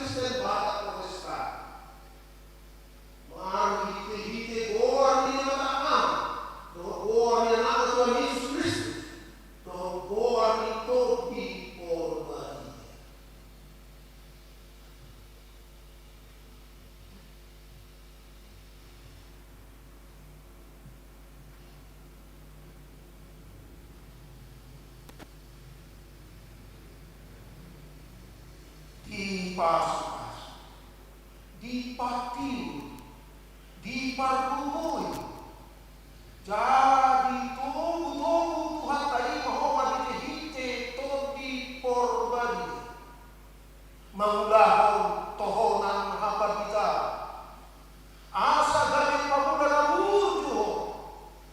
Kristen Batak Protestan. Marhitehite goar ni Debata Ama, dohot goar ni Anakna Tuhan Jesus Kristus, dohot goar ni Tondi Porbadia. Dipasupasu, dipatiur, dipargogoi. Jadi togutogu Tuhanta i ma ho marhitehite Tondi Porbadia. Mangulahon tohonan hapanditaan, asa gabe pamula na burju ho,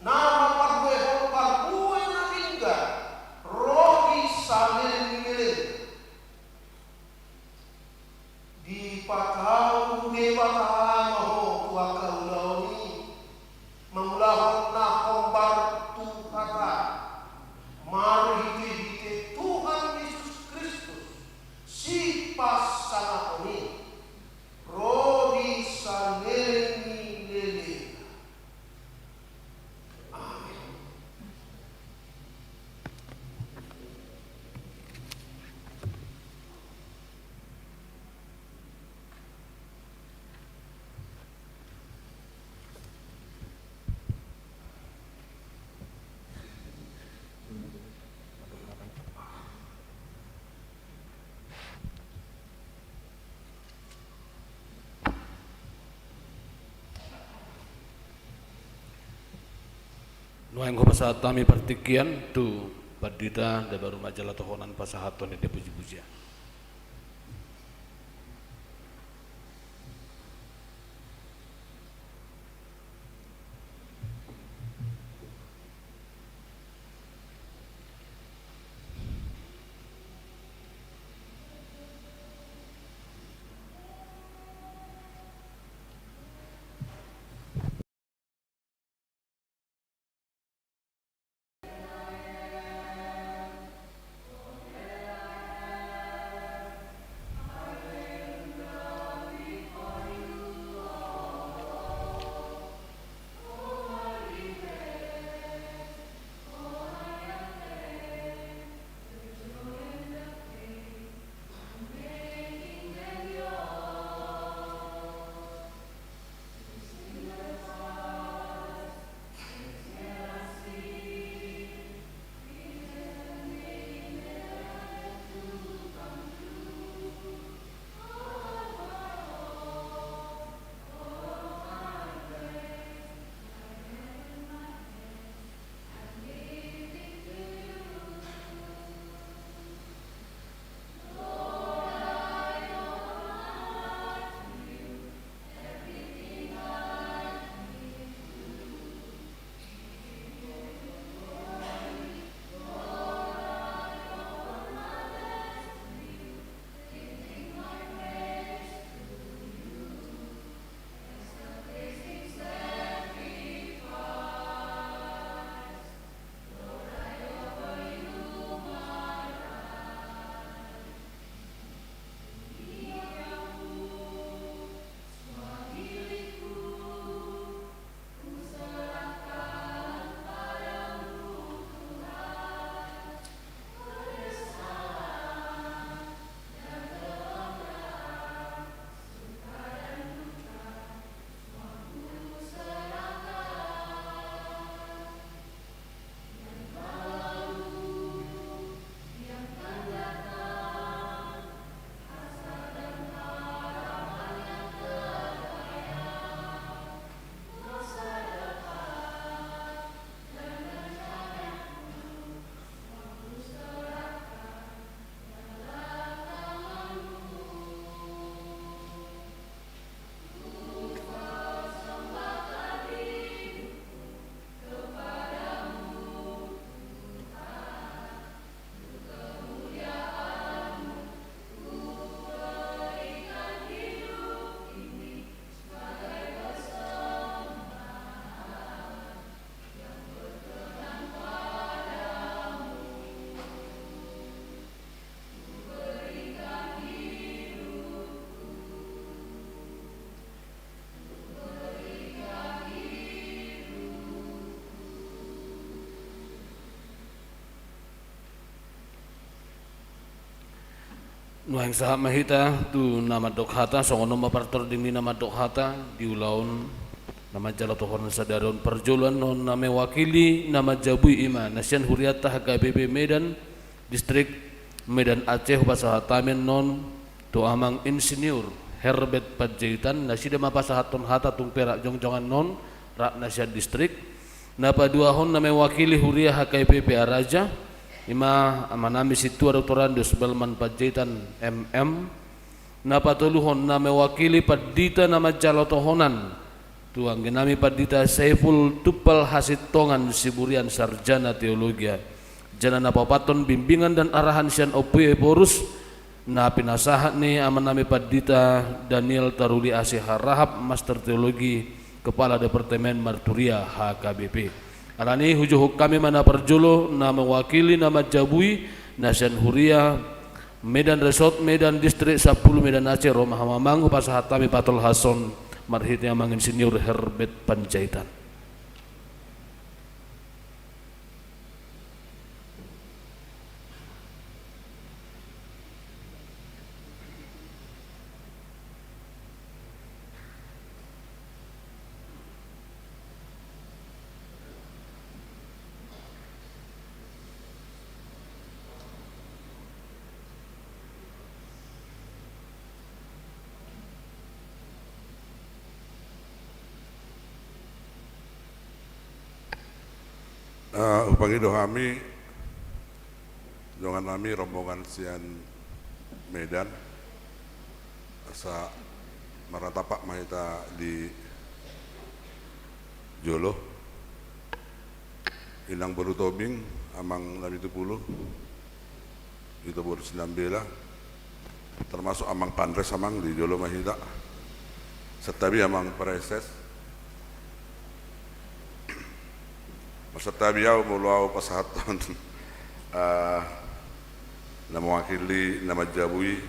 na mamparbuehon parbue na denggan ro di saleleng ni leleng. Dipatau Debata Ama ho tu angka ulaon i, mangulahon na hombar tu hata, marhitehite Tuhan Jesus Kristus, Sipasahaton i, ro di saleleng ni leleng. Amen. Nuaeng hupasahat hami partingkian tu pandita, da baru ma jala tohonan pasahaton ni pujipujian. Nuaeng sahat ma hita tu na mandok hata, songon on ma partording ni na mandok hata di ulaon na manjalo tohonan sadari on. Parjolo annon na mewakili na manjabui i ma na sian hurianta H K B P Medan, Distrik Medan Aceh, hupasahat hami annon tu Amang Insinyur Herbert Panjaitan, nasida ma pasahathon hata tung perak jongjong annon, rap na sian distrik. Na paduahon na mewakili huria H K B P Araja, i ma amanami Sintua Doktorandus Belman Panjaitan, M M. Na patoluhon na mewakili pandita na manjalo tohonan, tu angginami Pandita Saiful Tumpal Hasintongan Siburian, Sarjana Teologia. Jala na paopathon bimbingan dan arahan sian Ompu Ephorus, na pinasahat ni amanami Pandita Daniel Taruli Asi Harahap, Master Teologi, Kepala Departemen Marturia H K B P. Alani i hujohon hami ma na parjolo na mewakili na manjabui na sian huria Medan Resort, Medan Distrik Sampulu, Medan Aceh, ro ma hamu Amang, hupasahat hami patolhason marhite Amang Insinyur Herbert Panjaitan. Eh, hupangido hami, dongan nami, rombongan sian Medan, asa marnatampak ma hita di jolo. Inang boru Tobing, Amang Namitupulu, Ito boru Sinambela, termasuk Amang Panres, Amang, di jolo ma hita. Santabi Amang Praeses. Marsantabi ahu molo ahu pasahathon, eh, na mewakili na manjabui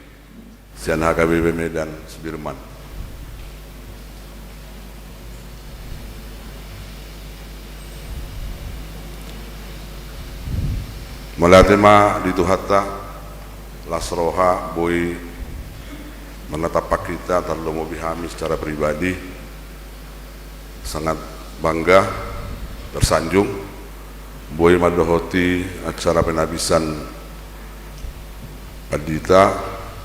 sian H K B P Medan Sudirman. Mauliate ma di Tuhanta, las roha, boi marnatampak hita, tarlumobi hami secara pribadi, sangat bangga, tersanjung, boi mandohoti acara penabisan pandita,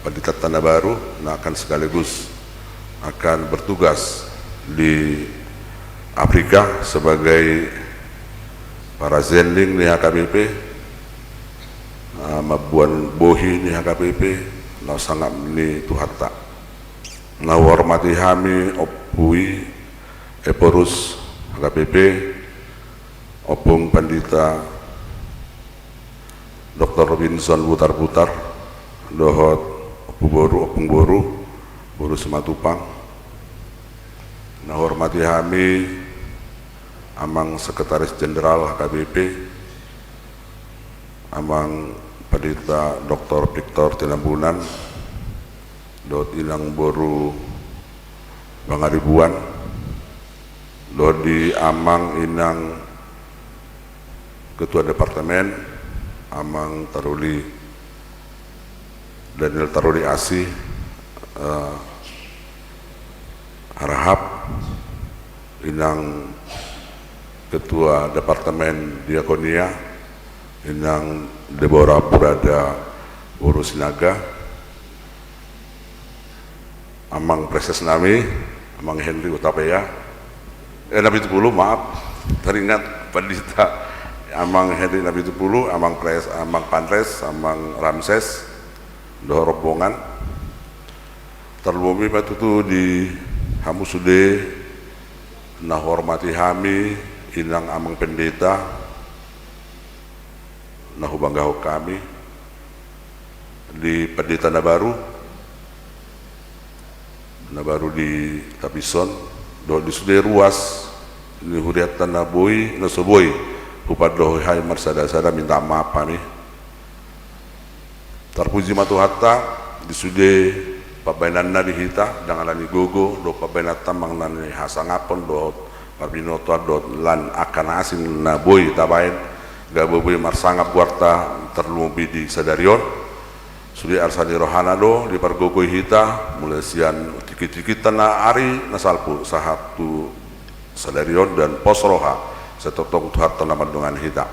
pandita na baru, na akan sekaligus akan bertugas di Afrika sebagai parazening ni H K B P, eh, mamboan bohi ni H K B P, na sangap ni Tuhanta. Na huhormati hami Ompu i, Ephorus H K B P, Ompung Pandita Doktor Robinson Butarbutar, dohot Ompu Boru, Ompung Boru, Boru Simatupang. Na huhormati hami Amang Sekretaris Jenderal H K B P, Amang Pandita Doktor Victor Tinambunan, dohot Inang Boru Pangaribuan, dohot di Amang Inang Ketua Departemen, Amang Taruli Daniel Taruli Asi, eh, Harahap, Inang Ketua Departemen Diakonia, Inang Deborah Burada Boru Sinaga, Amang Praeses nami, Amang Henry Hutapea. Eh, Namitupulu, maaf. Teringat Pandita Amang Henry Namitupulu, Amang Praes-, Amang Panres, Amang Ramses, dohot rombongan. Tarlumobi ma tutu di hamu sude, na huhormati hami, Inang Amang Pendeta, na hubanggahon hami, di pandita na baru, na baru di Tapison, dohot di sude ruas ni hurianta na boi, na so boi hupandohi hami marsada-sada, minta maaf hami. Tarpuji ma Tuhanta, di sude pambahenanna di hita, ndang alani gogo, dohot pambahenanta manang na nihasangapon, dohot parbinotoan, dohot lan angka na asing na boi tabahen, gabe boi marsangap goarta tarlumobi di sadari on. Sude arsa ni rohana do dipargogoi hita, mulai sian tingki-tingkinta na ari na salpu sahat tu sadari on dan pos roha, sai tongtong Tuhanta na mandongani hita.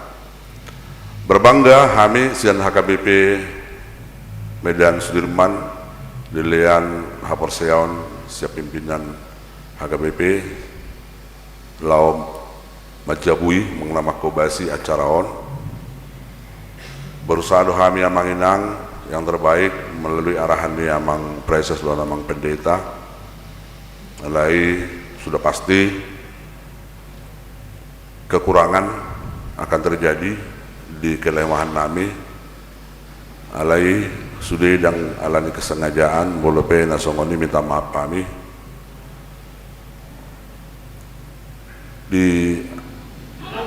Berbangga hami sian H K B P Medan Sudirman, dilean haporseaon sian pimpinan H K B P, laho manjabui, manang na manghobasi acara on. Berusaha do hami amang inang yang terbaik melalui arahan ni amang praeses dohot amang pendeta. Alai sudah pasti kekurangan akan terjadi di kelewahan nami. Alai sude ndang alani kesengajaan, molo pe na songon i minta maaf hami. Di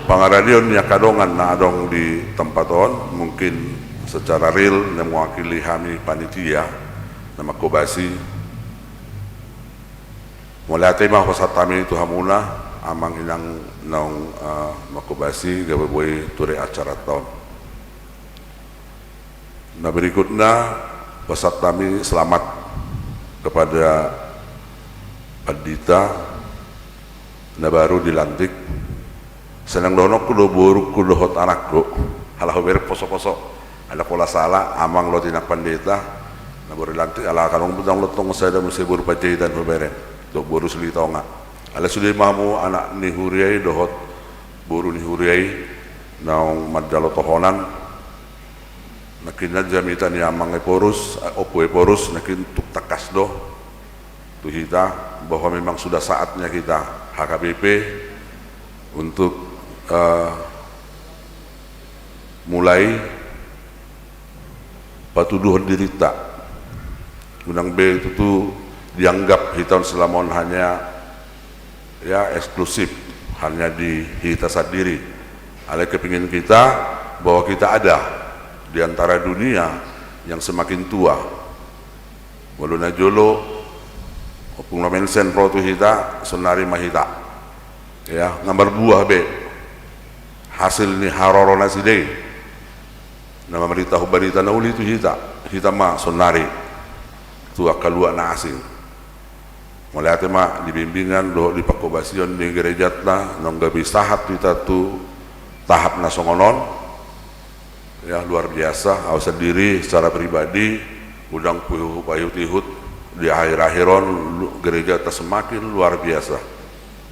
pangaradion ni angka dongan na adong di tempat on, mungkin secara real na mewakili hami panitia na manghobasi. Mauliate ma hupasahat hami tu hamuna amang inang naung, eh, manghobasi gabe boi ture acaranta on. Nah, berikutnya, pesan kami selamat kepada pandita na baru dilantik. Sonang dohononku do borungku dohot anakku, ala hubereng poso-poso. Ala pola sala, amang dohot inang pandita na baru dilantik, ala adong pe tong lontong sada muse boru Panjaitan hubereng dohot boru Silitonga. Ala sude ma hamu anak ni huria i dohot boru ni huria i naung manjalo tohonan. Nangkin na jamita ni amang Ephorus, eh, Ompu Ephorus, nangkin tuk tangkas do tu hita bahwa memang sudah saatnya kita H K B P untuk, eh, mulai patuduhon dirinta. Unang be tutu dianggap hita on selama on hanya, ya, eksklusif, hanya di hita sandiri. Alai kepingin kita bahwa kita ada di antara dunia yang semakin tua. Molo na jolo, Ompung na Mensen ro tu hita, sonari ma hita. Ya, nga marbuah be hasil ni haroro nasida i na mamarita, hubarita na uli tu hita, hita ma sonari tu angka luat na asing. Mauliate ma di bimbingan dohot di panghobasion ni gerejanta, naung gabe sahat hita tu tahap na songon on. Ya, luar biasa. Au sandiri secara pribadi, unang hupaihut-ihut, di akhir-akhir on lu-, gerejanta semakin luar biasa.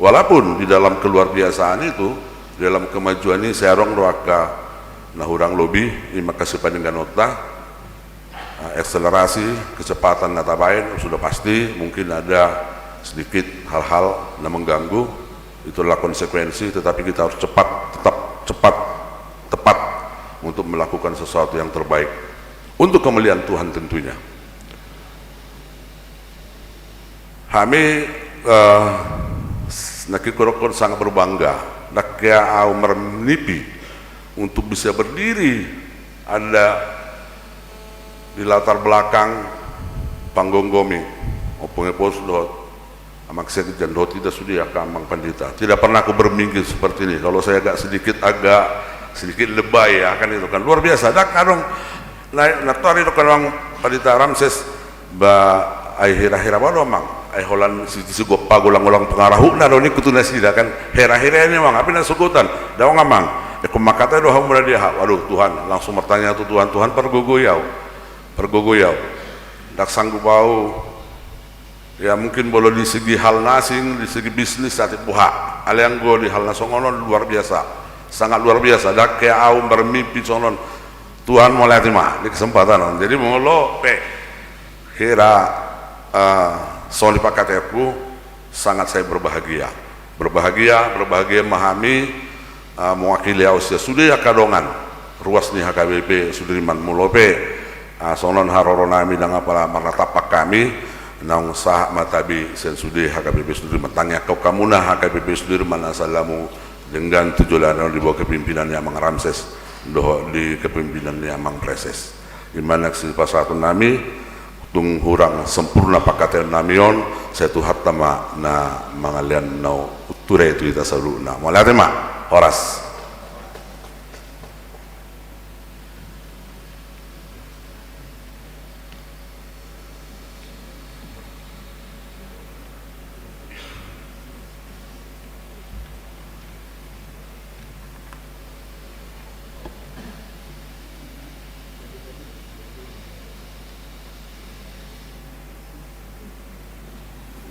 Walaupun di dalam keluar biasaan itu, di dalam kemajuan ini, sai adong do angka na hurang lobi, ima angka sipaningganonta. Nah, akselerasi, kecepatan na tabaen, sudah pasti mungkin ada sedikit hal-hal na mengganggu, itulah konsekuensi, tetapi kita harus cepat, tetap cepat, tepat untuk melakukan sesuatu yang terbaik untuk kemuliaan Tuhan tentunya. Hami, eh, s-, nangkin hudokhon sangat berbangga. Ndang hea au marmimpi untuk bisa berdiri ada di latar belakang panggomgomi, Ompung Ephorus dohot amang sekjen dohot ida sude angka amang pandita. Tidak pernah aku bermimpi seperti ini. Kalau saya agak sedikit, agak sedikit lebay, ya, kan itu kan. Luar biasa. Ndang adong na, na tor i do kan amang pandita Ramses, ba ai hira-hira ma do amang, ai holan si, sigompa golang-golang pangarahutna do ningku tu nasida kan, hira-hira i amang, hape na sogotan, daong amang, ingkon mangkatai do hamu mula di aha, waduh Tuhan, langsung martanya tu Tuhan, Tuhan pargogoi au, pargogoi au, ndang sanggup au, ya mungkin molo di segi hal na asing, di segi bisnis, atik boha, alai anggo di hal na songon on luar biasa, sangat luar biasa, ndang hea au marmimpi songon on, Tuhan mauliate ma di kesempatan on. Jadi molo pe hira, eh, songon i pangkataionku, sangat saya berbahagia. Berbahagia, berbahagia ma hami, eh, mewakili au sian sude angka dongan ruas ni H K B P Sudirman, molo pe, eh, songon on haroro nami, ndang apala marnatampak hami, naung sahat ma tabi sian sude H K B P Sudirman. Tangiangkon hamuna H K B P Sudirman asa lam denggan tu joloan on di bawah kepimpinan ni amang Ramses dohot di kepimpinan ni amang Praeses. Ima na sipasahaton nami, tung hurang sempurna pangkataion nami on, sai Tuhanta ma na mangalean na ture tu hita saluhutna. Mauliate ma, horas.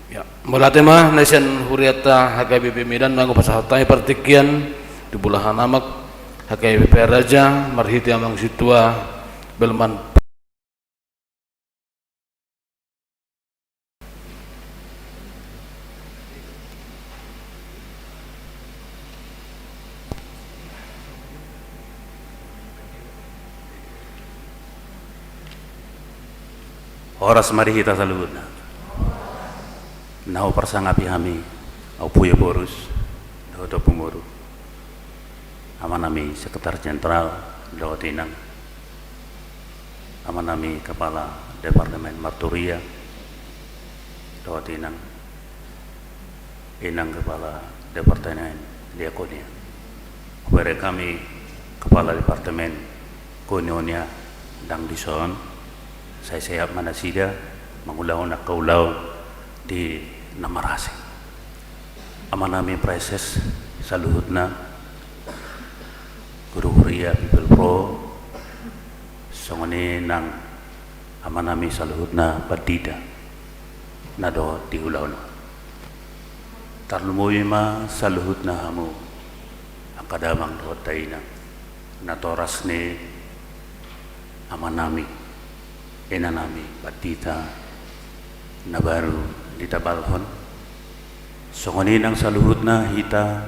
Ya, mauliate ma na sian hurianta H K B P Medan, nunga pasahat hami partingkian tu bulahan amak H K B P Raja, marhite amang sintua Belman. Horas ma di hita saluhutna. Na huparsangapi hami, Ompu Ephorus, dohot Ompu Moru, Amanami Sekretaris Jenderal, dohot Inang, Amanami Kepala Departemen Marturia, dohot Inang, Inang Kepala Departemen Diakonia. Hubereng hami Kepala Departemen Koinonia ndang dison, sai sehat ma nasida mangulahon angka ulaon di na marasing. Amanami praeses saluhutna, guru huria, pipil pro, songon i nang amanami saluhutna pandita na dohot di ulaon on. Tarlumobi ma saluhutna hamu angka damang dohot dainang, natoras ni amanami, inanami pandita na baru ditabalhon. Songon i nang saluhutna hita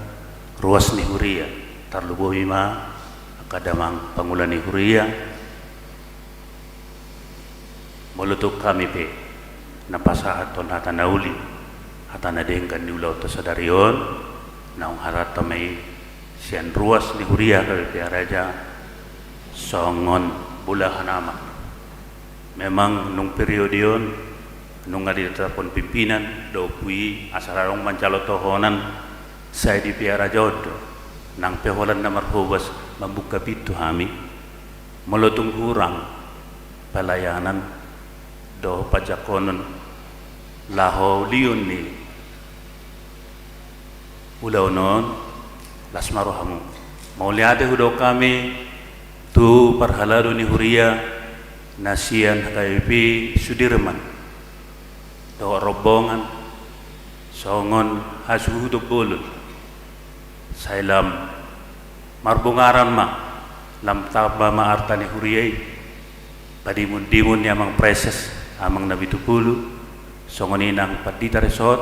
ruas ni huria, tarlumobi ma angka damang pangula ni huria. Molo tung hami pe na pasahathon hata na uli, hata na denggan di ulaonta sadari on, naung hatanta ma i sian ruas ni huria H K B P Raja, songon bulahan amak. Memang nung periode on nunga ditetapkon pimpinan do Ompu i asa adong manjalo tohonan, sai di P A Raja on do nang pe holan na marhobas mambuka pintu hami. Molo tung hurang pelayanan dohot panjangkonon laho ulion ni ulaon on, las ma rohamu. Mauliate hudok hami tu parhalado ni huria na sian H K B P Sudirman dohot rombongan, songon hasuhuton bolon, sai lam marbungaran ma, lam tamba ma arta ni huria i. Padimundimun ni amang praeses, amang na pitu pulu, songon i nang pandita resort,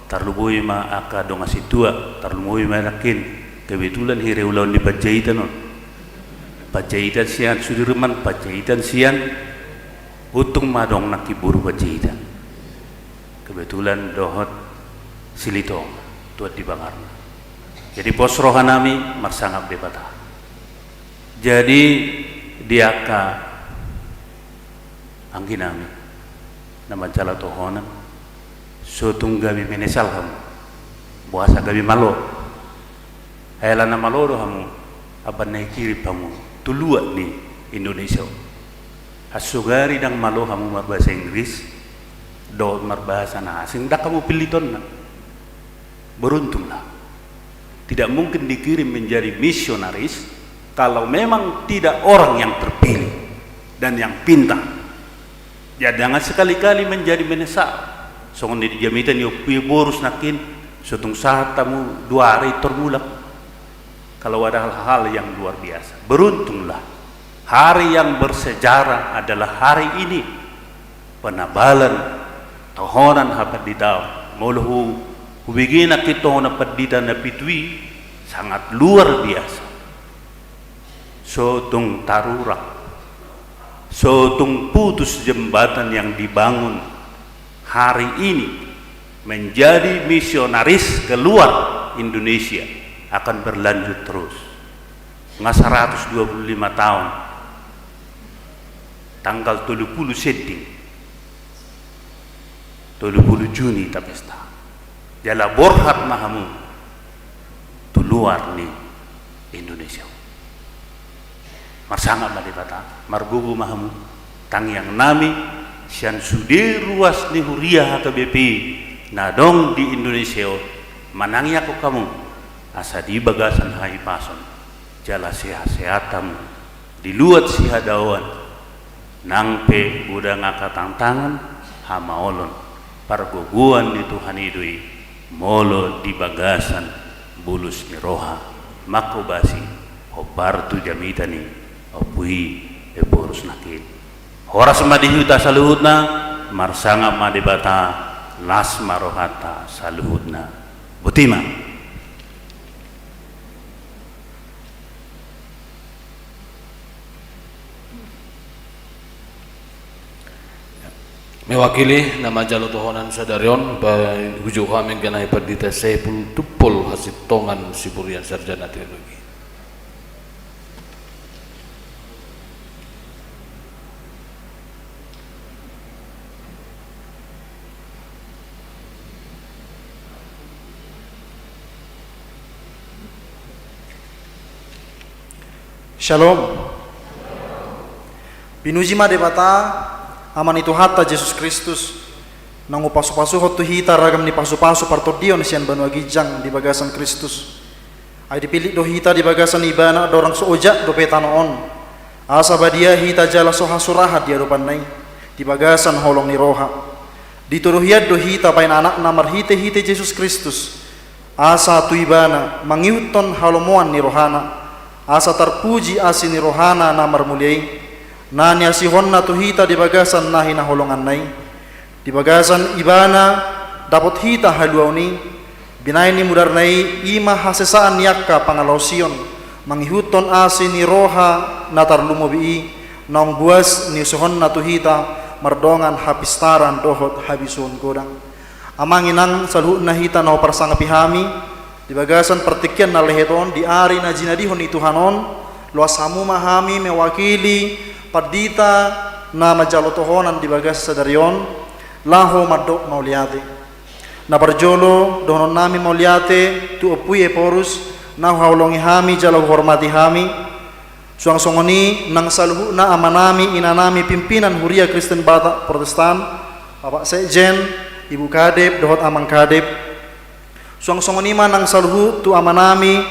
tarlumobi ma angka dongan sintua, tarlumobi ma nangkin, kebetulan hira ulaon ni Panjaitan on. Panjaitan sian Sudirman, Panjaitan sian Untung ma adong nangkin boru Panjaitan. Kebetulan dohot Silitonga, tuan di bangarna. Jadi pos rohanami marsangap Debata. Jadi di angka angginami na manjalo tohonan, so tung gabe menesal hamu, boasa gabe malo. Ai ala na malo do hamu, amban na dikirim hamu tu luat ni Indonesia on. Asugari ndang malo hamu marbahasa Inggris dohot marbahasa na asing, ndang hamu pillitonna. Beruntunglah. Tidak mungkin dikirim menjadi misionaris kalau memang tidak orang yang terpilih dan yang pintar. Jadi jangan sekali-kali menjadi menesal. Songon na di jamita ni Ompu Ephorus nangkin, so tung sahat hamu dua ari tor mulak. Kalau ada hal-hal yang luar biasa, beruntunglah. Hari yang bersejarah adalah hari ini. Penabalan tohonan hapanditaon. Molo hu, hubege nangkin tohonan pandita na pitu i, sangat luar biasa. So tung tarurak, so tung putus jembatan yang dibangun hari ini menjadi misionaris keluar Indonesia akan berlanjut terus. Nga saratus dua pulu lima taon, tanggal tolu pulu sending, tolu pulu Juni tapesta. Jala borhat ma hamu tu luar ni Indonesia. Marsangap ma Debata, margogo ma hamu, tangiangnami sian sude ruas ni huria H K B P na adong di Indonesia on, manangiangkon hamu asa di bagasan hahipason jala sehat-sehat hamu di luat sihadaoan, nang pe godang angka tantangan, hamaolon, Pargogoan ni Tuhan i do i, molo di bagasan bulus ni roha, manghobasi hombar tu jamita ni Ompu i, Ephorus nangkin. Horas ma di hita saluhutna, marsangap ma Debata, las ma rohanta saluhutna. Botima. Mewakili na manjalo tohonan sadari on, paujou hami angka nami Pandita Saiful Tumpol Hasintongan, Siburian, Sarjana Teologi. Shalom. Pinuji ma Debata, Ama ni Tuhanta Jesus Kristus, naung hupasupasuhon tu hita ragam ni pasupasu partondion sian banua ginjang di bagasan Kristus. Ai dipillit do hita di bagasan Ibana, andorang so ojak dope tano on, asa badia hita jala so hasurahan di adopanna i, di bagasan holong ni roha. Ditodo hian do hita bahen anakna marhitehite Jesus Kristus, asa tu Ibana mangihuthon halomoan ni rohana, asa tarpuji asi ni rohana na marmulia i, na niasihonna tu hita di bagasan na hinaholonganna i. Di bagasan Ibana dapot hita haluaon i, binahen ni mudarna i, i ma hasesaan ni angka pangalaosion, mangihuthon asi ni roha na tarlumobi i, naung buas niusehonna tu hita mardongan hapistaran dohot habisuhon godang. Amang inang saluhutna hita na huparsangapi hami, di bagasan partingkian na lehet on, di ari na jinadihon ni Tuhan on, loas hamu ma hami mewakili pandita na manjalo tohonan di bagasan sadari on, laho mandok mauliate. Na parjolo, dohonon nami mauliate tu Ompu i Ephorus, na huhaholongi hami jala huhormati hami. Suang songon i nang saluhutna amanami, inanami, pimpinan Huria Kristen Batak Protestan, Bapak Sekjen, Ibu Kadep, dohot Amang Kadep. Suang songon i ma nang saluhut tu amanami,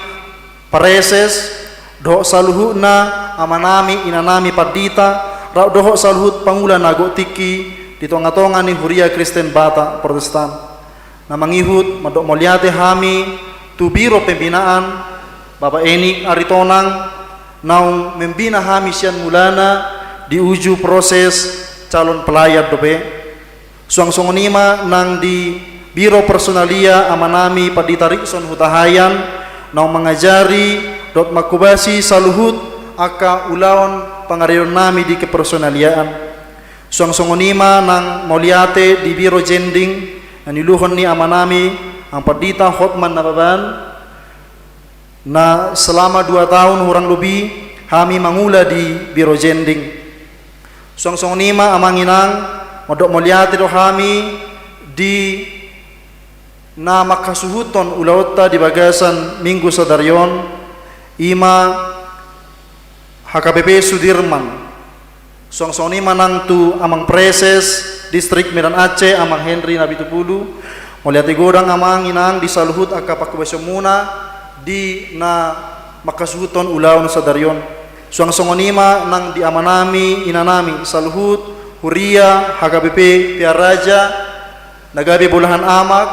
Praeses, dohot saluhutna amanami, inanami, pandita, rap dohot saluhut pangula na gok tingki di tongatonga ni Huria Kristen Batak Protestan. Na mangihut mandok mauliate hami tu Biro Pembinaan, Bapak Enik Aritonang, naung membina hami sian mulana di uju proses calon pelayan dope. Suang songon i ma nang di Biro Personalia amanami Pandita Rikson Hutahaean, naung mangajari dohot manghobasi saluhut angka ulaon pangareon nami di kepersonaliaan. Suang songon i ma nang mauliate di Biro Jending, na niuluhon ni amanami, Amang Pandita Hotman Nababan, na selama dua tahun hurang lobi hami mangula di Biro Jending. Suang songon i ma amang inang, mandok mauliate do hami di na manghasuhuthon ulaonta di bagasan minggu sadari on, i ma H K B P Sudirman. Suang songon i ma nang tu Amang Praeses Distrik Medan Aceh, Amang Henry Napitupulu. Mauliate godang amang inang di saluhut angka panghobasionmuna di na manghasuhuthon ulaon sadari on. Suang songon i ma nang di amanami, inanami, saluhut Huria H K B P Pearaja, na gabe bolahan amak,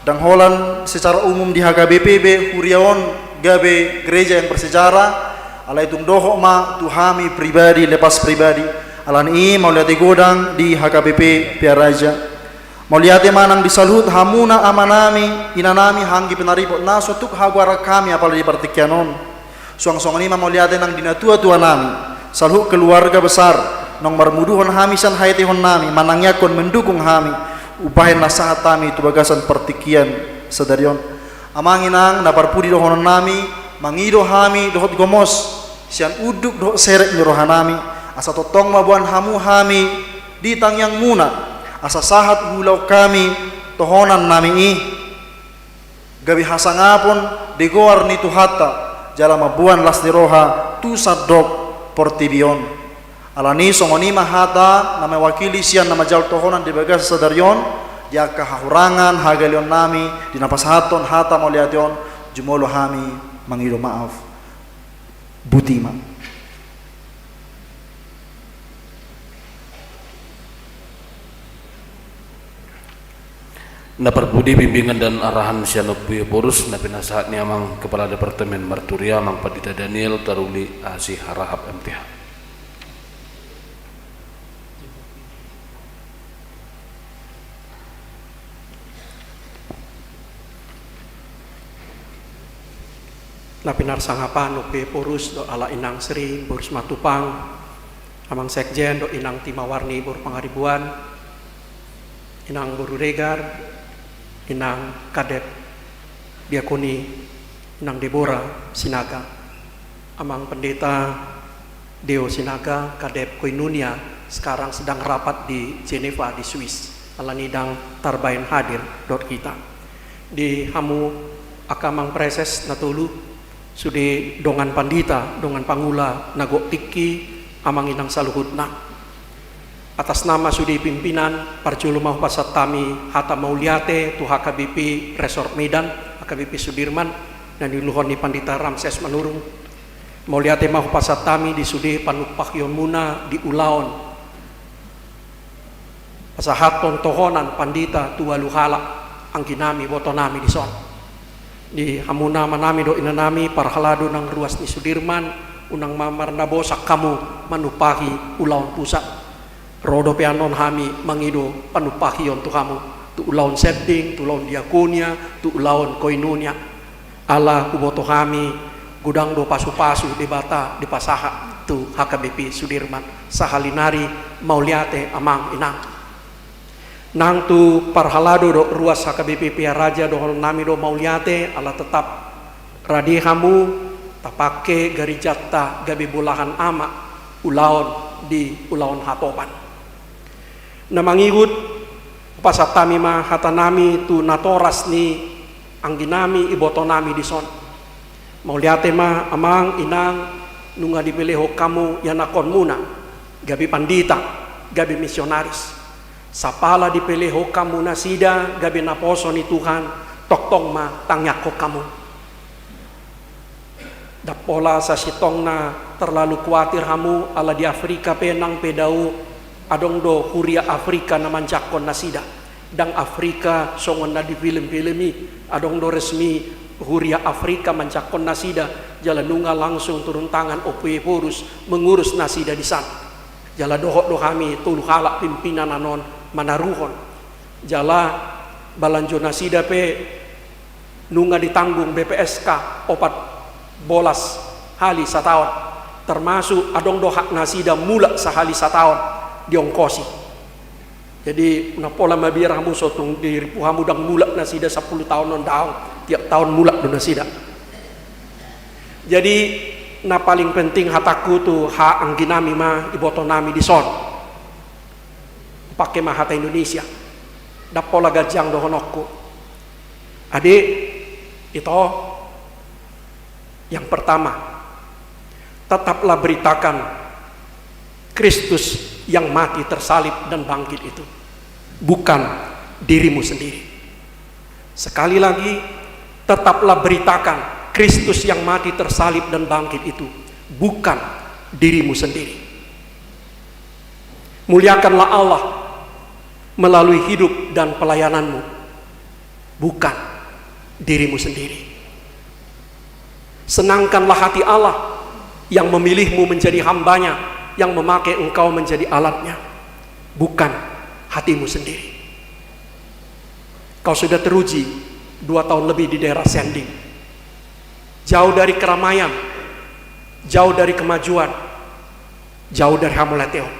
ndang holan secara umum di H K B P be huria on gabe gereja yang bersejarah, alai tung dohot ma tu hami pribadi lepas pribadi. Alani i mauliate godang di H K B P Pearaja. Mauliate ma nang di saluhut hamuna amanami, inanami, anggi pinaripot na so tuk hagoaran hami apala di partingkian on. Suang songon i ma mauliate nang di natuatuanami, saluhut keluarga besar, naung marmuduhon hami sian haetehonnami, manangiangkon, mendukung hami, umbahen na sahat hami tu bagasan partingkian sadari on. Amang inang, na parpudi dohononnami, mangido hami dohot gomos sian unduk dohot serep ni rohanami, asa tongtong ma boan hamu hami di tangiangmuna, asa sahat huulahon hami tohonannami i gabe hasangapon di goar ni Tuhanta, jala mamboan las ni roha tu sandok portibi on. Alani songon i ma hata na mewakili sian na manjalo tohonan di bagasan sadari on, di angka hahurangan hagaleonnami, di na pasahathon hata mauliate on, jumolo hami mangido maaf. Botima. Na parpudi bimbingan dan arahan sian Ompu Ephorus na pinasahat ni Amang Kepala Departemen Marturia, Amang Pandita Daniel Taruli, A Si Harahap, M T H. Na pinarsangapan Ompu Ephorus dohot halak inang Sri, boru Simatupang, Amang Sekjen dohot inang Timawarni boru Pangaribuan, inang boru Regar, inang Kadep Diakoni, inang Debora Sinaga, Amang Pendeta Deo Sinaga, Kadep Koinonia, sekarang sedang rapat di Jenefa, di Swiss. Alani i ndang tarbaen hadir dohot hita. Di hamu angka Amang Praeses na tolu, sude dongan pandita, dongan pangula na gok tingki, amang inang saluhutna. Atas nama sude pimpinan, parjolo ma hupasahat hami hata mauliate tu H K B P Resort Medan, H K B P Sudirman, na niuluhon ni Pandita Ramses Manurung. Mauliate ma hupasahat hami di sude panumpahionmuna di ulaon pasahathon tohonan pandita tu ualu halak angginami, ibotonami dison. Di hamu amanami dohot inanami, parhalado nang ruas ni Sudirman, unang ma marnabosak hamu manumpahi ulaon pusat. Ro dope annon hami mangido panumpahion tu hamu, tu ulaon sending, tu ulaon diakonia, tu ulaon koinonia. Ala huboto hami, godang do pasupasu Debata dipasahat tu H K B P Sudirman. Sahali nari, mauliate amang inang. Nang tu parhalado dohot ruas H K B P Pearaja dohononnami do mauliate, ala tetap rade hamu, tapangke garijanta gabe bolahan ama ulaon di ulaon hatopan. Na mangihut, hupasahat hami ma hatanami tu natoras ni angginami, ibotonami dison. Mauliate ma amang inang, nunga dipelehon hamu ianakhonmuna gabe pandita, gabe misionaris. Sapala dipelehon hamu nasida gabe naposo ni Tuhan, tongtong ma tangiangkon hamu. Ndang pola sasintongna terlalu kuatir hamu, ala di Afrika pe nang pe dao, adong do huria Afrika na manjangkon nasida. Ndang Afrika songon na di film-film i, adong do resmi huria Afrika manjangkon nasida, jala nunga langsung turun tangan Ompu Ephorus mengurus nasida disan. Jala dohot do hami tolu halak pimpinan annon manaruhon. Jala balanjo nasida pe nunga ditanggung B P S K opat bolas hali sataon, termasuk adong do hak nasida mulak sahali sataon diongkosi. Jadi, na pola mabiar hamu, so tung diripu hamu ndang mulak nasida sampulu taon on, daong, tiap taon mulak do nasida. Jadi, na paling penting hatangku tu haha angginami ma, ibotonami dison. Pake ma hata Indonesia. Ndang pola ganjang dohononku. Adik, ito, yang pertama, tetaplah beritakan Kristus yang mati, tersalib, dan bangkit itu, bukan dirimu sendiri. Sekali lagi, tetaplah beritakan Kristus yang mati, tersalib, dan bangkit itu, bukan dirimu sendiri. Muliakanlah Allah melalui hidup dan pelayananmu, bukan dirimu sendiri. Senangkanlah hati Allah yang memilihmu menjadi hambanya, yang memakai engkau menjadi alatnya, bukan hatimu sendiri. Kau sudah teruji dua tahun lebih di daerah Sending. Jauh dari keramaian, jauh dari kemajuan, jauh dari hamauliateon.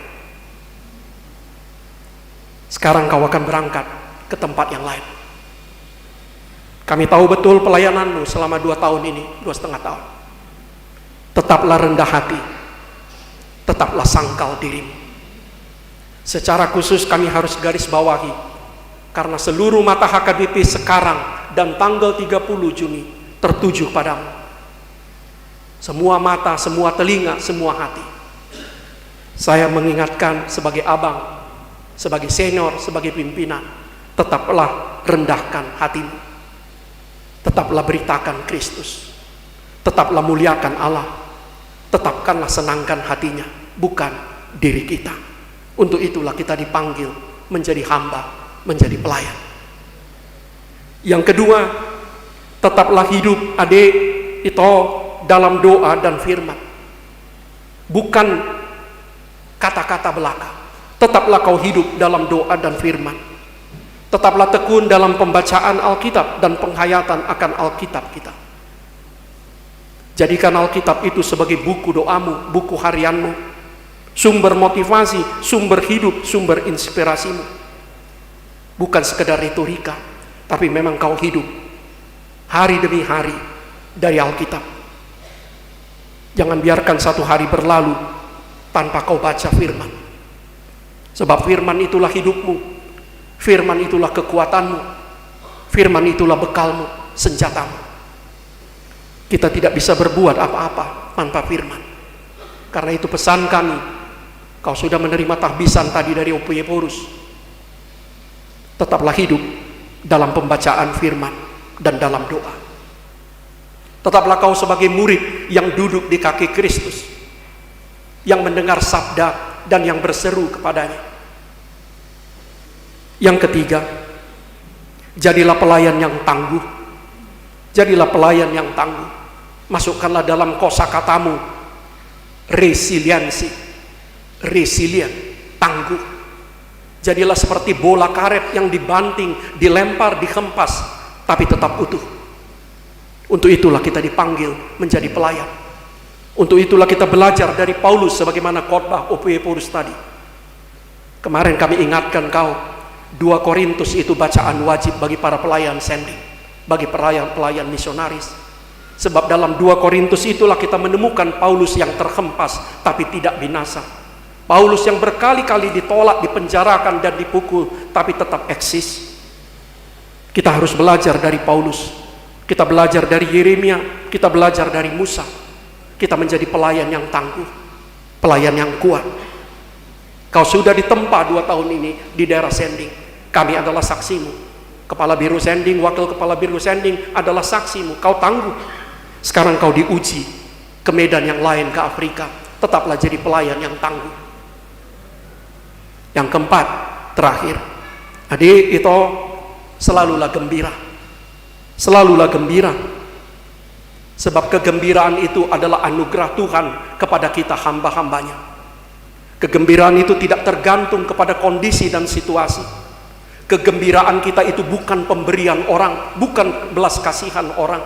Sekarang kau akan berangkat ke tempat yang lain. Kami tahu betul pelayananmu selama dua tahun ini, dua setengah tahun. Tetaplah rendah hati, tetaplah sangkal dirimu. Secara khusus kami harus garis bawahi, karena seluruh mata H K B P sekarang dan tanggal tiga puluh Juni tertuju padamu. Semua mata, semua telinga, semua hati. Saya mengingatkan sebagai abang, sebagai senior, sebagai pimpinan, tetaplah rendahkan hatimu. Tetaplah beritakan Kristus. Tetaplah muliakan Allah. Tetapkanlah senangkan hatinya, bukan diri kita. Untuk itulah kita dipanggil menjadi hamba, menjadi pelayan. Yang kedua, tetaplah hidup, adik, ito, dalam doa dan firman. Bukan kata-kata belaka. Tetaplah kau hidup dalam doa dan firman. Tetaplah tekun dalam pembacaan Alkitab dan penghayatan akan Alkitab kita. Jadikan Alkitab itu sebagai buku doamu, buku harianmu, sumber motivasi, sumber hidup, sumber inspirasimu. Bukan sekedar retorika, tapi memang kau hidup hari demi hari dari Alkitab. Jangan biarkan satu hari berlalu tanpa kau baca firman. Sebab firman itulah hidupmu, firman itulah kekuatanmu, firman itulah bekalmu, senjatamu. Kita tidak bisa berbuat apa-apa tanpa firman. Karena itu pesan kami, kau sudah menerima tahbisan tadi dari Ompu Ephorus. Tetaplah hidup dalam pembacaan firman dan dalam doa. Tetaplah kau sebagai murid yang duduk di kaki Kristus, yang mendengar sabda dan yang berseru kepadanya. Yang ketiga, jadilah pelayan yang tangguh. Jadilah pelayan yang tangguh. Masukkanlah dalam kosakatamu resiliensi, resilient, tangguh. Jadilah seperti bola karet yang dibanting, dilempar, dihempas, tapi tetap utuh. Untuk itulah kita dipanggil menjadi pelayan. Untuk itulah kita belajar dari Paulus sebagaimana khotbah Ompu Ephorus tadi. Kemarin kami ingatkan kau, dua Korintus itu bacaan wajib bagi para pelayan sending, bagi pelayan-pelayan misionaris. Sebab dalam dua Korintus itulah kita menemukan Paulus yang terhempas tapi tidak binasa. Paulus yang berkali-kali ditolak, dipenjarakan, dan dipukul, tapi tetap eksis. Kita harus belajar dari Paulus. Kita belajar dari Yeremia, kita belajar dari Musa. Kita menjadi pelayan yang tangguh, pelayan yang kuat. Kau sudah ditempa dua tahun ini di daerah sending. Kami adalah saksimu. Kepala Biro Sending, Wakil Kepala Biro Sending adalah saksimu. Kau tangguh. Sekarang kau diuji ke medan yang lain, ke Afrika. Tetaplah jadi pelayan yang tangguh. Yang keempat, terakhir, adik, ito, selalulah gembira. Selalulah gembira. Sebab kegembiraan itu adalah anugerah Tuhan kepada kita, hamba-hambanya. Kegembiraan itu tidak tergantung kepada kondisi dan situasi. Kegembiraan kita itu bukan pemberian orang, bukan belas kasihan orang.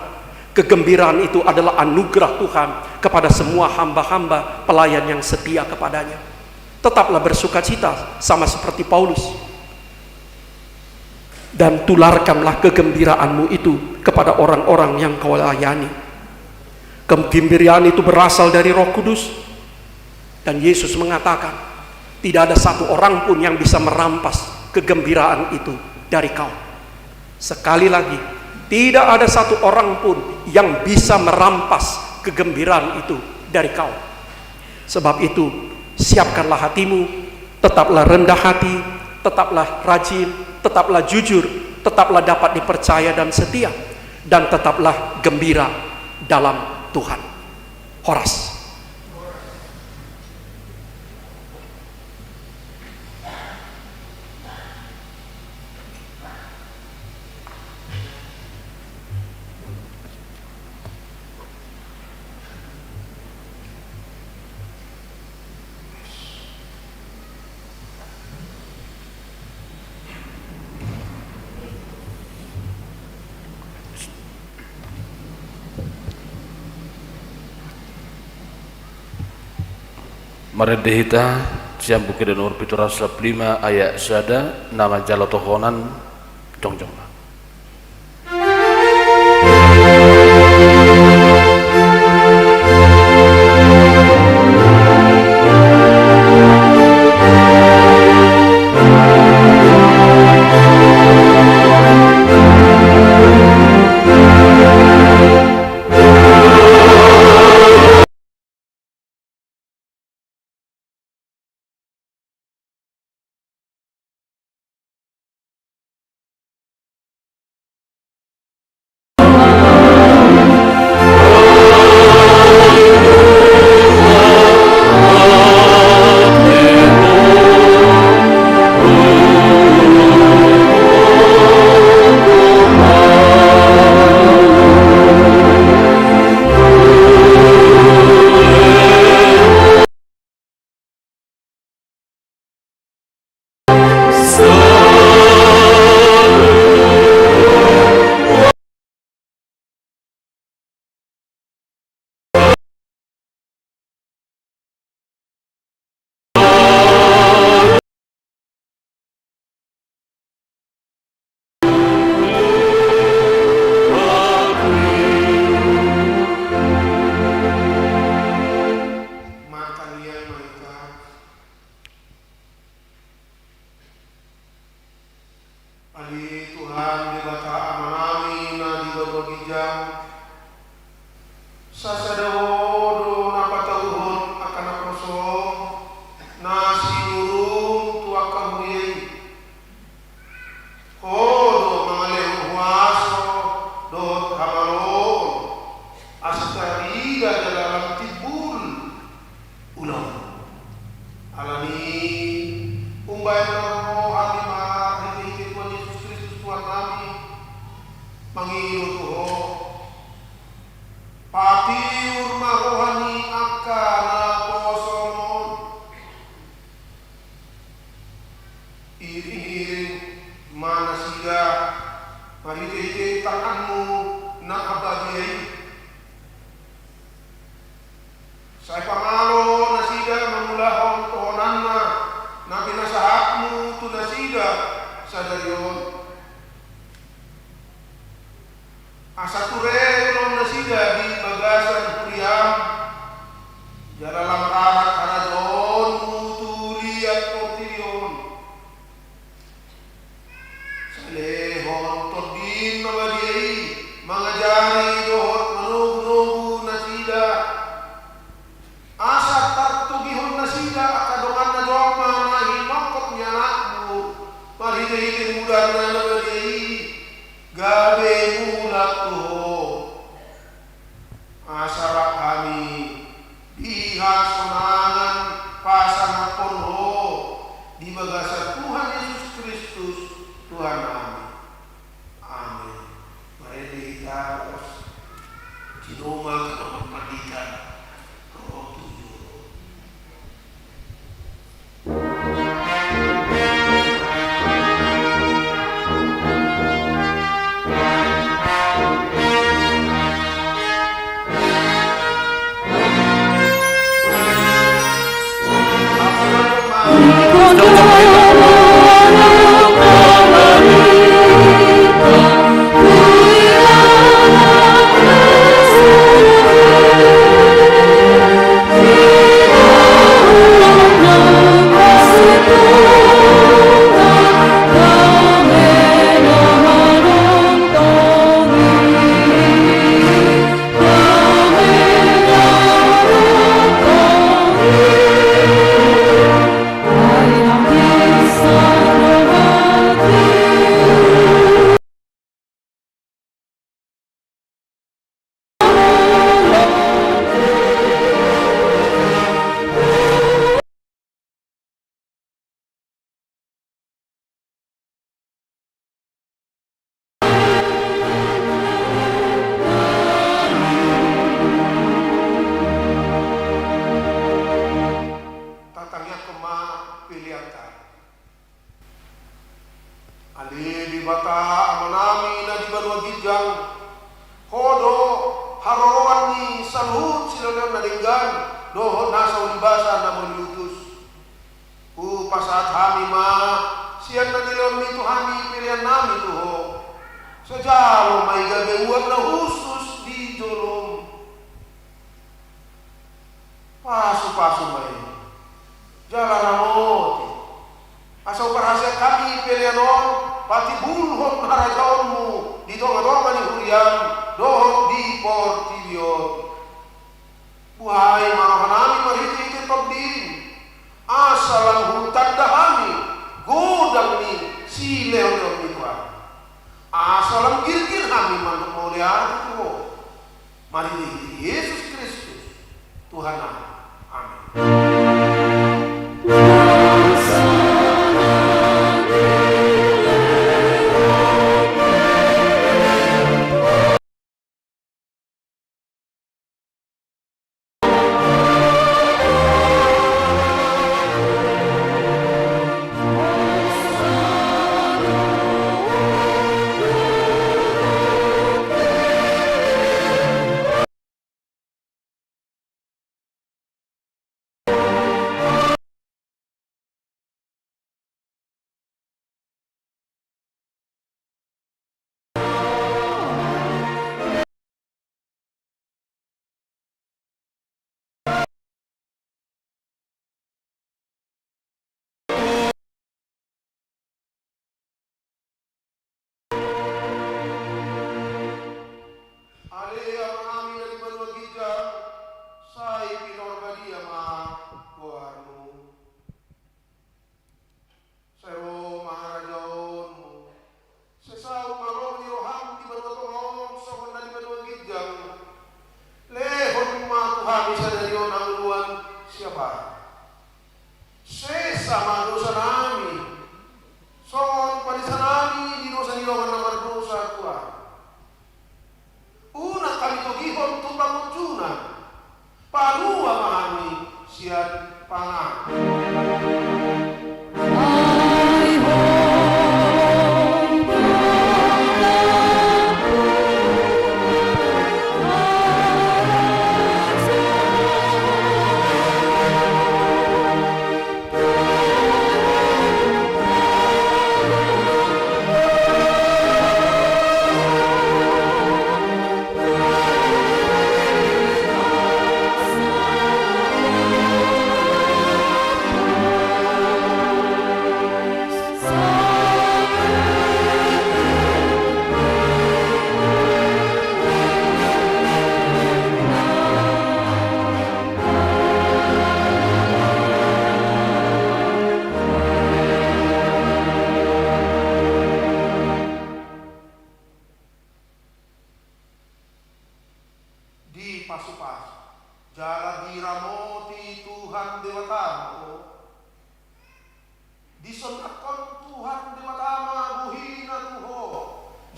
Kegembiraan itu adalah anugerah Tuhan kepada semua hamba-hamba pelayan yang setia kepadanya. Tetaplah bersukacita sama seperti Paulus. Dan tularkanlah kegembiraanmu itu kepada orang-orang yang kau layani. Kegembiraan itu berasal dari Roh Kudus. Dan Yesus mengatakan, tidak ada satu orang pun yang bisa merampas kegembiraan itu dari kau. Sekali lagi, tidak ada satu orang pun yang bisa merampas kegembiraan itu dari kau. Sebab itu, siapkanlah hatimu, tetaplah rendah hati, tetaplah rajin, tetaplah jujur, tetaplah dapat dipercaya dan setia, dan tetaplah gembira dalam Tuhan. Horas. Marende hita sian Buku Ende nomor pitu ratus opat pulu lima ayat sada, na manjalo tohonan, jongjong ma. Ale Tuhan Debata Amanami na di banua ginjang, sasada Ho do na patauhon angka naposom na sinurung tu angka huria i. Ho do mangalehon huaso dohot hamaloon, asa tarida jala lam timbul ulaon. Alani i umbahen na ro hami marhitehite Tuhan Jesus Kristus Tuhannami, mangido tu Ho, patiur ma roha ni angka naposom on. Iring-iring ma nasida marhitehite tanganmu na badia i. Sai pamalo nasida mangulahon tohonanna na pinasahatmu tu nasida sadari on. Asa ture ulaon nasida di bagasan huriam, jala lam rarat harajaonmu tu liat portibi on. Sai lehon Tondim na badia i mangajari dohot manogunogu nasida. Asa tartogihon nasida angka donganna jolma na hinongkop ni Anakmu marhitehite mudar na badia i, gabe mulak tu Ho. Asa rap hami di hasonangan pasangaphon Ho di bagasan Tuhan Jesus Kristus Tuhannami. Amen. Marende hita, Sinoma, Sinoma Pandita, ro tu jolo. Tatangiangkon ma peleanta. Ale Debata Amanami na di banua ginjang, Ho do haroroan ni saluhut silehonlehon na denggan dohot nasa ulibasa na boi diutus. Hupasahat hami ma sian na nilehonmi tu hami peleannami tu Ho. Sai jalo ma i gabe uap na hushus di jolom. Pasupasu ma i jala ramoti, asa huparhaseang hami pelean on patimbulhon harajaonmu di tongatonga ni huriam dohot di portibi on. Buhai ma rohanami marhitehite Tondim, asa lam hutanda hami godang ni silehonlehonmi tu hami, asa lam girgir hami mandok mauliate tu Ho. Marhitehite Jesus Kristus Tuhannami. Amen.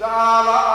Ala